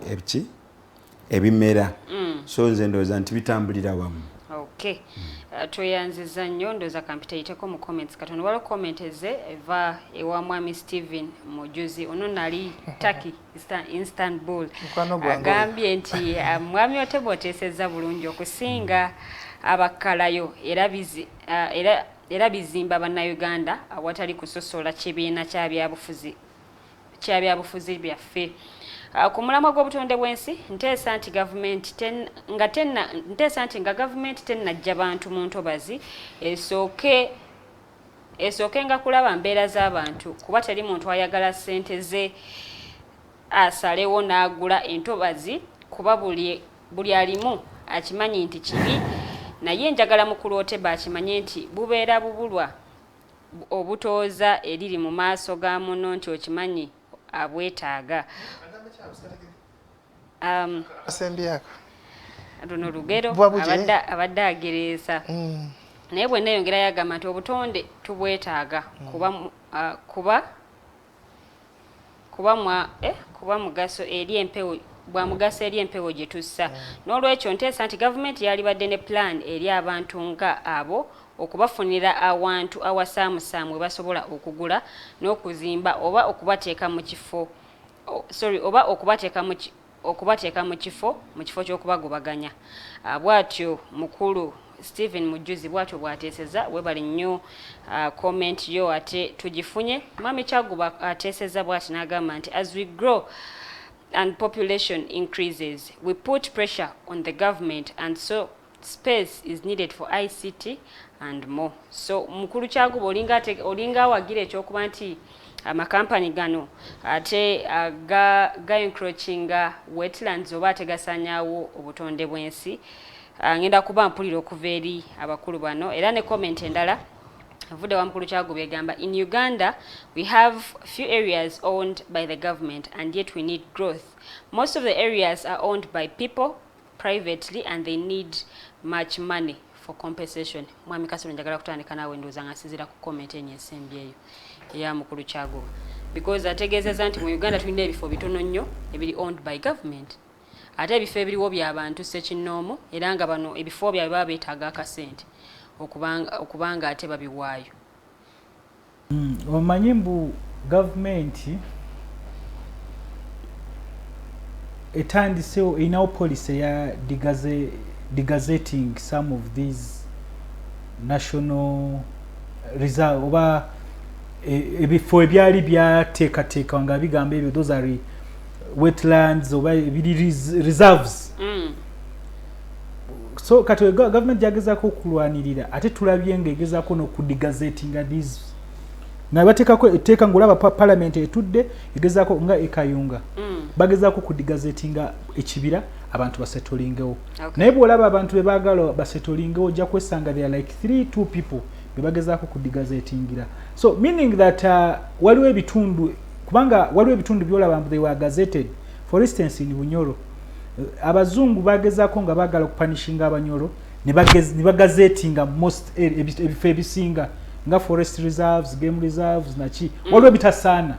[SPEAKER 9] ebiki ebimera. So nze ndowooza nti bitambulira wamu.
[SPEAKER 8] Okay. Tweyanziza nnyo. Ndowooza kampita yiteko mu comments katono. Waliwo comment eze eva ewa mwami Steven Mujuzi, ono nali Turkey, Istanbul.
[SPEAKER 4] Mukwano gwange.
[SPEAKER 8] Agambye nti mwami Otebe oteesezza bulungi okusinga abakkalayo, era bizimba bannayuganda awatali kusosola kibiina kya byabufuzi byaffe. Ku mulamwa gw'obutonde bw'ensi, nteesa nti nga gavumenti tennajja bantu mu ntobazi, esooke nga kulaba mbeera z'abantu, kuba teri muntu ayagala ssente ze asalewo n'agula entobazi, kuba buli alimu akimanyi nti kibi. Naye njagala mukulu Otebe akimanye nti bubeera bubulwa obutooza eriri mu maaso ga muno nti okimanyi abwetaaga.
[SPEAKER 4] Asembyako.
[SPEAKER 8] Luno lugero.
[SPEAKER 4] Buba buki?
[SPEAKER 8] Abadde agereesa. Naye bwe neeyongera yagamba nti obutonde tubwetaaga kuba mugaso eri empewo, bwa mugaso eri empewo gye tussa. N'olwekyo nteesa nti gavumenti yalibadde ne plan eri abantu nga abo, okubafunira awantu awasaamusaamu we basobola okugula n'okuzimba, oba okubateeka mu kifo, sorry, oba okubateeka mu kifo ky'okubagobaganya. Bw'atyo mukulu Stephen Mujuzi bwatyo bw'ateeseza. Webale nnyo comment yo, ate tugifunye. Mwami Kyaguba ateeseza bw'ati n'agamba nti, "As we grow and population increases, we put pressure on the government, and so space is needed for ICT and more." So mukulu Kyaguba, olinga awagira ekyokuba nti amakampani gano ate ga encroachinga wetlands oba ate gasanyawo obutonde bw'ensi. Ngenda kuba mpulira okuva eri abakulu bano. Era ne comment endala avudde wa mukulu Kyaguba egamba, "In Uganda we have few areas owned by the government, and yet we need growth. Most of the areas are owned by people privately and they need much money for compensation." Mwami Kasolo, njagala kutandika naawe, ndowooza nga nsinziira ku comment enyo ensembyeyo eya mukulu Kyaguba, because ategeezezza nti mu Uganda tulina ebifo bitono nnyo ebiri owned by government, ate ebifo ebiriwo by'abantu ssekinnoomu, era nga bano ebifo byabwe baba beetaaga akasente okubanga ate babiwaayo.
[SPEAKER 11] Omanyi mbu gavumenti etandisewo, erinawo policy eya degazetting some of these national reserve oba ebifo ebyali byateekateeka nga bigamba ebyo, those are wetlands oba ebiri reserves. So kati gavumenti gyagezaako okulwanirira, ate tulabye nga egezaako n'okudegazettinga these, nga bateekako etteeka ngaolaba parliament etudde egezaako nga ekayunga bagezaako kudegazettinga ekibira abantu basetolingewo. Naye bw'olaba abantu be baagala basetolingewo, ojja kwesanga they are like three two people be bagezaako kudegazettingira. So meaning that waliwo ebitundu, kubanga waliwo ebitundu byolaba mbu they were gazetted. For instance, in Bunyoro, abazungu bagezaako nga baagala okupunishinga Abanyoro ne bagazettinga most ebifo ebisinga nga forest reserves, game reserves naki. Waliwo ebitasaana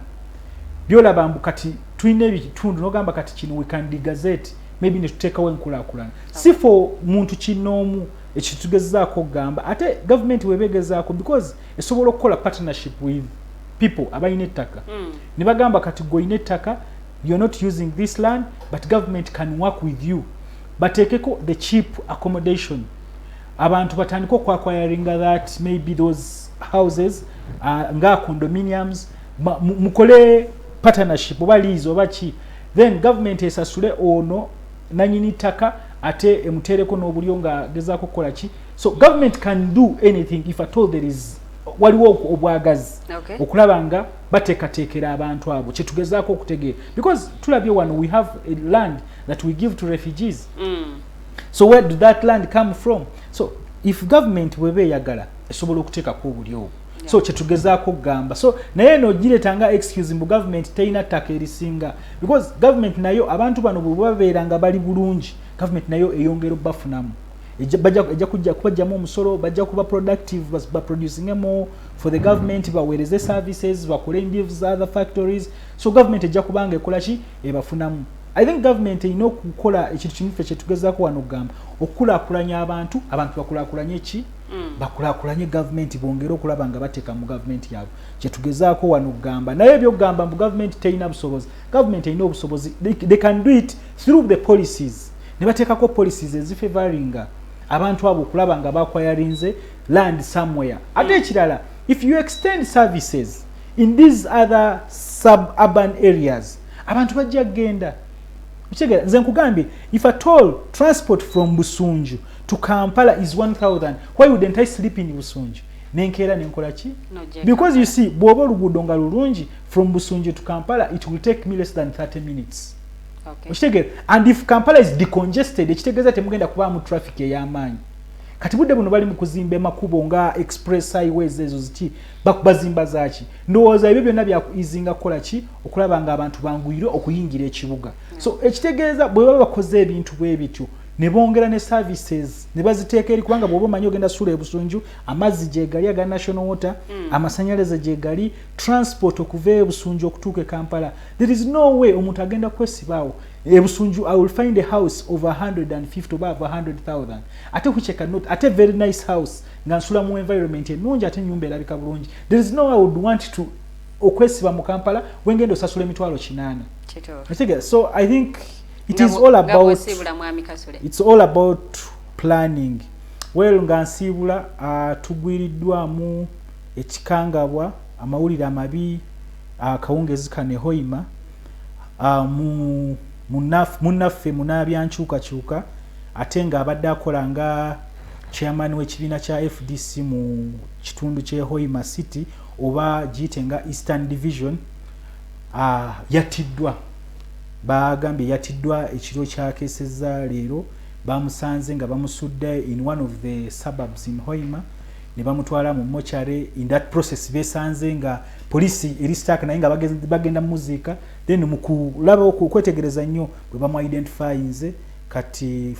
[SPEAKER 11] byolaba mbu kati tulina ebitundu nogamba kati kino we can degazette, maybe netuteekawo enkulaakulana, si for muntu kinoomu. Ekyo tugezaako okugamba, ate gavumenti webegezaako because esobola okukola partnership with people abalina ettaka ne bagamba kati gwe olina ettaka, you're not using this land, but government can work with you, bateekeko the cheap accommodation, abantu batandike okuacquiringa that maybe those houses nga condominiums, mukole partnership oba lease oba ki, then government esasule ono nanyini ttaka ate emuteereko n'obulyo nga gezaako kukola ki. So government can do anything if at all there is, waliwo obwagazi okulaba nga bateekateekera abantu abo. Kyetugezaako okutegeera, because tulabye wano we have a land that we give to refugees. So where did that land come from? So if government bweba eyagala esobola okuteekako obuli obwo. So kyetugezaako okugamba, so naye eno gireeta nga excuse mbu government terina ttaka erisinga, because government nayo abantu bano bwe babeera nga bali bulungi, government nayo eyongera obbafunamu. Ejja kujja kubajjamu omusolo, bajja kuba productive, baproducinge more for the government, baweereze services, bakole in these other factories. So government ejja kubanga ekola ki, ebafunamu. I think government erina okukola ekintu kimu ffe kyetugezaako wano okugamba, okukulaakulanya abantu, abantu bakulaakulanye ki, bakulaakulanye gavumenti, bongere okulaba nga bateeka mu gavumenti yaabwe. Kyetugezaako wano okugamba. Naye ebyokugamba mbu gavumenti terina busobozi, gavumenti erina obusobozi. They can do it through the policies, ne bateekako policies ezifavoringa abantu abo okulaba nga baacquirinze land somewhere. Ate ekirala, if you extend services in these other suburban areas, abantu bajja kugenda. Okitegeera? Nze nkugambye, if at all transport from Busunju to Kampala is 1000, why wouldn't I sleep in Busunju nenkeera nenkola ki?
[SPEAKER 8] Nojja.
[SPEAKER 11] Because you see, bw'oba oluguudo nga lulungi, from Busunju to Kampala it will take me less than 30 minutes. Okitegeera? And if Kampala is decongested, ekitegeeza temugenda kubaamu traffic ey'amaanyi. Kati budde buno bali mu kuzimba emakubo nga express highways ezo ziki, bazimba zaaki? Ndowooza ebyo byonna byakuizinga kukola ki, okulaba nga abantu banguyire okuyingira ekibuga. So ekitegeeza bwe baba bakoze ebintu bwe bityo ne bongera ne services ne baziteeka eri, kubanga bw'oba omanyi ogenda sula ebusunju, amazzi gyegali aga National Water, amasanyalaze gyegali, transport okuva ebusunju okutuuka e Kampala, there is no way omuntu agenda kwesibaawo ebusunju. I will find a house over 150 oba over 100,000, ate which I cannot, ate very nice house nga nsula mu environment ennungi, ate ennyumba erabika bulungi. There is no way I would want to okwesiba mu Kampala wengenda osasula 800,000.
[SPEAKER 8] Kituufu.
[SPEAKER 11] Okitegeera? So I think it
[SPEAKER 8] Nga
[SPEAKER 11] is all
[SPEAKER 8] nga
[SPEAKER 11] about
[SPEAKER 8] bw'osiibula, mwami Kasule.
[SPEAKER 11] It's all about planning. Well, nga nsiibula, tugwiriddwamu ekikangabwa, amawulire amabi akawungezi kano e Hoima, munnaffe munnabyankyukakyuka ate ng'abadde akola nga chairman w'ekibiina kya FDC mu kitundu ky'e Hoima City, oba giyite nga Eastern Division, yattiddwa. Bagambye yattiddwa ekiro kyakeesezza leero. Bamusanze nga bamusudde in one of the suburbs in Hoima ne bamutwala mu mochare. In that process besanze nga poliisi eri stuck naye nga bagenda mumuziika. Then mu kulaba okwetegereza nnyo bwe bamu-identifyinze. Kati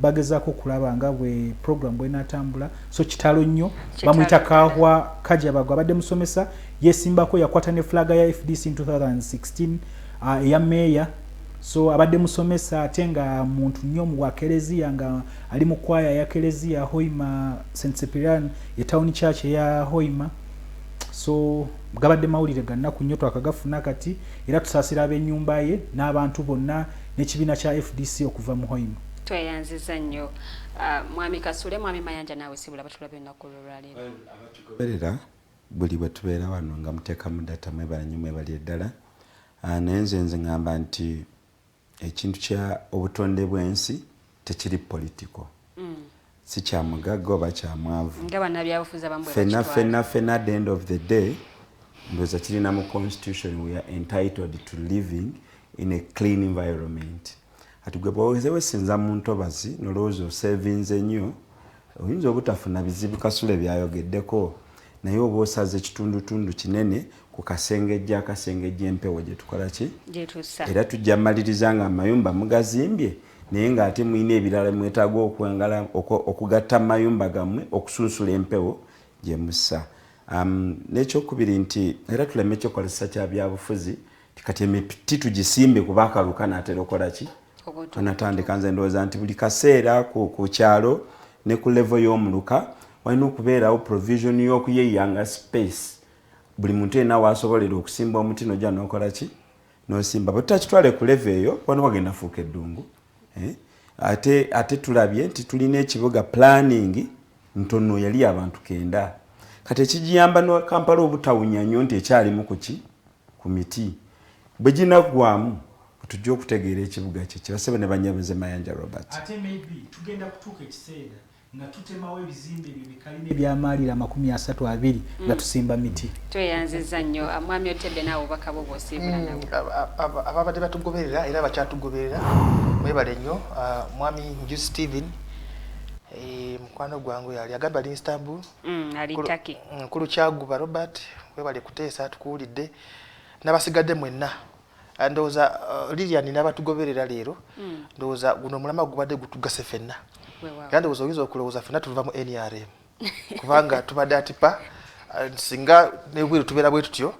[SPEAKER 11] bagezaako okulaba nga bwe program bwenatambula. So kitalo nnyo. Bamuyita Kahwa Kajabago, abadde musomesa, yesimbako, yakwata ne flag ya FDC in 2016 eya meeya. So abadde musomesa ate nga muntu nnyo wa kereziya, nga ali mu kwaya ya kereziya Hoima St Cyprian ye town church eya Hoima. So gabadde mawulire ga nnaku nnyo, twakagafuna kati, era tusaasira ab'ennyumba ye n'abantu bonna n'ekibiina kya FDC okuva mu Hoima.
[SPEAKER 8] Tweyanziza nnyo, mwami Kasule. Mwami Mayanja, naawe sibula batulabye olunaku lwolwaleero.
[SPEAKER 9] Abatugoberera buli bwe tubeera wano nga muteekamu data, mwebala nnyo, mwebali eddala. Naye nze ŋŋamba nti ekintu kya obutonde bw'ensi tekiri political, si kya mugagga oba kya mwavu.
[SPEAKER 8] Nga bannabyabufuzi abamu bwe
[SPEAKER 9] Ffenna
[SPEAKER 8] bakitwala.
[SPEAKER 9] ffenna at the end of the day, ndowooza kirina mu constitution, we are entitled to living in a clean environment. Ati gwe bw'oze wesinza mu ntobazi nolowooza osevinze nnyo, oyinza obutafuna bizibu Kasule byayogeddeko, naye oba osaze ekitundutundu kinene ku kasengejja, akasengejja empewo gye tukola ki
[SPEAKER 8] gyetussa.
[SPEAKER 9] Era tujja maliriza nga amayumba mugazimbye, naye ng'ate mulina ebirala mwetaaga okwengala okugatta mu mayumba gammwe okusunsula empewo gye mussa. N'ekyokubiri nti era tuleme ekyokolesa kya byabufuzi ti kati emiti tugisimbe kuba akaluka naatera okola ki anatandika. Nze ndowooza nti buli kaseera ku kyalo ne ku level y'omuluka walina okubeerawo provision y'okuyeyanga space, buli muntu yenna wasobolera okusimba omuti, nojja nokola ki nosimba. Bwe tutakitwale ku level eyo, wano wagenda fuuka eddungu, eh? Ate tulabye nti tulina ekibuga planning ntono, yali abantu 90. Kati ekigiyamba no Kampala obutawunya nnyo nti ekyalimu kuki ku miti, bwe ginaggwamu tujja okutegeera ekibuga kye kibasebe ne banyabuze. Mayanja Robert.
[SPEAKER 11] Ate maybe tugenda kutuuka ekiseera nga tutemawo ebizimbe ebyo bikalina ebyamaalira 32 nga tusimba miti.
[SPEAKER 8] Tweyanziza nnyo, mwami Otebbe. Naawe obubaka bwo bw'osiibula nabo.
[SPEAKER 4] Ababadde batugoberera era bakyatugoberera, mwebale nnyo. Mwami Nju Steven, mukwano gwange yali agambye ali Istanbul.
[SPEAKER 8] Ali Turkey.
[SPEAKER 4] Nkulu Kyaguba Robert, webale kuteesa, tukuwulidde n'abasigadde mwenna. Ndowooza Lilian n'abatugoberera leero, ndowooza guno omulama gubadde gutugase ffenna, era ndowooza oyinza okulowooza ffenna tuva mu NRM kubanga tubadde atipa. Singa nebweru tubeera bwe tutyo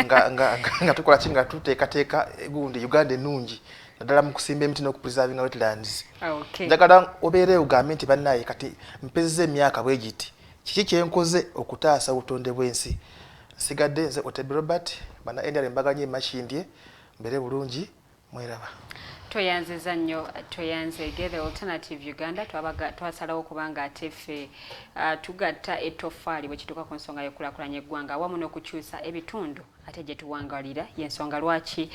[SPEAKER 4] nga tukola ki, nga tuteekateeka gundi Uganda ennungi, naddala mu kusimba emiti n'okupreservinga wetlands. Njagala obeere ogambe nti bannaye, kati mpezeza emyaka bwe giti, kiki kyenkoze okutaasa obutonde bw'ensi? Nsigadde nze Otebe Robert, bana NRM baganye Makindye, mbeere bulungi, mweraba.
[SPEAKER 8] Tweyanziza nnyo, tweyanzege. The Alternative Uganda twasalawo kubanga ate ffe tugatta ettoffaali bwe kituuka ku nsonga y'okulaakulanya eggwanga awamu n'okukyusa ebitundu ate gye tuwangalira. Y'ensonga lwaki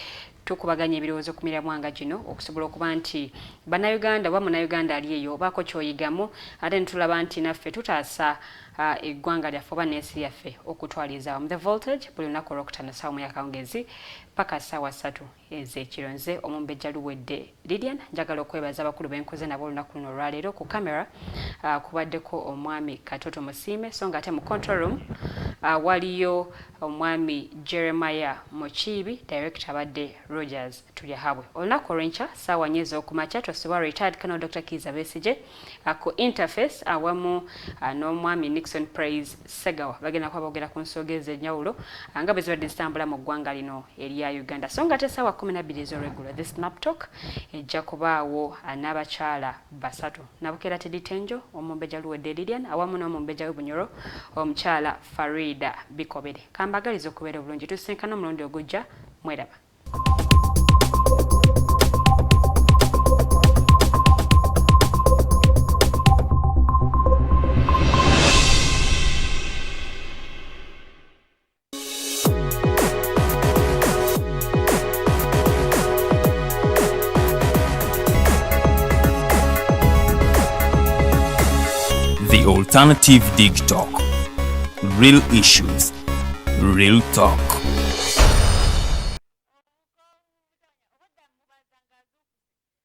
[SPEAKER 8] tukubaganya ebirowoozo ku miramwanga gino, okusobola okuba nti Bannayuganda oba Munnayuganda ali eyo obaako ky'oyigamu, ate ne tulaba nti naffe tutaasa eggwanga lyaffe oba n'ensi yaffe okutwaliza awamu. The Voltage buli lunaku Olwokutaano ssaawa 1 yakawungezi paka ssaawa 3 ez'ekiro. Nze Omumbejja Luwedde Lilian, njagala okwebaza abakulu benkoze nabo olunaku luno olwaleero. Ku kamera kubaddeko omwami Katoto Musiime, so nga ate mu control room waliyo omwami Jeremiah Mukiibi, director abadde Rogers Tulyahabwe. Olunaku olw'enkya ssaawa 4 ez'okumakya tosubwa retired Colonel Dr Kiiza Besigye ku interface awamu n'omwami Nixon Praise Segawa. Bagenda kuba boogera ku nsonga ez'enjawulo nga bwe zibadde zitambula mu ggwanga lino erya Uganda. So nga ate essaawa 12 ez'olweggulo, the Snaptalk ejja kubaawo n'abakyala basatu: Nabukeera Teddy Tenjo, Omumbejja Luwedde Lilian awamu n'Omumbejja w'Ebunyoro omukyala Farida Bikobere. Kambagaliza okubeera obulungi, tusisinkana omulundi ogujja, mweraba.
[SPEAKER 1] The Alternative Dig Talk. Real issues, real talk.